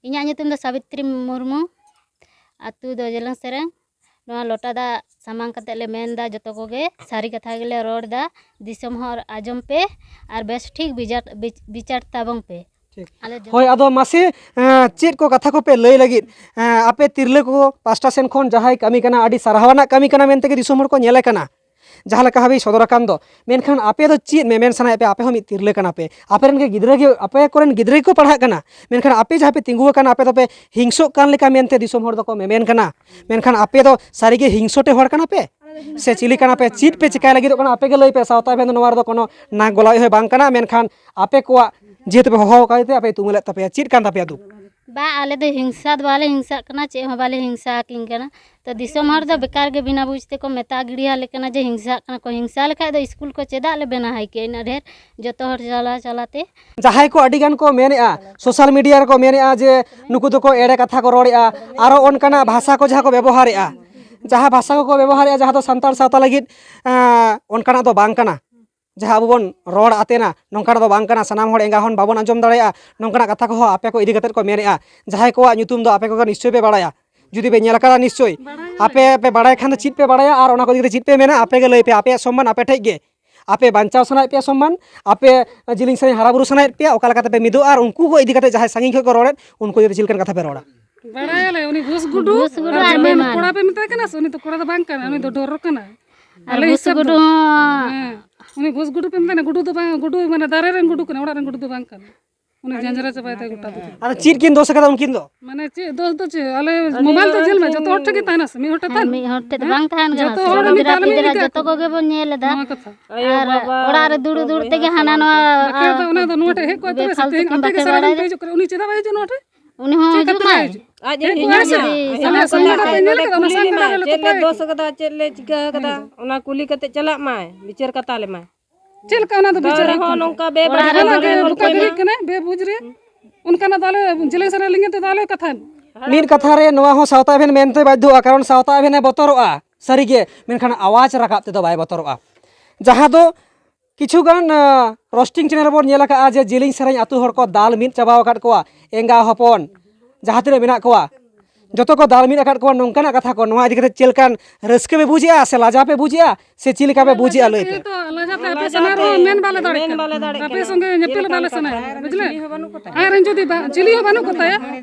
ᱤᱧᱟᱹᱜ ᱧᱩᱛᱩᱢ ᱫᱚ ᱥᱟᱵᱤᱛᱨᱤ ᱢᱩᱨᱢᱩ, ᱟᱹᱛᱩ ᱫᱚ ᱡᱮᱞᱮᱧ ᱥᱮᱨᱮᱝ, ᱱᱚᱣᱟ ᱞᱚᱴᱟ ᱫᱟᱜ ᱥᱟᱢᱟᱝ ᱠᱟᱛᱮ ᱞᱮ ᱢᱮᱱ ᱮᱫᱟ, ᱡᱚᱛᱚ ᱠᱚᱜᱮ ᱥᱟᱹᱨᱤ ᱠᱟᱛᱷᱟ ᱜᱮᱞᱮ ᱨᱚᱲ ᱮᱫᱟ᱾ ᱫᱤᱥᱚᱢ ᱦᱚᱲ ᱟᱸᱡᱚᱢ ᱯᱮ ᱟᱨ ᱵᱮᱥ ᱴᱷᱤᱠ ᱵᱤᱪᱟᱨ, ᱵᱤᱪ-, ᱵᱤᱪᱟᱨ ᱛᱟᱵᱚᱱ ᱯᱮ᱾ ᱴᱷᱤᱠ᱾ ᱟᱞᱮ ᱡᱚᱛᱚ ᱦᱳᱭ, ᱟᱫᱚ ᱢᱟᱥᱮ, ᱮᱸ, ᱪᱮᱫ ᱠᱚ ᱠᱟᱛᱷᱟ ᱠᱚᱯᱮ ᱞᱟᱹᱭ ᱞᱟᱹᱜᱤᱫ? ᱮᱸ, ᱟᱯᱮ ᱛᱤᱨᱞᱟᱹ ᱠᱚ ᱯᱟᱥᱴᱟ ᱥᱮᱱ ᱠᱷᱚᱱ ᱡᱟᱦᱟᱸᱭ ᱠᱟᱹᱢᱤ ᱠᱟᱱᱟ, ᱟᱹᱰᱤ ᱥᱟᱨᱦᱟᱣ ᱟᱱᱟᱜ ᱠᱟᱹᱢᱤ ᱠᱟᱱᱟ ᱢᱮᱱᱛᱮ ᱜᱮ ᱫᱤᱥᱚᱢ ᱦᱚᱲ ᱠᱚ ᱧᱮᱞᱮ ᱠᱟᱱᱟ, ᱡᱟᱦᱟᱸ ᱞᱮᱠᱟ ᱦᱟᱹᱵᱤᱡ ᱥᱚᱫᱚᱨ ᱟᱠᱟᱱ ᱫᱚ᱾ ᱢᱮᱱᱠᱷᱟᱱ ᱟᱯᱮ ᱫᱚ ᱪᱮᱫ ᱢᱮᱢᱮᱱ ᱥᱟᱱᱟᱭᱮᱫ ᱯᱮᱭᱟ? ᱟᱯᱮ ᱦᱚᱸ ᱢᱤᱫ ᱛᱤᱨᱞᱟᱹ ᱠᱟᱱᱟ ᱯᱮ, ᱟᱯᱮ ᱨᱮᱱ ᱜᱮ ᱜᱤᱫᱽᱨᱟᱹ ᱜᱮ, ᱟᱯᱮ ᱠᱚᱨᱮᱱ ᱜᱤᱫᱽᱨᱟᱹ ᱜᱮᱠᱚ ᱯᱟᱲᱦᱟᱜ ᱠᱟᱱᱟ, ᱢᱮᱱᱠᱷᱟᱱ ᱟᱯᱮ ᱡᱟᱦᱟᱸ ᱯᱮ ᱛᱤᱸᱜᱩ ᱟᱠᱟᱱᱟ, ᱟᱯᱮ ᱫᱚᱯᱮ ᱦᱤᱝᱥᱚᱜ ᱠᱟᱱ ᱞᱮᱠᱟ ᱢᱮᱱᱛᱮ ᱫᱤᱥᱚᱢ ᱦᱚᱲ ᱫᱚᱠᱚ ᱢᱮᱢᱮᱱ ᱠᱟᱱᱟ᱾ ᱢᱮᱱᱠᱷᱟᱱ ᱟᱯᱮ ᱫᱚ ᱥᱟᱹᱨᱤᱜᱮ ᱦᱤᱝᱥᱚᱴᱮ ᱦᱚᱲ ᱠᱟᱱᱟ ᱯᱮ ᱥᱮ ᱪᱤᱞᱤ ᱠᱟᱱᱟ ᱯᱮ? ᱪᱮᱫ ᱯᱮ ᱪᱤᱠᱟᱹᱭ ᱞᱟᱹᱜᱤᱫᱚᱜ ᱠᱟᱱᱟ? ᱟᱯᱮ ᱜᱮ ᱞᱟᱹᱭ ᱯᱮ᱾ ᱥᱟᱶᱛᱟ ᱮᱵᱷᱮᱱ ᱫᱚ ᱱᱚᱣᱟ ᱨᱮᱫᱚ ᱠᱳᱱᱳ ᱱᱟᱠ ᱜᱚᱞᱟᱣᱤᱡ ᱦᱚᱸ ᱵᱟᱝ ᱠᱟᱱᱟ, ᱢᱮᱱᱠᱷᱟᱱ ᱟᱯᱮ ᱠᱚᱣᱟᱜ ᱡᱮᱦᱮᱛᱩ ᱯᱮ ᱦᱚᱦᱚ ᱟᱠᱟᱫ ᱛᱮ ᱟᱯᱮ ᱛᱩᱢᱟᱹᱞᱮᱫ ᱛᱟᱯᱮᱭᱟ, ᱪᱮᱫ ᱠᱟᱱ ᱛᱟᱯᱮᱭᱟ ᱫᱩᱠ? ᱵᱟ, ᱟᱞᱮ ᱫᱚ ᱦᱤᱝᱥᱟ ᱫᱚ ᱵᱟᱞᱮ ᱦᱤᱝᱥᱟᱜ ᱠᱟᱱᱟ, ᱪᱮᱫ ᱦᱚᱸ ᱵᱟᱞᱮ ᱦᱤᱝᱥᱟ ᱟᱹᱠᱤᱱ ᱠᱟᱱᱟ᱾ ᱛᱚ ᱫᱤᱥᱚᱢ ᱦᱚᱲ ᱫᱚ ᱵᱮᱠᱟᱨ ᱜᱮ ᱵᱤᱱᱟ ᱵᱩᱡᱽ ᱛᱮᱠᱚ ᱢᱮᱛᱟ ᱜᱤᱰᱤᱭᱟᱞᱮ ᱠᱟᱱᱟ ᱡᱮ ᱦᱤᱝᱥᱟᱜ ᱠᱟᱱᱟ ᱠᱚ᱾ ᱦᱤᱝᱥᱟ ᱞᱮᱠᱷᱟᱡ ᱫᱚ ᱥᱠᱩᱞ ᱠᱚ ᱪᱮᱫᱟᱜ ᱞᱮ ᱵᱮᱱᱟᱣ ᱦᱚᱪᱚᱭᱟ ᱤᱱᱟᱹ ᱰᱷᱮᱨ, ᱡᱚᱛᱚ ᱦᱚᱲ ᱪᱟᱞᱟᱣ ᱪᱟᱞᱟᱣ ᱛᱮ᱾ ᱡᱟᱦᱟᱸᱭ ᱠᱚ ᱟᱹᱰᱤ ᱜᱟᱱ ᱠᱚ ᱢᱮᱱᱮᱫᱼᱟ, ᱥᱳᱥᱟᱞ ᱢᱤᱰᱤᱭᱟ ᱨᱮᱠᱚ ᱢᱮᱱᱮᱫᱼᱟ ᱡᱮ ᱱᱩᱠᱩ ᱫᱚᱠᱚ ᱮᱲᱮ ᱠᱟᱛᱷᱟ ᱠᱚ ᱨᱚᱲᱮᱫᱼᱟ, ᱟᱨᱚ ᱚᱱᱠᱟᱱᱟᱜ ᱵᱷᱟᱥᱟ ᱠᱚ ᱡᱟᱦᱟᱸ ᱠᱚ ᱵᱮᱵᱚᱦᱟᱨᱮᱫᱼᱟ, ᱡᱟᱦᱟᱸ ᱵᱷᱟᱥᱟ ᱠᱚᱠᱚ ᱵᱮᱵᱚᱦᱟᱨᱮᱫᱼᱟ, ᱡᱟᱦᱟᱸ ᱫᱚ ᱥᱟᱱᱛᱟᱲ ᱥᱟᱶᱛᱟ ᱞᱟᱹᱜᱤᱫ ᱮᱸ, ᱚᱱᱠᱟᱱᱟᱜ ᱫᱚ ᱵᱟᱝ ᱠᱟᱱᱟ᱾ ᱡᱟᱦᱟᱸ ᱟᱵᱚ ᱵᱚᱱ ᱨᱚᱲ ᱟᱛᱮᱱᱟ, ᱱᱚᱝᱠᱟᱱᱟᱜ ᱫᱚ ᱵᱟᱝ ᱠᱟᱱᱟ᱾ ᱥᱟᱱᱟᱢ ᱦᱚᱲ ᱮᱸᱜᱟ ᱦᱚᱸ ᱵᱟᱵᱚᱱ ᱟᱸᱡᱚᱢ ᱫᱟᱲᱮᱭᱟᱜᱼᱟ᱾ ᱱᱚᱝᱠᱟᱱᱟᱜ ᱠᱟᱛᱷᱟ ᱠᱚᱦᱚᱸ ᱟᱯᱮ ᱠᱚ ᱤᱫᱤ ᱠᱟᱛᱮᱫ ᱠᱚ ᱢᱮᱱᱮᱫᱼᱟ᱾ ᱡᱟᱦᱟᱸᱭ ᱠᱚᱣᱟᱜ ᱧᱩᱛᱩᱢ ᱫᱚ ᱟᱯᱮ ᱠᱚᱜᱮ ᱱᱤᱥᱪᱳᱭ ᱯᱮ ᱵᱟᱲᱟᱭᱟ, ᱡᱩᱫᱤ ᱯᱮ ᱧᱮᱞ ᱟᱠᱟᱫᱟ ᱱᱤᱥᱪᱳᱭ᱾ ᱟᱯᱮ ᱯᱮ ᱵᱟᱲᱟᱭ ᱠᱷᱟᱱ ᱫᱚ ᱪᱮᱫ ᱯᱮ ᱵᱟᱲᱟᱭᱟ ᱟᱨ ᱚᱱᱟ ᱠᱚ ᱤᱫᱤ ᱠᱟᱛᱮ ᱪᱮᱫ ᱯᱮ ᱢᱮᱱᱟ, ᱟᱯᱮ ᱜᱮ ᱞᱟᱹᱭ ᱯᱮ, ᱟᱯᱮᱭᱟᱜ ᱥᱚᱢᱢᱟᱱ ᱟᱯᱮ ᱴᱷᱮᱡ ᱜᱮ᱾ ᱟᱯᱮ ᱵᱟᱧᱪᱟᱣ ᱥᱟᱱᱟᱭᱮᱫ ᱯᱮᱭᱟ ᱥᱚᱢᱢᱟᱱ, ᱟᱯᱮ ᱡᱤᱞᱤᱧ ᱥᱟᱹᱨᱤᱧ ᱦᱟᱨᱟ ᱵᱩᱨᱩ ᱥᱟᱱᱟᱭᱮᱫ ᱯᱮᱭᱟ, ᱚᱠᱟ ᱞᱮᱠᱟ ᱛᱮᱯᱮ ᱢᱤᱫᱚᱜᱼᱟ ᱟᱨ ᱩᱱᱠᱩ ᱠᱚ ᱤᱫᱤ ᱠᱟᱛᱮ ᱡᱟᱦᱟᱸᱭ ᱥᱟᱺᱜᱤᱧ ᱠᱷᱚᱱ ᱠᱚ ᱨᱚᱲᱮᱫ, ᱩᱱᱠᱩ ᱤᱫᱤ ᱠᱟᱛᱮ ᱪᱮᱫ ᱞᱮᱠᱟᱱ ᱠᱟᱛᱷᱟ ᱯᱮ ᱨᱚᱲᱟ? ᱵᱟᱲᱟᱭᱟᱞᱮ, ᱩᱱᱤ ᱵᱷᱩᱥ ᱜᱩᱰᱩ ᱵᱷᱩᱥ ᱜᱩᱰᱩ ᱟᱨ ᱟᱨ ᱢᱮᱢᱟᱱ ᱢᱮᱢᱟᱱ᱾ ᱠᱚᱲᱟ ᱯᱮ ᱢᱮᱛᱟᱭ ᱠᱟᱱᱟ ᱥᱮ? ᱩᱱᱤ ᱫᱚ ᱠᱚᱲᱟ ᱫᱚ ᱵᱟᱝ ᱠᱟᱱᱟ, ᱩᱱᱤ ᱫᱚ ᱰᱚᱨ ᱠᱟᱱᱟ᱾ ᱟᱨ ᱟᱞᱮ ᱵᱷᱩᱥ ᱦᱤᱥᱟᱹᱵ ᱜᱩᱰᱩ ᱫᱚ᱾ ᱦᱚᱸ᱾ ᱦᱮᱸ, ᱩᱱᱤ ᱵᱷᱩᱥ ᱜᱩᱰᱩ ᱯᱮ ᱢᱮᱛᱟᱭ ᱠᱟᱱᱟ, ᱜᱩᱰᱩ ᱫᱚ ᱵᱟᱝ, ᱜᱩᱰᱩ ᱢᱟᱱᱮ ᱫᱟᱨᱮ ᱨᱮᱱ ᱜᱩᱰᱩ ᱠᱟᱱᱟ, ᱚᱲᱟᱜ ᱨᱮᱱ ᱜᱩᱰᱩ ᱫᱚ ᱵᱟᱝ ᱠᱟᱱᱟ᱾ ᱩᱱᱤ ᱡᱟᱸᱡᱨᱟ ᱪᱟᱵᱟᱭ ᱛᱟᱭ ᱜᱚᱴᱟ ᱫᱚ᱾ ᱟᱫᱚ ᱪᱮᱫ ᱠᱤᱱ ᱫᱳᱥ ᱟᱠᱟᱫᱟ ᱩᱱᱠᱤᱱ ᱫᱚ? ᱢᱟᱱᱮ ᱪᱮᱫ ᱫᱳᱥ ᱫᱚ ᱪᱮᱫ? ᱟᱞᱮ ᱟᱹᱰᱤ ᱢᱳᱵᱟᱭᱤᱞ ᱛᱮ ᱧᱮᱞ ᱢᱮ, ᱡᱚᱛᱚ ᱦᱚᱲ ᱴᱷᱮᱱ ᱜᱮ ᱛᱟᱦᱮᱱᱟ ᱥᱮ, ᱢᱤᱫ ᱦᱚᱲ ᱴᱷᱮᱱ ᱟᱨ ᱛᱟᱦᱮᱱᱟ? ᱢᱤᱫ ᱦᱚᱲ ᱴᱷᱮᱱ ᱫᱚ ᱦᱮᱸ? ᱵᱟᱝ ᱛᱟᱦᱮᱱ ᱡᱚᱛᱚ ᱠᱟᱱᱟ ᱥᱮ, ᱦᱚᱲ ᱢᱤᱫ ᱢᱤᱫ ᱡᱚᱛᱚ ᱠᱚᱜᱮ ᱵᱚᱱ ᱧᱮᱞ ᱮᱫᱟ᱾ ᱱᱚᱣᱟ ᱠᱟᱛᱷᱟ᱾ ᱟᱭᱳ ᱟᱨ ᱵᱟᱵᱟ ᱚᱲᱟᱜ ᱨᱮ ᱫᱩᱲᱩᱵ ᱠᱚ ᱫᱩᱲᱩᱵ ᱵᱚᱭᱦᱟ ᱛᱮᱜᱮ ᱦᱟᱱᱟ ᱥᱟᱱᱟᱢ ᱱᱚᱣᱟ, ᱠᱚ᱾ ᱵᱟᱠᱷᱟᱡ ᱫᱚ ᱚᱱᱟ ᱫᱚ ᱱᱚᱣᱟ ᱴᱷᱮᱡ ᱦᱮᱡ ᱠᱚᱜ ᱛᱚᱵᱮ ᱵᱮᱯᱷᱟᱞᱛᱩ ᱥᱤᱛᱤᱝ, ᱠᱤᱱ ᱟᱯᱮ ᱜᱮ ᱵᱟᱠᱷᱮᱲ ᱥᱟᱨᱟ ᱫᱤᱱ ᱵᱟᱲᱟᱭᱮᱫᱟ᱾ ᱯᱮ ᱦᱤᱡᱩᱜ ᱠᱟᱱᱟ, ᱩᱱᱤ ᱪᱮᱫᱟᱜ ᱵᱟᱭ ᱦᱤᱡᱩᱜ ᱱᱚᱣᱟ ᱴᱷᱮᱡ? ᱟᱡ ᱮ ᱦᱮᱡ ᱠᱚᱜᱼᱟ ᱦᱤᱡᱩᱜ ᱥᱮ? ᱢᱟᱭ, ᱟᱞᱮ ᱥᱟᱱᱟᱢ ᱥᱟᱱᱟᱢ ᱦᱚᱲ ᱯᱮ ᱧᱮᱞ ᱠᱟᱫᱟ, ᱚᱱᱟ ᱠᱩᱞᱤ ᱥᱟᱱᱟᱢ ᱞᱮᱢᱟᱭ, ᱦᱚᱲ ᱞᱮ ᱪᱮᱫ ᱞᱮ ᱛᱚᱯᱟᱭ ᱫᱳᱥ ᱠᱟᱱᱟ᱾ ᱟᱠᱟᱫᱟ, ᱪᱮᱫ ᱞᱮ ᱪᱤᱠᱟᱹ ᱟᱠᱟᱫᱟ, ᱦᱮᱸ᱾ ᱚᱱᱟ ᱠᱩᱞᱤ ᱠᱟᱛᱮ ᱪᱟᱞᱟᱜ ᱢᱟᱭ, ᱵᱤᱪᱟᱹᱨ ᱠᱟᱛᱟ ᱞᱮᱢᱟᱭ᱾ ᱪᱮᱫ ᱞᱮᱠᱟ ᱚᱱᱟ ᱫᱚ ᱛᱟᱹᱣ ᱵᱤᱪᱟᱹᱨ ᱨᱮᱦᱚᱸ ᱟᱠᱟᱱᱟ? ᱱᱚᱝᱠᱟ ᱵᱮᱵᱟᱹᱲᱤᱡ ᱵᱚᱠᱟ ᱦᱚᱲ ᱜᱤᱫᱤᱡ ᱠᱟᱱᱟᱭ, ᱵᱮᱵᱩᱡᱽ ᱨᱮ᱾ ᱚᱱᱠᱟᱱᱟᱜ ᱫᱚ ᱟᱞᱮ ᱡᱮᱞᱮᱧ ᱥᱟᱨᱟ ᱞᱤᱸᱜᱤᱱ ᱛᱮᱫᱚ ᱟᱞᱚᱭ ᱠᱟᱛᱷᱟᱭ ᱢᱟ᱾ ᱢᱤᱫ ᱠᱟᱛᱷᱟ ᱨᱮ ᱱᱚᱣᱟ ᱦᱚᱸ ᱥᱟᱶᱛᱟ ᱮᱵᱷᱮᱱ ᱢᱮᱱᱛᱮ ᱵᱟᱫᱽᱫᱷᱚᱜᱼᱟ, ᱠᱟᱨᱚᱱ ᱥᱟᱶᱛᱟ ᱮᱵᱷᱮᱱᱮ ᱵᱚᱛᱚᱨᱚᱜᱼᱟ ᱥᱟᱹᱨᱤᱜᱮ, ᱢᱮᱱᱠᱷᱟᱱ ᱟᱣᱟᱡᱽ ᱨᱟᱠᱟᱵ ᱛᱮᱫᱚ ᱵᱟᱭ ᱵᱚᱛᱚᱨᱚᱜᱼᱟ᱾ ᱡᱟᱦᱟᱸ ᱫᱚ ᱠᱤᱪᱷᱩ ᱜᱟᱱ, ᱟᱸ, ᱨᱳᱥᱴᱤᱝ ᱪᱮᱱᱮᱞ ᱨᱮᱵᱚᱱ ᱧᱮᱞ ᱟᱠᱟᱫᱼᱟ ᱡᱮ ᱡᱤᱞᱤᱧ ᱥᱮᱨᱮᱧ ᱟᱹᱛᱩ ᱦᱚᱲ ᱠᱚ ᱫᱟᱞ ᱢᱤᱫ ᱪᱟᱵᱟᱣ ᱟᱠᱟᱫ ᱠᱚᱣᱟ, ᱮᱸᱜᱟ ᱦᱚᱯᱚᱱ ᱡᱟᱦᱟᱸ ᱛᱤᱱᱟᱹᱜ ᱢᱮᱱᱟᱜ ᱠᱚᱣᱟ, ᱡᱚᱛᱚ ᱠᱚ ᱫᱟᱞ ᱢᱤᱫ ᱟᱠᱟᱫ ᱠᱚᱣᱟ᱾ ᱱᱚᱝᱠᱟᱱᱟᱜ ᱠᱟᱛᱷᱟ ᱠᱚ, ᱱᱚᱣᱟ ᱤᱫᱤ ᱠᱟᱛᱮ ᱪᱮᱫ ᱞᱮᱠᱟᱱ ᱨᱟᱹᱥᱠᱟᱹ ᱯᱮ ᱵᱩᱡᱮᱜᱼᱟ ᱥᱮ ᱞᱟᱡᱟᱣ ᱯᱮ ᱵᱩᱡᱮᱜᱼᱟ ᱥᱮ ᱪᱮᱫ ᱞᱮᱠᱟ ᱯᱮ ᱵᱩᱡᱮᱜᱼᱟ? ᱞᱟᱹᱭ ᱯᱮ᱾ ᱛᱚ, ᱞᱟᱡᱟ ᱛᱮ ᱟᱯᱮ ᱞᱟᱡᱟ ᱥᱟᱢᱟᱝ ᱛᱮ ᱨᱮᱦᱚᱸ ᱢᱮᱱ ᱵᱟᱞᱮ ᱫᱟᱲᱮᱜ ᱢᱮᱱ ᱠᱟᱱᱟ᱾ ᱵᱟᱞᱮ ᱫᱟᱲᱮᱜ ᱟᱯᱮ ᱠᱟᱱᱟ᱾ ᱥᱚᱸᱜᱮ ᱪᱮᱫ ᱧᱮᱯᱮᱞ ᱞᱮᱠᱟᱱ ᱵᱟᱞᱮ ᱠᱟᱛᱷᱟ? ᱥᱟᱱᱟᱭᱮᱫ ᱞᱮᱭᱟ, ᱵᱩᱡᱷᱟᱹᱣ? ᱪᱤᱞᱤ ᱦᱚᱸ ᱵᱟᱹᱱᱩᱜ ᱠᱚ ᱛᱟᱭᱟ᱾ ᱟᱨ ᱡᱩᱫᱤ ᱵᱟ-, ᱪᱤᱞᱤ ᱦᱚᱸ ᱵᱟᱹᱱᱩᱜ ᱠᱚ ᱛᱟᱭᱟ,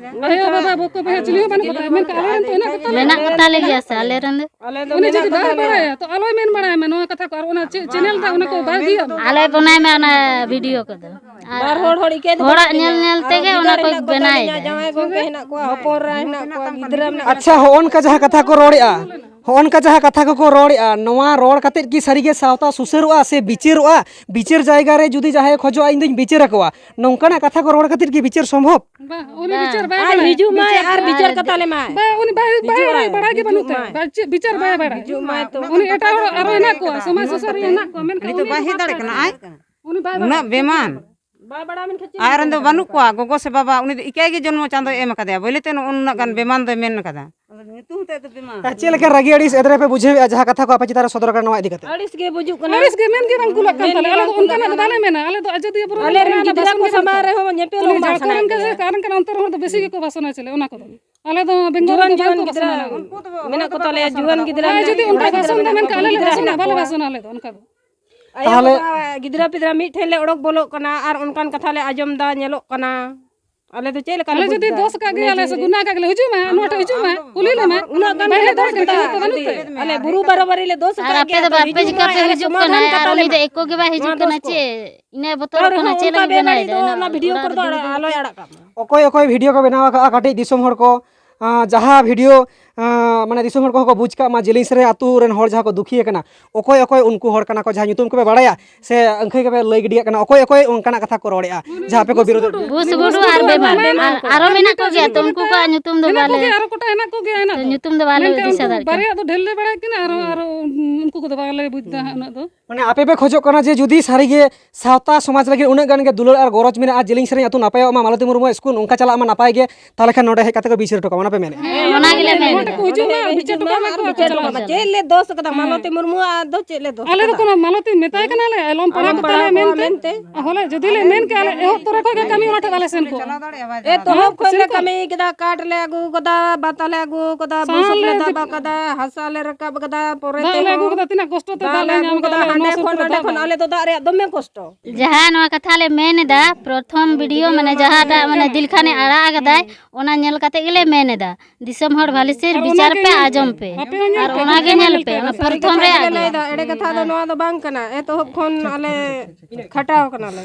ᱟᱭᱳ, ᱵᱟᱵᱟ, ᱵᱚᱠᱚ, ᱵᱚᱭᱦᱟ, ᱪᱤᱞᱤ ᱦᱚᱸ ᱵᱟᱹᱱᱩᱜ ᱠᱚ ᱛᱟᱭᱟ, ᱢᱮᱱᱠᱷᱟᱱ ᱟᱞᱮ ᱨᱮᱱ ᱛᱚ ᱦᱮᱱᱟᱜ ᱠᱚ ᱛᱟᱞᱮᱭᱟ᱾ ᱢᱮᱱᱟᱜ ᱠᱚ ᱛᱟᱞᱮ ᱜᱮᱭᱟ ᱥᱮ ᱟᱞᱮ ᱨᱮᱱ ᱫᱚ᱾ ᱟᱞᱮ ᱫᱚ ᱩᱱᱤ ᱢᱮᱱᱟᱜ ᱡᱩᱫᱤ ᱠᱚ ᱵᱟᱭ ᱛᱟᱞᱮᱭᱟ᱾ ᱵᱟᱲᱟᱭᱟ, ᱛᱚ ᱟᱞᱚᱭ ᱢᱮᱱ ᱵᱟᱲᱟᱭ ᱢᱟ ᱱᱚᱣᱟ ᱠᱟᱛᱷᱟ ᱠᱚ, ᱟᱨ ᱚᱱᱟ ᱪᱮ-, ᱪᱮᱱᱮᱞ ᱫᱟ ᱚᱱᱟ ᱠᱚ ᱵᱟᱭ ᱤᱫᱤᱭᱟ᱾ ᱟᱞᱚᱭ ᱵᱮᱱᱟᱣ ᱢᱟ ᱚᱱᱟ ᱵᱷᱤᱰᱤᱭᱳ ᱠᱚᱫᱚ᱾ ᱟᱨ ᱵᱟᱨ ᱦᱚᱲ, ᱦᱚᱲ ᱤᱠᱟᱹ ᱫᱚ ᱦᱚᱲᱟᱜ ᱵᱟᱹᱱᱩᱜ ᱧᱮᱞ ᱞᱤᱧᱟ᱾ ᱧᱮᱞ ᱟᱨᱚ ᱛᱮᱜᱮ ᱜᱤᱫᱟᱹᱨ ᱚᱱᱟ ᱠᱚ ᱦᱮᱱᱟᱜ ᱠᱚ ᱵᱮᱱᱟᱣ ᱛᱟᱹᱞᱤᱧᱟ, ᱮᱫᱟ᱾ ᱡᱟᱶᱟᱭ ᱜᱚᱝᱠᱮ ᱦᱮᱱᱟᱜ ᱠᱚᱣᱟ, ᱦᱚᱯᱚᱱ ᱮᱨᱟ ᱦᱮᱱᱟᱜ ᱠᱚᱣᱟ, ᱟᱪᱪᱷᱟ, ᱜᱤᱫᱽᱨᱟᱹ ᱦᱮᱱᱟᱜ ᱦᱚᱸᱜᱼᱚ ᱠᱚᱣᱟ᱾ ᱱᱚᱝᱠᱟ ᱡᱟᱦᱟᱸ ᱠᱟᱛᱷᱟ ᱠᱚ ᱨᱚᱲᱮᱜᱼᱟ, ᱦᱚᱸᱜᱼᱚ ᱱᱚᱝᱠᱟ ᱡᱟᱦᱟᱸ ᱠᱟᱛᱷᱟ ᱠᱚᱠᱚ ᱨᱚᱲᱮᱜᱼᱟ, ᱱᱚᱣᱟ ᱨᱚᱲ ᱠᱟᱛᱮᱫ ᱠᱤ ᱥᱟᱹᱨᱤᱜᱮ ᱥᱟᱶᱛᱟ ᱥᱩᱥᱟᱹᱨᱚᱜᱼᱟ ᱥᱮ ᱵᱤᱪᱟᱹᱨᱚᱜᱼᱟ? ᱵᱤᱪᱟᱹᱨ ᱡᱟᱭᱜᱟ ᱨᱮ ᱡᱩᱫᱤ ᱡᱟᱦᱟᱸᱭ ᱠᱷᱚᱡᱚᱜᱼᱟ, "ᱤᱧ ᱫᱩᱧ ᱵᱤᱪᱟᱹᱨ ᱟᱠᱚᱣᱟ", ᱱᱚᱝᱠᱟᱱᱟᱜ ᱠᱟᱛᱷᱟ ᱠᱚ ᱨᱚᱲ ᱠᱟᱛᱮᱫ ᱠᱤ ᱵᱤᱪᱟᱹᱨ ᱥᱚᱢᱵᱷᱚᱵ? ᱵᱟᱝ, ᱩᱱᱤ ᱵᱟᱝ᱾ ᱵᱤᱪᱟᱹᱨ ᱵᱟᱭ ᱟᱡ ᱵᱟᱲᱟᱭᱟ᱾ ᱦᱤᱡᱩᱜ ᱢᱟᱭ ᱟᱨ ᱵᱤᱪᱟᱹᱨ ᱠᱟᱛᱟ ᱞᱮᱢᱟᱭ᱾ ᱵᱟᱝ, ᱩᱱᱤ ᱵᱟᱭ, ᱵᱟᱭ ᱦᱤᱡᱩᱜ ᱵᱟᱲᱟᱭᱟ, ᱟᱭ, ᱵᱟᱲᱟᱭ ᱜᱮ ᱦᱤᱡᱩᱜ ᱵᱟᱹᱱᱩᱜ ᱛᱟᱭᱟ᱾ ᱢᱟᱭ᱾ ᱵᱟᱭ, ᱪᱮᱫ ᱵᱤᱪᱟᱹᱨ ᱵᱟᱭ ᱵᱟᱲᱟᱭᱟ᱾ ᱦᱤᱡᱩᱜ ᱢᱟᱭ ᱛᱚ᱾ ᱩᱱᱤ ᱮᱴᱟᱜ ᱦᱚᱲ ᱟᱨᱚ ᱦᱮᱱᱟᱜ ᱠᱚᱣᱟ, ᱥᱚᱢᱟᱡᱽ ᱥᱩᱥᱟᱹᱨᱤᱭᱟᱹ ᱦᱮᱱᱟᱜ ᱠᱚᱣᱟ, ᱢᱮᱱᱠᱷᱟᱱ ᱩᱱᱤ ᱫᱚ ᱩᱱᱤ ᱵᱟᱭ ᱦᱮᱡ ᱵᱟᱠᱚ ᱫᱟᱲᱮᱭᱟᱜ ᱠᱟᱱᱟ᱾ ᱟᱡ ᱩᱱᱤ ᱵᱟᱭ ᱩᱱᱟᱹᱜ ᱵᱟᱲᱟᱭᱟ᱾ ᱵᱮᱢᱟᱱ᱾ ᱵᱟᱭ ᱵᱟᱲᱟᱭᱟ ᱢᱮᱱᱠᱷᱟᱱ ᱪᱮᱫ ᱟᱡ ᱨᱮᱱ ᱫᱚ ᱵᱟᱹᱱᱩᱜ ᱠᱚᱣᱟ, ᱜᱚᱜᱚ ᱥᱮ ᱵᱟᱵᱟ, ᱩᱱᱤ ᱫᱚ ᱮᱠᱟᱭ ᱜᱮ ᱡᱚᱱᱢᱚ ᱪᱟᱸᱫᱚᱭ ᱮᱢ ᱟᱠᱟᱫᱮᱭᱟ, ᱵᱚᱞᱮ ᱛᱮ ᱱᱚᱜᱼᱚ ᱱᱩᱱᱟᱹᱜ ᱜᱟᱱ ᱵᱮᱢᱟᱱ ᱫᱚᱭ ᱢᱮᱱ ᱟᱠᱟᱫᱟ᱾ ᱟᱫᱚ ᱧᱩᱛᱩᱢ ᱛᱮᱫ ᱫᱚ ᱵᱮᱢᱟᱱ᱾ ᱟᱨ ᱪᱮᱫ ᱞᱮᱠᱟᱱ ᱨᱟᱹᱜᱤ ᱟᱹᱲᱤᱥ ᱮᱫᱨᱮ ᱯᱮ ᱵᱩᱡᱷᱟᱹᱣᱮᱫᱼᱟ, ᱡᱟᱦᱟᱸ ᱠᱟᱛᱷᱟ ᱠᱚ ᱟᱯᱮ ᱪᱮᱛᱟᱱ ᱨᱮ ᱥᱚᱫᱚᱨ ᱟᱠᱟᱱᱟ ᱱᱚᱣᱟ ᱤᱫᱤ ᱠᱟᱛᱮ? ᱟᱹᱲᱤᱥ ᱜᱮ ᱵᱩᱡᱩᱜ ᱠᱟᱱᱟ᱾ ᱟᱹᱲᱤᱥ ᱜᱮ ᱢᱮᱱ ᱜᱮ ᱵᱟᱝ ᱠᱩᱞᱟᱜ ᱠᱟᱱ ᱢᱮᱱ ᱜᱮ ᱛᱟᱞᱮᱭᱟ᱾ ᱟᱞᱮ ᱵᱟᱝ ᱫᱚ ᱠᱩᱞᱟᱜ ᱚᱱᱠᱟᱱᱟᱜ ᱫᱚ ᱠᱟᱱᱟ᱾ ᱵᱟᱞᱮ ᱢᱮᱱᱟ, ᱟᱞᱮ ᱫᱚ ᱟᱡᱚᱫᱤᱭᱟᱹ ᱵᱩᱨᱩ ᱟᱞᱮᱨᱮᱱ ᱨᱮᱱᱟᱜ ᱜᱤᱫᱽᱨᱟᱹ ᱠᱚ ᱵᱟᱥᱱᱟ ᱥᱟᱢᱟᱝ ᱪᱮᱞᱮ, ᱨᱮᱦᱚᱸ ᱧᱮᱯᱮᱞ ᱩᱱᱤ ᱦᱚᱸ ᱵᱟᱝ ᱡᱷᱟᱲᱠᱷᱚᱸᱰ ᱥᱟᱱᱟᱭᱮᱫ ᱨᱮᱱ ᱞᱮᱭᱟ᱾ ᱠᱟᱱ ᱥᱮ ᱚᱠᱟᱨᱮᱱ ᱠᱟᱱᱟ, ᱚᱱᱛᱮ ᱨᱮᱦᱚᱸ ᱫᱚ ᱵᱮᱥᱤ ᱜᱮᱠᱚ ᱵᱟᱥᱱᱟ ᱪᱮᱞᱮ, ᱚᱱᱟ ᱠᱚᱫᱚ᱾ ᱟᱞᱮ ᱫᱚ ᱵᱮᱝᱜᱚᱞ ᱡᱩᱣᱟᱹᱱ ᱨᱮᱫᱚ ᱡᱩᱣᱟᱹᱱ ᱵᱟᱝ ᱠᱚ ᱜᱤᱫᱽᱨᱟᱹ ᱵᱟᱥᱱᱟ ᱞᱮ᱾ ᱢᱮᱱᱟᱜ ᱠᱚ ᱛᱟᱞᱮᱭᱟ, ᱡᱩᱣᱟᱹᱱ ᱜᱤᱫᱽᱨᱟᱹ ᱦᱮᱸ, ᱡᱩᱫᱤ ᱚᱱᱠᱟ ᱠᱚᱲᱟ ᱜᱤᱫᱽᱨᱟᱹ ᱵᱟᱥᱱᱟ ᱢᱮᱱᱟᱜ ᱢᱮᱱᱠᱷᱟᱱ ᱠᱚᱣᱟ, ᱟᱞᱮ ᱞᱮ ᱠᱩᱲᱤ ᱜᱤᱫᱽᱨᱟᱹ ᱵᱟᱥᱱᱟ, ᱦᱮᱱᱟᱜ ᱵᱟᱞᱮ ᱠᱚᱣᱟ᱾ ᱵᱟᱥᱱᱟ ᱟᱞᱮ ᱫᱚ ᱚᱱᱠᱟ ᱫᱚ᱾ ᱟᱭᱳ ᱡᱩᱫᱤ ᱵᱟᱵᱟ ᱜᱤᱫᱽᱨᱟᱹ ᱯᱤᱫᱽᱨᱟᱹ ᱢᱤᱫ ᱴᱷᱮᱱ ᱞᱮ ᱚᱰᱚᱠ ᱵᱚᱞᱚᱜ ᱠᱟᱱᱟ ᱟᱨ ᱚᱱᱠᱟᱱ ᱠᱟᱛᱷᱟ ᱞᱮ ᱟᱸᱡᱚᱢ ᱮᱫᱟ, ᱧᱮᱞᱚᱜ ᱠᱟᱱᱟ, ᱟᱞᱮ ᱫᱚ ᱪᱮᱫ ᱞᱮᱠᱟ ᱞᱮ ᱟᱞᱮ ᱵᱩᱡᱽ ᱡᱩᱫᱤ ᱮᱫᱟ? ᱫᱳᱥ ᱟᱠᱟᱫ ᱜᱮᱭᱟ ᱞᱮ ᱥᱮ ᱜᱩᱱᱟᱹ ᱟᱠᱟᱫ ᱜᱮᱞᱮ, ᱦᱤᱡᱩᱜ ᱢᱮ, ᱱᱚᱣᱟ ᱴᱷᱮᱱ ᱦᱤᱡᱩᱜ ᱢᱮ, ᱩᱱᱟᱹᱜ ᱜᱟᱱ ᱵᱟᱭ ᱜᱮᱞᱮ ᱫᱳᱥ ᱫᱳᱥ ᱟᱠᱟᱫᱟ᱾ ᱟᱠᱟᱫᱟ, ᱵᱟᱹᱱᱩᱜ ᱛᱮ? ᱟᱞᱮ ᱵᱩᱨᱩ ᱵᱟᱨᱚ ᱵᱟᱨᱤ ᱞᱮ ᱫᱳᱥ ᱟᱨ ᱟᱠᱟᱫ ᱟᱯᱮ ᱜᱮᱭᱟ, ᱫᱚ ᱛᱚ ᱵᱟᱯᱮ ᱦᱤᱡᱩᱜ ᱪᱤᱠᱟᱹ ᱢᱮ, ᱯᱮ ᱟᱞᱮ ᱦᱤᱡᱩᱜ ᱥᱚᱢᱟᱫᱷᱟᱱ ᱠᱟᱱᱟ ᱠᱟᱛᱮ ᱟᱨ ᱞᱮ ᱩᱱᱤ ᱫᱚ ᱮᱢᱟ᱾ ᱮᱠᱚ ᱜᱮ ᱵᱟᱭ ᱦᱤᱡᱩᱜ ᱱᱚᱣᱟ ᱠᱟᱱᱟ, ᱫᱳᱥ ᱠᱚ᱾ ᱪᱮᱫ ᱤᱱᱟᱹ ᱵᱚᱛᱚᱨ ᱛᱟᱣ ᱠᱟᱱᱟ, ᱨᱮᱦᱚᱸ ᱪᱮᱫ ᱚᱱᱠᱟ ᱞᱟᱹᱜᱤᱫ ᱵᱮᱱ ᱵᱮᱵᱟᱹᱲᱤᱡ ᱫᱚ ᱟᱲᱟᱜ ᱚᱱᱟ ᱵᱷᱤᱰᱤᱭᱳ ᱠᱚᱨᱮ ᱫᱚ ᱟᱞᱚᱭ ᱟᱲᱟᱜ ᱠᱟᱜ ᱢᱟ᱾ ᱚᱠᱚᱭ ᱚᱠᱚᱭ ᱵᱷᱤᱰᱤᱭᱳ ᱠᱚ ᱵᱮᱱᱟᱣ ᱟᱠᱟᱫᱼᱟ ᱠᱟᱹᱴᱤᱡ ᱫᱤᱥᱚᱢ ᱦᱚᱲ ᱠᱚ, ᱟᱸ, ᱡᱟᱦᱟᱸ ᱵᱷᱤᱰᱤᱭᱳ, ᱟᱸ, ᱢᱟᱱᱮ ᱫᱤᱥᱚᱢ ᱦᱚᱲ ᱠᱚᱦᱚᱸ ᱠᱚ ᱵᱩᱡᱽ ᱠᱟᱜ ᱢᱟ, ᱡᱮᱞᱮᱧ ᱥᱮᱨᱮᱧ ᱟᱹᱛᱩ ᱨᱮᱱ ᱦᱚᱲ ᱡᱟᱦᱟᱸ ᱠᱚ ᱫᱩᱠᱷᱤ ᱟᱠᱟᱱᱟ, ᱚᱠᱚᱭ ᱚᱠᱚᱭ ᱩᱱᱠᱩ ᱦᱚᱲ ᱠᱟᱱᱟ ᱠᱚ, ᱡᱟᱦᱟᱸ ᱧᱩᱛᱩᱢ ᱠᱚᱯᱮ ᱵᱟᱲᱟᱭᱟ ᱥᱮ ᱟᱹᱝᱠᱷᱟᱹᱭ ᱜᱮᱯᱮ ᱞᱟᱹᱭ ᱜᱤᱰᱤᱭᱟᱜ ᱠᱟᱱᱟ, ᱚᱠᱚᱭ ᱚᱠᱚᱭ ᱚᱱᱠᱟᱱᱟᱜ ᱠᱟᱛᱷᱟ ᱠᱚ ᱨᱚᱲᱮᱫᱼᱟ, ᱡᱟᱦᱟᱸ ᱟᱯᱮ ᱠᱚ ᱵᱤᱨᱳᱫᱷ? ᱵᱩᱥ ᱵᱩᱰᱩ ᱟᱨ ᱵᱮᱢᱟᱱ, ᱟᱨ ᱟᱨᱚ ᱢᱮᱱᱟᱜ ᱠᱚᱜᱮᱭᱟ ᱛᱚ, ᱩᱱᱠᱩ ᱠᱚᱣᱟᱜ ᱧᱩᱛᱩᱢ ᱫᱚ ᱢᱮᱱᱟᱜ ᱵᱟᱞᱮ, ᱠᱚᱜᱮᱭᱟ, ᱟᱨᱚ ᱠᱚᱴᱟ ᱦᱮᱱᱟᱜ ᱠᱚᱜᱮᱭᱟ, ᱦᱮᱱᱟᱜ ᱛᱚ ᱫᱚ᱾ ᱧᱩᱛᱩᱢ ᱫᱚ ᱵᱟᱞᱮ ᱢᱮᱱᱠᱷᱟᱱ ᱦᱩᱫᱤᱥ ᱩᱱᱠᱩ ᱫᱟᱲᱮᱭᱟᱜ ᱠᱟᱱᱟ᱾ ᱵᱟᱨᱭᱟ ᱫᱚ ᱰᱷᱮᱨ ᱞᱮ ᱵᱟᱲᱟᱭ ᱠᱤᱱᱟ, ᱟᱨᱚ, ᱟᱨᱚ ᱩᱱᱠᱩ ᱠᱚᱫᱚ ᱵᱟᱞᱮ ᱵᱩᱡᱽ ᱫᱟ ᱦᱟᱸᱜ ᱩᱱᱟᱹᱜ ᱫᱚ᱾ ᱢᱟᱱᱮ ᱟᱯᱮ ᱯᱮ ᱠᱷᱚᱡᱚᱜ ᱠᱟᱱᱟ ᱡᱮ ᱡᱩᱫᱤ ᱥᱟᱹᱨᱤ ᱜᱮ ᱥᱟᱶᱛᱟ ᱥᱚᱢᱟᱡᱽ ᱞᱟᱹᱜᱤᱫ ᱩᱱᱟᱹᱜ ᱜᱟᱱ ᱜᱮ ᱫᱩᱞᱟᱹᱲ ᱟᱨ ᱜᱚᱨᱚᱡᱽ ᱢᱮᱱᱟᱜᱼᱟ, ᱡᱮᱞᱮᱧ ᱥᱮᱨᱮᱧ ᱟᱹᱛᱩ ᱱᱟᱯᱟᱭᱚᱜ ᱢᱟ, ᱢᱟᱞᱚᱛᱤ ᱢᱩᱨᱢᱩᱣᱟᱜ ᱥᱠᱩᱞ ᱱᱚᱝᱠᱟ ᱪᱟᱞᱟᱜ ᱢᱟ ᱱᱟᱯᱟᱭ ᱜᱮ, ᱛᱟᱦᱚᱞᱮ ᱠᱷᱟᱱ ᱱᱚᱰᱮ ᱦᱮᱡ ᱠᱟᱛᱮ ᱠᱚ ᱵᱤᱪᱟᱹᱨ ᱦᱚᱴᱚ ᱠᱟᱜᱼᱟ, ᱚᱱᱟ ᱯᱮ ᱢᱮᱱᱮᱫᱼᱟ? ᱦᱮᱸ, ᱚᱱᱟ ᱜᱮᱞᱮ ᱢᱮᱱ ᱮᱫᱟ᱾ ᱦᱤᱡᱩᱜ ᱢᱟ, ᱵᱤᱪᱟᱹᱨ ᱦᱚᱴᱚ ᱠᱟᱜ ᱢᱟ᱾ ᱪᱮᱫ ᱞᱮ ᱫᱳᱥ ᱠᱟᱫᱟ? ᱦᱮᱸ᱾ ᱢᱟᱞᱚᱛᱤ ᱢᱩᱨᱢᱩᱣᱟᱜ ᱫᱚ ᱪᱮᱫ ᱞᱮ ᱫᱳᱥ ᱟᱞᱮ ᱫᱚ ᱠᱟᱫᱟ? ᱠᱳᱱᱳ ᱢᱟᱞᱚᱛᱤ ᱢᱮᱛᱟᱭ ᱠᱟᱱᱟᱞᱮ, ᱟᱞᱚᱢ ᱯᱟᱲᱦᱟᱣ ᱟᱞᱚᱢ ᱠᱚᱛᱟ ᱞᱮ ᱯᱟᱲᱦᱟᱣ ᱠᱚᱣᱟ ᱢᱮᱱᱛᱮ᱾ ᱢᱮᱱᱛᱮ᱾ ᱦᱚᱞᱮ ᱡᱩᱫᱤ ᱞᱮ ᱢᱮᱱ ᱠᱮᱭᱟ, ᱟᱞᱮ ᱮᱦᱚᱵ ᱛᱚᱨᱟ ᱠᱷᱚᱱ ᱜᱮ ᱠᱟᱹᱢᱤ ᱚᱱᱟ ᱴᱷᱮᱱ ᱟᱞᱮ ᱥᱮᱱ ᱠᱚᱜᱼᱟ᱾ ᱮᱛᱚᱦᱚᱵ ᱦᱮᱸ, ᱠᱷᱚᱱ ᱥᱮᱱ ᱞᱮ ᱠᱚᱜᱼᱟ᱾ ᱠᱟᱹᱢᱤ ᱠᱮᱫᱟ, ᱠᱟᱴ ᱞᱮ ᱟᱹᱜᱩ ᱠᱟᱫᱟ, ᱵᱟᱛᱟ ᱞᱮ ᱟᱹᱜᱩ ᱠᱟᱫᱟ, ᱥᱟᱦᱟᱱ ᱵᱩᱥᱩᱵ ᱞᱮ ᱞᱮ ᱫᱟᱵ ᱠᱟᱫᱟ, ᱦᱟᱥᱟ ᱞᱮ ᱨᱟᱠᱟᱵ ᱠᱟᱫᱟ, ᱯᱚᱨᱮ ᱫᱟᱜ ᱞᱮ ᱛᱮᱦᱚᱸ ᱟᱹᱜᱩ ᱠᱟᱫᱟ, ᱛᱤᱱᱟᱹᱜ ᱠᱚᱥᱴᱚ ᱛᱮ ᱫᱟᱜ ᱫᱟᱜ ᱞᱮ ᱞᱮ ᱧᱟᱢ ᱟᱹᱜᱩ ᱠᱟᱫᱟ, ᱠᱟᱫᱟ, ᱟᱞᱮ ᱦᱟᱸᱰᱮ ᱱᱚᱣᱟ ᱥᱩᱨ ᱠᱷᱚᱱ ᱠᱚᱨᱮ ᱱᱚᱸᱰᱮ ᱫᱟᱜ ᱠᱷᱚᱱ ᱵᱟᱝ᱾ ᱟᱞᱮ ᱫᱚ ᱫᱟᱜ ᱨᱮᱭᱟᱜ ᱫᱚᱢᱮ ᱠᱚᱥᱴᱚ᱾ ᱡᱟᱦᱟᱸ ᱱᱚᱣᱟ ᱠᱟᱛᱷᱟ ᱞᱮ ᱢᱮᱱ ᱮᱫᱟ, ᱯᱨᱚᱛᱷᱚᱢ ᱵᱷᱤᱰᱤᱭᱳ, ᱢᱟᱱᱮ ᱡᱟᱦᱟᱸᱴᱟᱜ, ᱢᱟᱱᱮ, ᱫᱤᱞᱠᱷᱟᱱᱮ ᱟᱲᱟᱜ ᱟᱠᱟᱫᱟᱭ, ᱚᱱᱟ ᱧᱮᱞ ᱠᱟᱛᱮ ᱜᱮᱞᱮ ᱢᱮᱱ ᱮᱫᱟ, ᱫᱤᱥᱚᱢ ᱦᱚᱲ ᱵᱷᱟᱞᱮ ᱥᱮ ᱟᱨ ᱵᱤᱪᱟᱨ ᱚᱱᱟᱜᱮ ᱯᱮ, ᱧᱮᱞ ᱟᱸᱡᱚᱢ ᱯᱮ᱾ ᱯᱮ᱾ ᱟᱯᱮ ᱦᱚᱸ ᱧᱮᱞ ᱟᱨ ᱯᱮ, ᱚᱱᱟᱜᱮ ᱟᱯᱮ ᱧᱮᱞ ᱦᱚᱸ ᱯᱮ, ᱧᱮᱞ ᱚᱱᱟ ᱯᱮ᱾ ᱯᱨᱚᱛᱷᱚᱢ ᱨᱮᱭᱟᱜ ᱜᱮ᱾ ᱞᱟᱹᱭᱫᱟ, ᱮᱲᱮ ᱠᱟᱛᱷᱟ ᱫᱚ ᱱᱚᱣᱟ ᱫᱚ ᱵᱟᱝ ᱠᱟᱱᱟ, ᱮᱛᱚᱦᱚᱵ ᱠᱷᱚᱱ ᱟᱞᱮ ᱠᱷᱟᱴᱟᱣ ᱠᱟᱱᱟᱞᱮ᱾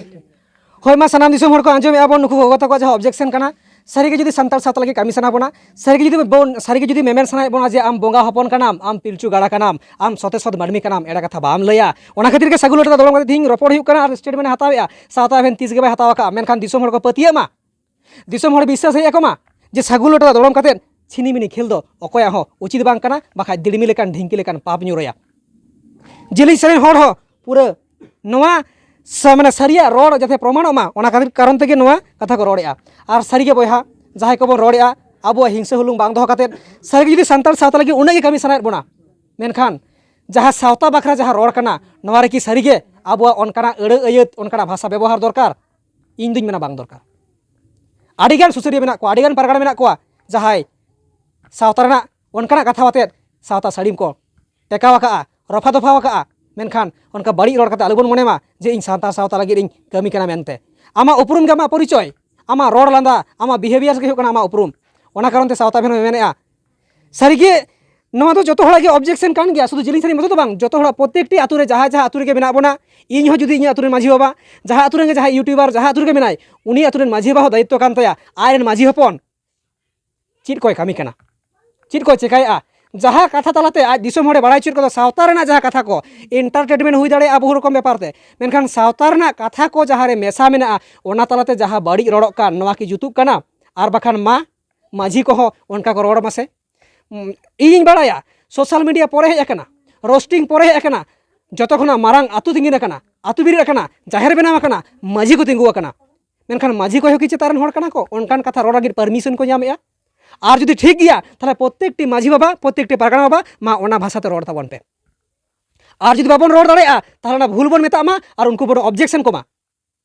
ᱦᱳᱭ, ᱢᱟ ᱥᱟᱱᱟᱢ ᱫᱤᱥᱚᱢ ᱦᱚᱲ ᱠᱚ ᱟᱸᱡᱚᱢᱮᱫᱼᱟ ᱵᱚᱱ ᱱᱩᱠᱩ ᱜᱚᱜᱚ ᱛᱟᱠᱚᱣᱟᱜ ᱡᱟᱦᱟᱸ objection ᱠᱟᱱᱟ᱾ ᱥᱟᱹᱨᱤᱜᱮ ᱡᱩᱫᱤ ᱥᱟᱱᱛᱟᱲ ᱥᱟᱶᱛᱟ ᱞᱟᱹᱜᱤᱫ ᱠᱟᱹᱢᱤ ᱥᱟᱱᱟ ᱵᱚᱱᱟ, ᱥᱟᱹᱨᱤᱜᱮ ᱡᱩᱫᱤ ᱵᱚᱱ, ᱥᱟᱹᱨᱤᱜᱮ ᱡᱩᱫᱤ ᱢᱮᱢᱮᱱ ᱥᱟᱱᱟᱭᱮᱫ ᱵᱚᱱᱟ ᱡᱮ ᱟᱢ ᱵᱚᱸᱜᱟ ᱦᱚᱯᱚᱱ ᱠᱟᱱᱟᱢ, ᱟᱢ ᱯᱤᱞᱪᱩ ᱜᱟᱲᱟ ᱠᱟᱱᱟᱢ, ᱟᱢ ᱥᱚᱛᱮ ᱥᱚᱛ ᱢᱟᱹᱱᱢᱤ ᱠᱟᱱᱟᱢ, ᱮᱲᱮ ᱠᱟᱛᱷᱟ ᱵᱟᱢ ᱞᱟᱹᱭᱟ᱾ ᱚᱱᱟ ᱠᱷᱟᱹᱛᱤᱨ ᱜᱮ ᱥᱟᱹᱜᱩᱱ ᱞᱚᱴᱟ ᱫᱟᱜ ᱫᱚᱲᱚᱢ ᱠᱟᱛᱮ ᱛᱤᱦᱤᱧ ᱨᱚᱯᱚᱲ ᱦᱩᱭᱩᱜ ᱠᱟᱱᱟ ᱟᱨ statement ᱮ ᱦᱟᱛᱟᱣᱮᱫᱼᱟ᱾ ᱥᱟᱶᱛᱟ ᱟᱵᱮᱱ ᱛᱤᱥ ᱜᱮ ᱵᱟᱭ ᱦᱟᱛᱟᱣ ᱟᱠᱟᱫᱼᱟ, ᱢᱮᱱᱠᱷᱟᱱ ᱫᱤᱥᱚᱢ ᱦᱚᱲ ᱠᱚ ᱯᱟᱹᱛᱭᱟᱹᱜ ᱢᱟ᱾ ᱫᱤᱥᱚᱢ ᱦᱚᱲ ᱵᱤᱥᱥᱟᱹᱥ ᱦᱮᱡ ᱟᱠᱚ ᱢᱟ ᱡᱮ ᱥᱟᱹᱜᱩᱱ ᱞᱚᱴᱟ ᱫᱟᱜ ᱫᱚᱲᱚᱢ ᱠᱟᱛᱮᱫ ᱪᱷᱤᱱᱤᱢᱤᱱᱤ ᱠᱷᱮᱞ ᱫᱚ ᱚᱠᱚᱭᱟᱜ ᱦᱚᱸ ᱩᱪᱤᱛ ᱵᱟᱝ ᱠᱟᱱᱟ, ᱵᱟᱠᱷᱟᱡ ᱫᱤᱲᱢᱤ ᱞᱮᱠᱟᱱ ᱰᱷᱤᱝᱠᱤ ᱞᱮᱠᱟᱱ ᱯᱟᱯ ᱧᱩᱨᱩᱭᱟ᱾ ᱡᱮᱞᱮᱧ ᱥᱮᱨᱮᱧ ᱦᱚᱲ ᱦᱚᱸ ᱯᱩᱨᱟᱹ ᱱᱚᱣᱟ ᱥᱟ-, ᱢᱟᱱᱮ ᱥᱟᱹᱨᱤᱭᱟᱜ ᱨᱚᱲ ᱡᱟᱛᱮ ᱯᱨᱚᱢᱟᱱᱚᱜ ᱢᱟ, ᱚᱱᱟ ᱠᱷᱟᱹᱛᱤᱨ ᱠᱟᱨᱚᱱ ᱛᱮᱜᱮ ᱱᱚᱣᱟ ᱠᱟᱛᱷᱟ ᱠᱚ ᱨᱚᱲᱮᱫᱼᱟ᱾ ᱟᱨ ᱥᱟᱹᱨᱤᱜᱮ ᱵᱚᱭᱦᱟ, ᱡᱟᱦᱟᱸᱭ ᱠᱚᱵᱚᱱ ᱨᱚᱲᱮᱫᱼᱟ, ᱟᱵᱚᱣᱟᱜ ᱦᱤᱝᱥᱟᱹ ᱦᱩᱞᱩᱝ ᱵᱟᱝ ᱫᱚᱦᱚ ᱠᱟᱛᱮᱫ, ᱥᱟᱹᱨᱤᱜᱮ ᱡᱩᱫᱤ ᱥᱟᱱᱛᱟᱲ ᱥᱟᱶᱛᱟ ᱞᱟᱹᱜᱤᱫ ᱩᱱᱟᱹᱜ ᱜᱮ ᱠᱟᱹᱢᱤ ᱥᱟᱱᱟᱭᱮᱫ ᱵᱚᱱᱟ, ᱢᱮᱱᱠᱷᱟᱱ ᱡᱟᱦᱟᱸ ᱥᱟᱶᱛᱟ ᱵᱟᱠᱷᱨᱟ ᱡᱟᱦᱟᱸ ᱨᱚᱲ ᱠᱟᱱᱟ, ᱱᱚᱣᱟ ᱨᱮᱠᱤ ᱥᱟᱹᱨᱤᱜᱮ ᱟᱵᱚᱣᱟᱜ ᱚᱱᱠᱟᱱᱟᱜ ᱟᱹᱲᱟᱹ ᱟᱹᱭᱟᱹᱛ, ᱚᱱᱠᱟᱱᱟᱜ ᱵᱷᱟᱥᱟ ᱵᱮᱵᱚᱦᱟᱨ ᱫᱚᱨᱠᱟᱨ? ᱤᱧ ᱫᱩᱧ ᱢᱮᱱᱟ ᱵᱟᱝ ᱫᱚᱨᱠᱟᱨ᱾ ᱟᱹᱰᱤᱜᱟᱱ ᱥᱩᱥᱟᱹᱨᱤᱭᱟᱹ ᱢᱮᱱᱟᱜ ᱠᱚᱣᱟ, ᱟᱹᱰᱤᱜᱟᱱ ᱯᱟᱨᱜᱟᱱᱟ ᱢᱮᱱᱟᱜ ᱠᱚᱣᱟ, ᱡᱟᱦᱟᱸᱭ ᱥᱟᱶᱛᱟ ᱨᱮᱱᱟᱜ ᱚᱱᱠᱟᱱᱟᱜ ᱠᱟᱛᱷᱟ ᱟᱛᱮᱫ ᱥᱟᱶᱛᱟ ᱥᱟᱹᱲᱤᱢ ᱠᱚ ᱴᱮᱠᱟᱣ ᱟᱠᱟᱜᱼᱟ, ᱨᱚᱯᱷᱟ ᱫᱚᱯᱷᱟᱣ ᱟᱠᱟᱜᱼᱟ᱾ ᱢᱮᱱᱠᱷᱟᱱ ᱚᱱᱠᱟ ᱵᱟᱹᱲᱤᱡ ᱨᱚᱲ ᱠᱟᱛᱮ ᱟᱞᱚᱵᱚᱱ ᱢᱚᱱᱮ ᱢᱟ ᱡᱮ ᱤᱧ ᱥᱟᱱᱛᱟᱲ ᱥᱟᱶᱛᱟ ᱞᱟᱹᱜᱤᱫ ᱤᱧ ᱠᱟᱹᱢᱤ ᱠᱟᱱᱟ ᱢᱮᱱᱛᱮ᱾ ᱟᱢᱟᱜ ᱩᱯᱨᱩᱢ ᱜᱮ ᱟᱢᱟᱜ ᱯᱚᱨᱤᱪᱚᱭ, ᱟᱢᱟᱜ ᱨᱚᱲ ᱞᱟᱸᱫᱟ, ᱟᱢᱟᱜ behaviour ᱜᱮ ᱦᱩᱭᱩᱜ ᱠᱟᱱᱟ ᱟᱢᱟᱜ ᱩᱯᱨᱩᱢ᱾ ᱚᱱᱟ ᱠᱟᱨᱚᱱ ᱛᱮ ᱥᱟᱶᱛᱟ ᱵᱮᱱ ᱢᱮᱱᱮᱫᱼᱟ, ᱥᱟᱹᱨᱤᱜᱮ ᱱᱚᱣᱟ ᱫᱚ ᱡᱚᱛᱚ ᱦᱚᱲᱟᱜ ᱜᱮ objection ᱠᱟᱱ ᱜᱮᱭᱟ, ᱥᱩᱫᱷᱩ ᱡᱤᱞᱤᱧ ᱥᱟᱹᱲᱤᱢ ᱢᱚᱛᱚ ᱫᱚ ᱵᱟᱝ, ᱡᱚᱛᱚ ᱦᱚᱲᱟᱜ ᱯᱨᱚᱛᱮᱠᱴᱤ ᱟᱹᱛᱩ ᱨᱮ ᱡᱟᱦᱟᱸ ᱡᱟᱦᱟᱸ ᱟᱹᱛᱩ ᱨᱮᱜᱮ ᱢᱮᱱᱟᱜ ᱵᱚᱱᱟ, ᱤᱧ ᱦᱚᱸ ᱡᱩᱫᱤ ᱤᱧᱟᱹᱜ ᱟᱹᱛᱩ ᱨᱮᱱ ᱢᱟᱹᱡᱷᱤ ᱵᱟᱵᱟ, ᱡᱟᱦᱟᱸ ᱟᱹᱛᱩ ᱨᱮᱜᱮ ᱢᱮᱱᱟᱭ, ᱩᱱᱤ ᱟᱹᱛᱩ ᱨᱮᱱ ᱢᱟᱹᱡᱷᱤ ᱵᱟᱵᱟ ᱦᱚᱸ ᱫᱟᱭᱤᱛᱛᱚ ᱠᱟᱱ ᱛᱟᱭᱟ, ᱟᱡᱨᱮᱱ ᱢᱟᱹᱡᱷᱤ ᱦᱚᱯᱚᱱ ᱪᱮᱫ ᱠᱚᱭ ᱠᱟᱹᱢᱤ ᱠᱟᱱᱟ, ᱪᱮᱫ ᱠᱚᱭ ᱪᱮᱠᱟᱭᱮᱫᱼᱟ, ᱡᱟᱦᱟᱸ ᱠᱟᱛᱷᱟ ᱛᱟᱞᱟᱛᱮ ᱟᱡ ᱫᱤᱥᱚᱢ ᱦᱚᱲᱮ ᱵᱟᱲᱟᱭ ᱦᱚᱪᱚᱭᱮᱫ ᱠᱚᱫᱚ ᱥᱟᱶᱛᱟ ᱨᱮᱱᱟᱜ ᱡᱟᱦᱟᱸ ᱠᱟᱛᱷᱟ ᱠᱚ, entertainment ᱦᱩᱭ ᱫᱟᱲᱮᱭᱟᱜᱼᱟ ᱵᱚᱦᱩ ᱨᱚᱠᱚᱢ ᱵᱮᱯᱟᱨ ᱛᱮ, ᱢᱮᱱᱠᱷᱟᱱ ᱥᱟᱶᱛᱟ ᱨᱮᱱᱟᱜ ᱠᱟᱛᱷᱟ ᱠᱚ ᱡᱟᱦᱟᱸ ᱨᱮ ᱢᱮᱥᱟ ᱢᱮᱱᱟᱜᱼᱟ, ᱚᱱᱟ ᱛᱟᱞᱟᱛᱮ ᱡᱟᱦᱟᱸ ᱵᱟᱹᱲᱤᱡ ᱨᱚᱲᱚᱜ ᱠᱟᱱ, ᱱᱚᱣᱟ ᱠᱤ ᱡᱩᱛᱩᱜ ᱠᱟᱱᱟ? ᱟᱨ ᱵᱟᱠᱷᱟᱱ ᱢᱟ ᱢᱟᱹᱡᱷᱤ ᱠᱚᱦᱚᱸ ᱚᱱᱠᱟ ᱠᱚ ᱨᱚᱲ ᱢᱟᱥᱮ᱾ ᱩᱸ, ᱤᱧᱤᱧ ᱵᱟᱲᱟᱭᱟ, social media ᱯᱚᱨᱮ ᱦᱮᱡ ᱟᱠᱟᱱᱟ, roasting ᱯᱚᱨᱮ ᱦᱮᱡ ᱟᱠᱟᱱᱟ, ᱡᱚᱛᱚ ᱠᱷᱚᱱᱟᱜ ᱢᱟᱨᱟᱝ ᱟᱹᱛᱩ ᱛᱤᱸᱜᱤᱱ ᱟᱠᱟᱱᱟ, ᱟᱹᱛᱩ ᱵᱮᱨᱮᱫ ᱟᱠᱟᱱᱟ, ᱡᱟᱦᱮᱨ ᱵᱮᱱᱟᱣ ᱟᱠᱟᱱᱟ, ᱢᱟᱹᱡᱷᱤ ᱠᱚ ᱛᱤᱸᱜᱩ ᱟᱠᱟᱱᱟ᱾ ᱢᱮᱱᱠᱷᱟᱱ ᱢᱟᱹᱡᱷᱤ ᱠᱚ ᱦᱚᱸ ᱠᱤ ᱪᱮᱛᱟᱱ ᱨᱮᱱ ᱦᱚᱲ ᱠᱟᱱᱟ ᱠᱚ? ᱚᱱᱠᱟᱱ ᱠᱟᱛᱷᱟ ᱨᱚᱲ ᱞᱟᱹᱜᱤᱫ permission ᱠᱚ ᱧᱟᱢᱮᱫᱼᱟ? ᱟᱨ ᱡᱩᱫᱤ ᱴᱷᱤᱠ ᱜᱮᱭᱟ, ᱛᱟᱦᱚᱞᱮ ᱯᱨᱚᱛᱮᱠᱴᱤ ᱢᱟᱹᱡᱷᱤ ᱵᱟᱵᱟ, ᱯᱨᱚᱛᱮᱠᱴᱤ ᱯᱟᱨᱜᱟᱱᱟ ᱵᱟᱵᱟ, ᱢᱟ ᱚᱱᱟ ᱵᱷᱟᱥᱟ ᱛᱮ ᱨᱚᱲ ᱛᱟᱵᱚᱱ ᱯᱮ᱾ ᱟᱨ ᱡᱩᱫᱤ ᱵᱟᱵᱚᱱ ᱨᱚᱲ ᱫᱟᱲᱮᱭᱟᱜᱼᱟ, ᱛᱟᱦᱚᱞᱮ ᱚᱱᱟ ᱵᱷᱩᱞ ᱵᱚᱱ ᱢᱮᱛᱟᱜ ᱢᱟ ᱟᱨ ᱩᱱᱠᱩ ᱵᱚᱱ objection ᱠᱚᱢᱟ᱾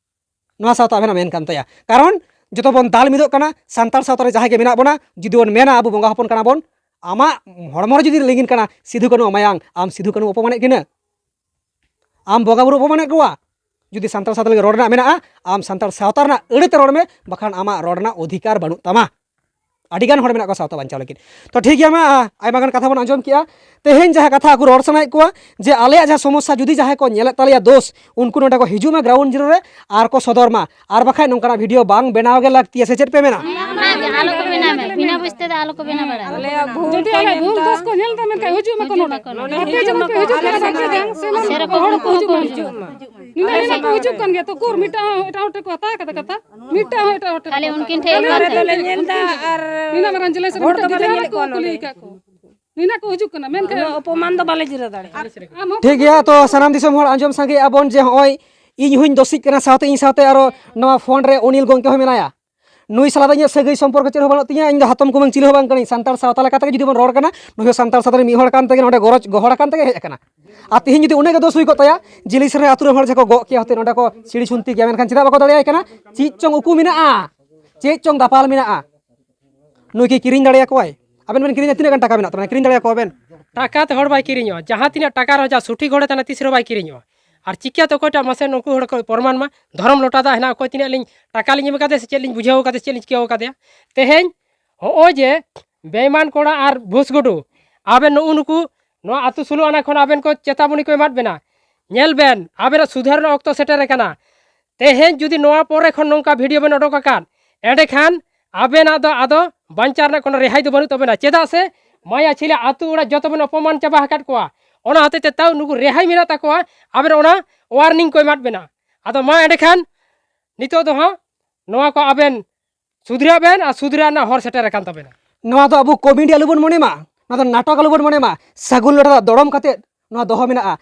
ᱱᱚᱣᱟ ᱥᱟᱶᱛᱟ ᱟᱵᱮᱱᱟᱜ ᱢᱮᱱ ᱠᱟᱱ ᱛᱟᱭᱟ᱾ ᱠᱟᱨᱚᱱ ᱡᱚᱛᱚ ᱵᱚᱱ ᱫᱟᱞ ᱢᱤᱫᱚᱜ ᱠᱟᱱᱟ, ᱥᱟᱱᱛᱟᱲ ᱥᱟᱶᱛᱟ ᱨᱮ ᱡᱟᱦᱟᱸᱭ ᱜᱮ ᱢᱮᱱᱟᱜ ᱵᱚᱱᱟ, ᱡᱩᱫᱤ ᱵᱚᱱ ᱢᱮᱱᱟ ᱟᱵᱚ ᱵᱚᱸᱜᱟ ᱦᱚᱯᱚᱱ ᱠᱟᱱᱟ ᱵᱚᱱ, ᱟᱢᱟᱜ ᱦᱚᱲᱢᱚ ᱨᱮ ᱡᱩᱫᱤ ᱞᱤᱸᱜᱤᱱ ᱠᱟᱱᱟ ᱥᱤᱫᱷᱩ ᱠᱟᱹᱱᱩ ᱢᱟᱭᱟᱝ, ᱟᱢ ᱥᱤᱫᱷᱩ ᱠᱟᱹᱱᱩ ᱚᱯᱚᱢᱟᱱᱮᱫ ᱠᱤᱱᱟᱹ? ᱟᱢ ᱵᱚᱸᱜᱟ ᱵᱩᱨᱩ ᱚᱯᱚᱢᱟᱱᱮᱫ ᱠᱚᱣᱟ? ᱡᱩᱫᱤ ᱥᱟᱱᱛᱟᱲ ᱥᱟᱶᱛᱟ ᱞᱟᱹᱜᱤᱫ ᱨᱚᱲ ᱨᱮᱱᱟᱜ ᱢᱮᱱᱟᱜᱼᱟ, ᱟᱢ ᱥᱟᱱᱛᱟᱲ ᱥᱟᱶᱛᱟ ᱨᱮᱱᱟᱜ ᱟᱹᱲᱟᱹ ᱛᱮ ᱨᱚᱲ ᱢᱮ, ᱵᱟᱠᱷᱟᱱ ᱟᱢᱟᱜ ᱨᱚᱲ ᱨᱮᱱᱟᱜ ᱚᱫᱷᱤᱠᱟᱨ ᱵᱟᱹᱱᱩᱜ ᱛᱟᱢᱟ᱾ ᱟᱹᱰᱤᱜᱟᱱ ᱦᱚᱲ ᱢᱮᱱᱟᱜ ᱠᱚᱣᱟ ᱥᱟᱶᱛᱟ ᱵᱟᱧᱪᱟᱣ ᱞᱟᱹᱜᱤᱫ᱾ ᱛᱚ ᱴᱷᱤᱠ ᱜᱮᱭᱟ, ᱢᱟ, ᱟ, ᱟᱭᱢᱟ ᱜᱟᱱ ᱠᱟᱛᱷᱟ ᱵᱚᱱ ᱟᱸᱡᱚᱢ ᱠᱮᱜᱼᱟ᱾ ᱛᱮᱦᱮᱧ ᱡᱟᱦᱟᱸ ᱠᱟᱛᱷᱟ ᱟᱠᱚ ᱨᱚᱲ ᱥᱟᱱᱟᱭᱮᱫ ᱠᱚᱣᱟ ᱡᱮ ᱟᱞᱮᱭᱟᱜ ᱡᱟᱦᱟᱸ ᱥᱚᱢᱚᱥᱥᱟ ᱡᱩᱫᱤ ᱡᱟᱦᱟᱸᱭ ᱠᱚ ᱧᱮᱞᱮᱫ ᱛᱟᱞᱮᱭᱟ ᱫᱳᱥ, ᱩᱱᱠᱩ ᱱᱚᱰᱮ ᱠᱚ ᱦᱤᱡᱩᱜ ᱢᱟ ground zero ᱨᱮ ᱟᱨ ᱠᱚ ᱥᱚᱫᱚᱨ ᱢᱟ, ᱟᱨ ᱵᱟᱠᱷᱟᱡ ᱱᱚᱝᱠᱟᱱᱟᱜ video ᱵᱟᱝ ᱵᱮᱱᱟᱣ ᱜᱮ ᱞᱟᱹᱠᱛᱤᱭᱟ, ᱥᱮ ᱪᱮᱫ ᱯᱮ ᱢᱮᱱᱟ? ᱚᱱᱟᱜᱮ, ᱟᱞᱚ ᱠᱚ ᱵᱮᱱᱟᱣ ᱢᱟ, ᱵᱤᱱᱟ ᱵᱩᱡᱽ ᱛᱮᱫᱚ ᱟᱞᱚ ᱠᱚ ᱵᱮᱱᱟᱣ ᱵᱟᱲᱟᱭᱟ᱾ ᱟᱞᱮᱭᱟᱜ ᱵᱷᱩᱞ ᱡᱩᱫᱤ ᱠᱚ ᱟᱞᱮ ᱧᱮᱞ ᱵᱷᱩᱞ ᱫᱟ᱾ ᱫᱳᱥ ᱠᱚ ᱧᱮᱞ ᱫᱟ, ᱢᱮᱱᱠᱷᱟᱱ ᱦᱤᱡᱩᱜ ᱢᱟᱠᱚ᱾ ᱦᱤᱡᱩᱜ ᱢᱟᱠᱚ᱾ ᱱᱚᱰᱮ ᱟᱯᱮ ᱦᱤᱡᱩᱜ ᱡᱮᱢᱚᱱ ᱢᱟᱠᱚ, ᱯᱮ ᱦᱤᱡᱩᱜ ᱟᱞᱮ ᱠᱟᱱᱟ, ᱥᱮᱱ ᱵᱟᱨ ᱯᱮ ᱢᱟᱠᱚ᱾ ᱫᱷᱟᱣ, ᱥᱮ ᱞᱟᱹᱭ ᱢᱟᱠᱚ ᱥᱮᱨᱚᱠᱚᱢ ᱦᱚᱲ ᱠᱚ ᱦᱤᱡᱩᱜ ᱠᱟᱱ ᱜᱮᱭᱟ᱾ ᱦᱤᱡᱩᱜ ᱢᱟ᱾ ᱢᱤᱫᱴᱟᱝ ᱦᱚᱸ ᱮᱴᱟᱜ ᱦᱚᱲ ᱴᱷᱮᱱ ᱠᱚ ᱦᱟᱛᱟᱣ ᱠᱟᱫᱟ ᱠᱟᱛᱷᱟ, ᱢᱤᱫᱴᱟᱝ ᱦᱚᱸ ᱮᱴᱟᱜ ᱦᱚᱲ ᱴᱷᱮᱱ ᱠᱚ ᱠᱷᱟᱹᱞᱤ ᱦᱟᱛᱟᱣ ᱩᱱᱠᱤᱱ ᱠᱟᱫᱟ᱾ ᱴᱷᱮᱱ ᱟᱞᱮ ᱠᱟᱛᱷᱟ᱾ ᱫᱚᱞᱮ ᱧᱮᱞ ᱫᱟ ᱟᱨ ᱱᱤᱱᱟᱹᱜ ᱢᱟᱨᱟᱝ ᱡᱮᱞᱟ ᱥᱮᱫ ᱦᱚᱲ ᱫᱚ ᱢᱤᱫᱴᱟᱝ ᱵᱟᱞᱮ ᱜᱤᱫᱽᱨᱟᱹ ᱧᱮᱞᱮᱫ ᱠᱚ ᱠᱚᱣᱟ ᱠᱩᱞᱤ ᱱᱚᱰᱮ᱾ ᱟᱠᱟᱫ ᱠᱚ᱾ ᱱᱤᱱᱟᱹᱜ ᱠᱚ ᱦᱤᱡᱩᱜ ᱠᱟᱱᱟ, ᱢᱮᱱᱠᱷᱟᱱ ᱩᱱᱟᱹᱜ ᱚᱯᱚᱢᱟᱱ ᱫᱚ ᱵᱟᱞᱮ ᱡᱤᱨᱟᱹᱣ ᱫᱟᱲᱮᱭᱟᱜᱼᱟ᱾ ᱟᱢ ᱦᱚᱸ ᱴᱷᱤᱠ ᱜᱮᱭᱟ, ᱛᱚ ᱥᱟᱱᱟᱢ ᱫᱤᱥᱚᱢ ᱦᱚᱲ ᱟᱸᱡᱚᱢ ᱥᱟᱸᱜᱮᱭᱮᱫᱼᱟ ᱵᱚᱱ ᱡᱮ ᱦᱚᱸᱜᱼᱚᱭ ᱤᱧ ᱦᱚᱸᱧ ᱫᱳᱥᱤᱜ ᱠᱟᱱᱟ, ᱥᱟᱶᱛᱮ ᱤᱧ ᱥᱟᱶᱛᱮ ᱟᱨᱚ ᱱᱚᱣᱟ ᱯᱷᱳᱱ ᱨᱮ ᱚᱱᱤᱞ ᱜᱚᱢᱠᱮ ᱦᱚᱸ ᱢᱮᱱᱟᱭᱟ᱾ ᱱᱩᱭ ᱥᱟᱞᱟᱜ ᱫᱚ ᱤᱧᱟᱹᱜ ᱥᱟᱹᱜᱟᱹᱭ ᱥᱚᱢᱯᱚᱨᱠᱚ ᱪᱮᱫ ᱦᱚᱸ ᱵᱟᱹᱱᱩᱜ ᱛᱤᱧᱟᱹ, ᱤᱧ ᱫᱚ ᱦᱟᱛᱚᱢ ᱠᱩᱢᱟᱹᱝ ᱪᱤᱞᱤ ᱦᱚᱸ ᱵᱟᱝ ᱠᱟᱹᱱᱟᱹᱧ᱾ ᱥᱟᱱᱛᱟᱲ ᱥᱟᱶᱛᱟ ᱞᱮᱠᱟᱛᱮ ᱡᱩᱫᱤ ᱵᱚᱱ ᱨᱚᱲ ᱠᱟᱱᱟ, ᱱᱩᱭ ᱦᱚᱸ ᱥᱟᱱᱛᱟᱲ ᱥᱟᱶᱛᱟ ᱨᱮ ᱢᱤᱫ ᱦᱚᱲ ᱠᱟᱱ ᱛᱮᱜᱮ, ᱱᱚᱰᱮ ᱜᱚᱨᱚᱡᱽ ᱜᱚᱦᱚᱲ ᱟᱠᱟᱱ ᱛᱮᱜᱮ ᱦᱮᱡ ᱟᱠᱟᱱᱟ᱾ ᱟᱨ ᱛᱤᱦᱤᱧ ᱡᱩᱫᱤ ᱩᱱᱟᱹᱜ ᱜᱮ ᱫᱳᱥ ᱦᱩᱭ ᱠᱚᱜ ᱛᱟᱭᱟ, ᱡᱤᱞᱤᱥ ᱨᱮ ᱟᱹᱛᱩ ᱨᱮᱱ ᱦᱚᱲ ᱡᱟᱦᱟᱸ ᱠᱚ ᱜᱚᱜ ᱠᱮᱭᱟ ᱦᱚᱛᱮ, ᱱᱚᱰᱮ ᱠᱚ ᱥᱤᱲᱤ ᱥᱩᱱᱛᱤ ᱜᱮᱭᱟ, ᱢᱮᱱᱠᱷᱟᱱ ᱪᱮᱫᱟᱜ ᱵᱟᱠᱚ ᱫᱟᱲᱮᱭᱟᱭ ᱠᱟᱱᱟ? ᱪᱮᱫ ᱪᱚᱝ ᱩᱠᱩ ᱢᱮᱱᱟᱜᱼᱟ, ᱪᱮᱫ ᱪᱚᱝ ᱫᱟᱯᱟᱞ ᱢᱮᱱᱟᱜᱼᱟ᱾ ᱱᱩᱭ ᱠᱤ ᱠᱤᱨᱤᱧ ᱫᱟᱲᱮᱭᱟᱠᱚᱣᱟᱭ? ᱟᱵᱮᱱ ᱵᱮᱱ ᱠᱤᱨᱤᱧᱟ, ᱛᱤᱱᱟᱹᱜ ᱜᱟᱱ ᱴᱟᱠᱟ ᱢᱮᱱᱟᱜ ᱛᱟᱵᱮᱱᱟ, ᱠᱤᱨᱤᱧ ᱫᱟᱲᱮᱭᱟᱠᱚᱣᱟ ᱵᱮᱱ? ᱴᱟᱠᱟ ᱛᱮ ᱦᱚᱲ ᱵᱟᱭ ᱠᱤᱨᱤᱧᱚᱜᱼᱟ᱾ ᱡᱟᱦᱟᱸ ᱛᱤᱱᱟᱹᱜ ᱴᱟᱠᱟ ᱨᱮᱦᱚᱸ, ᱡᱟᱦᱟᱸ ᱥᱚᱴᱷᱤᱠ ᱦᱚᱲᱮ ᱛᱟᱦᱮᱱᱟ, ᱛᱤᱥ ᱨᱮᱦᱚᱸ ᱵᱟᱭ ᱠᱤᱨᱤᱧᱚᱜᱼᱟ᱾ ᱟᱨ ᱪᱤᱠᱟᱹᱛᱮ ᱚᱠᱚᱭᱴᱟᱜ ᱢᱟᱥᱮ ᱱᱩᱠᱩ ᱦᱚᱲ ᱠᱚ ᱯᱨᱚᱢᱟᱱ ᱢᱟ? ᱫᱷᱚᱨᱚᱢ ᱞᱚᱴᱟ ᱫᱟᱜ ᱦᱮᱱᱟᱜ, ᱚᱠᱚᱭ ᱛᱤᱱᱟᱹᱜ ᱞᱤᱧ ᱴᱟᱠᱟ ᱞᱤᱧ ᱮᱢ ᱠᱟᱫᱮᱭᱟ ᱥᱮ ᱪᱮᱫ ᱞᱤᱧ ᱵᱩᱡᱷᱟᱹᱣ ᱠᱟᱫᱮᱭᱟ, ᱪᱮᱫ ᱞᱤᱧ ᱪᱤᱠᱟᱹᱣ ᱠᱟᱫᱮᱭᱟ? ᱛᱮᱦᱮᱧ ᱦᱚᱸᱜᱼᱚᱭ ᱡᱮ ᱵᱮᱭᱢᱟᱱ ᱠᱚᱲᱟ ᱟᱨ ᱵᱷᱩᱥ ᱜᱩᱰᱩ, ᱟᱵᱮᱱ ᱱᱩᱜᱼᱩ ᱱᱩᱠᱩ ᱱᱚᱣᱟ ᱟᱹᱛᱩ ᱥᱳᱞᱳ ᱟᱱᱟ ᱠᱷᱚᱱ ᱟᱵᱮᱱ ᱠᱚ ᱪᱮᱛᱟᱵᱚᱱᱤ ᱠᱚ ᱮᱢᱟᱫ ᱵᱮᱱᱟ᱾ ᱧᱮᱞ ᱵᱮᱱ, ᱟᱵᱮᱱᱟᱜ ᱥᱩᱫᱷᱟᱹᱨ ᱨᱮᱱᱟᱜ ᱚᱠᱛᱚ ᱥᱮᱴᱮᱨ ᱟᱠᱟᱱᱟ᱾ ᱛᱮᱦᱮᱧ ᱡᱩᱫᱤ ᱱᱚᱣᱟ ᱯᱚᱨᱮ ᱠᱷᱚᱱ ᱱᱚᱝᱠᱟ ᱵᱷᱤᱰᱤᱭᱳ ᱵᱮᱱ ᱚᱰᱚᱠ ᱟᱠᱟᱫ, ᱮᱸᱰᱮᱠᱷᱟᱱ ᱟᱵᱮᱱᱟᱜ ᱫᱚ ᱟᱫᱚ ᱵᱟᱧᱪᱟᱣ ᱨᱮᱱᱟᱜ ᱠᱳᱱᱳ ᱨᱮᱦᱟᱭ ᱫᱚ ᱵᱟᱹᱱᱩᱜ ᱛᱟᱵᱮᱱᱟ᱾ ᱪᱮᱫᱟᱜ ᱥᱮ ᱢᱟᱭᱟ ᱪᱷᱤᱞᱟ ᱟᱹᱛᱩ ᱚᱲᱟᱜ ᱡᱚᱛᱚ ᱵᱮᱱ ᱚᱯᱚᱢᱟᱱ ᱪᱟᱵᱟ ᱟᱠᱟᱫ ᱠᱚᱣᱟ᱾ ᱚᱱᱟ ᱦᱚᱛᱮᱡ ᱛᱮ ᱛᱟᱣ ᱱᱩᱠᱩ ᱨᱮᱦᱟᱭ ᱢᱮᱱᱟᱜ ᱛᱟᱠᱚᱣᱟ, ᱟᱵᱮᱱ ᱚᱱᱟ ᱳᱣᱟᱨᱱᱤᱝ ᱠᱚ ᱮᱢᱟᱫ ᱵᱮᱱᱟ᱾ ᱟᱫᱚ ᱢᱟ ᱮᱸᱰᱮᱠᱷᱟᱱ ᱱᱤᱛᱚᱜ ᱫᱚ ᱦᱟᱸᱜ ᱱᱚᱣᱟ ᱠᱚ ᱟᱵᱮᱱ ᱥᱩᱫᱷᱨᱟᱹᱜ ᱵᱮᱱ ᱟᱨ ᱥᱩᱫᱷᱨᱟᱹ ᱨᱮᱱᱟᱜ ᱦᱚᱨ ᱥᱮᱴᱮᱨ ᱟᱠᱟᱱ ᱛᱟᱵᱮᱱᱟ᱾ ᱱᱚᱣᱟ ᱫᱚ ᱟᱵᱚ ᱠᱚᱢᱮᱰᱤ ᱟᱞᱚᱵᱚᱱ ᱢᱚᱱᱮ ᱢᱟ, ᱱᱚᱣᱟ ᱫᱚ ᱱᱟᱴᱚᱠ ᱟᱞᱚᱵᱚᱱ ᱢᱚᱱᱮ ᱢᱟ᱾ ᱥᱟᱹᱜᱩᱱ ᱞᱚᱴᱟ ᱫᱟᱜ ᱫᱚᱲᱚᱢ ᱠᱟᱛᱮ ᱱᱚᱣᱟ ᱫᱚᱦᱚ ᱢᱮᱱᱟᱜᱼᱟ᱾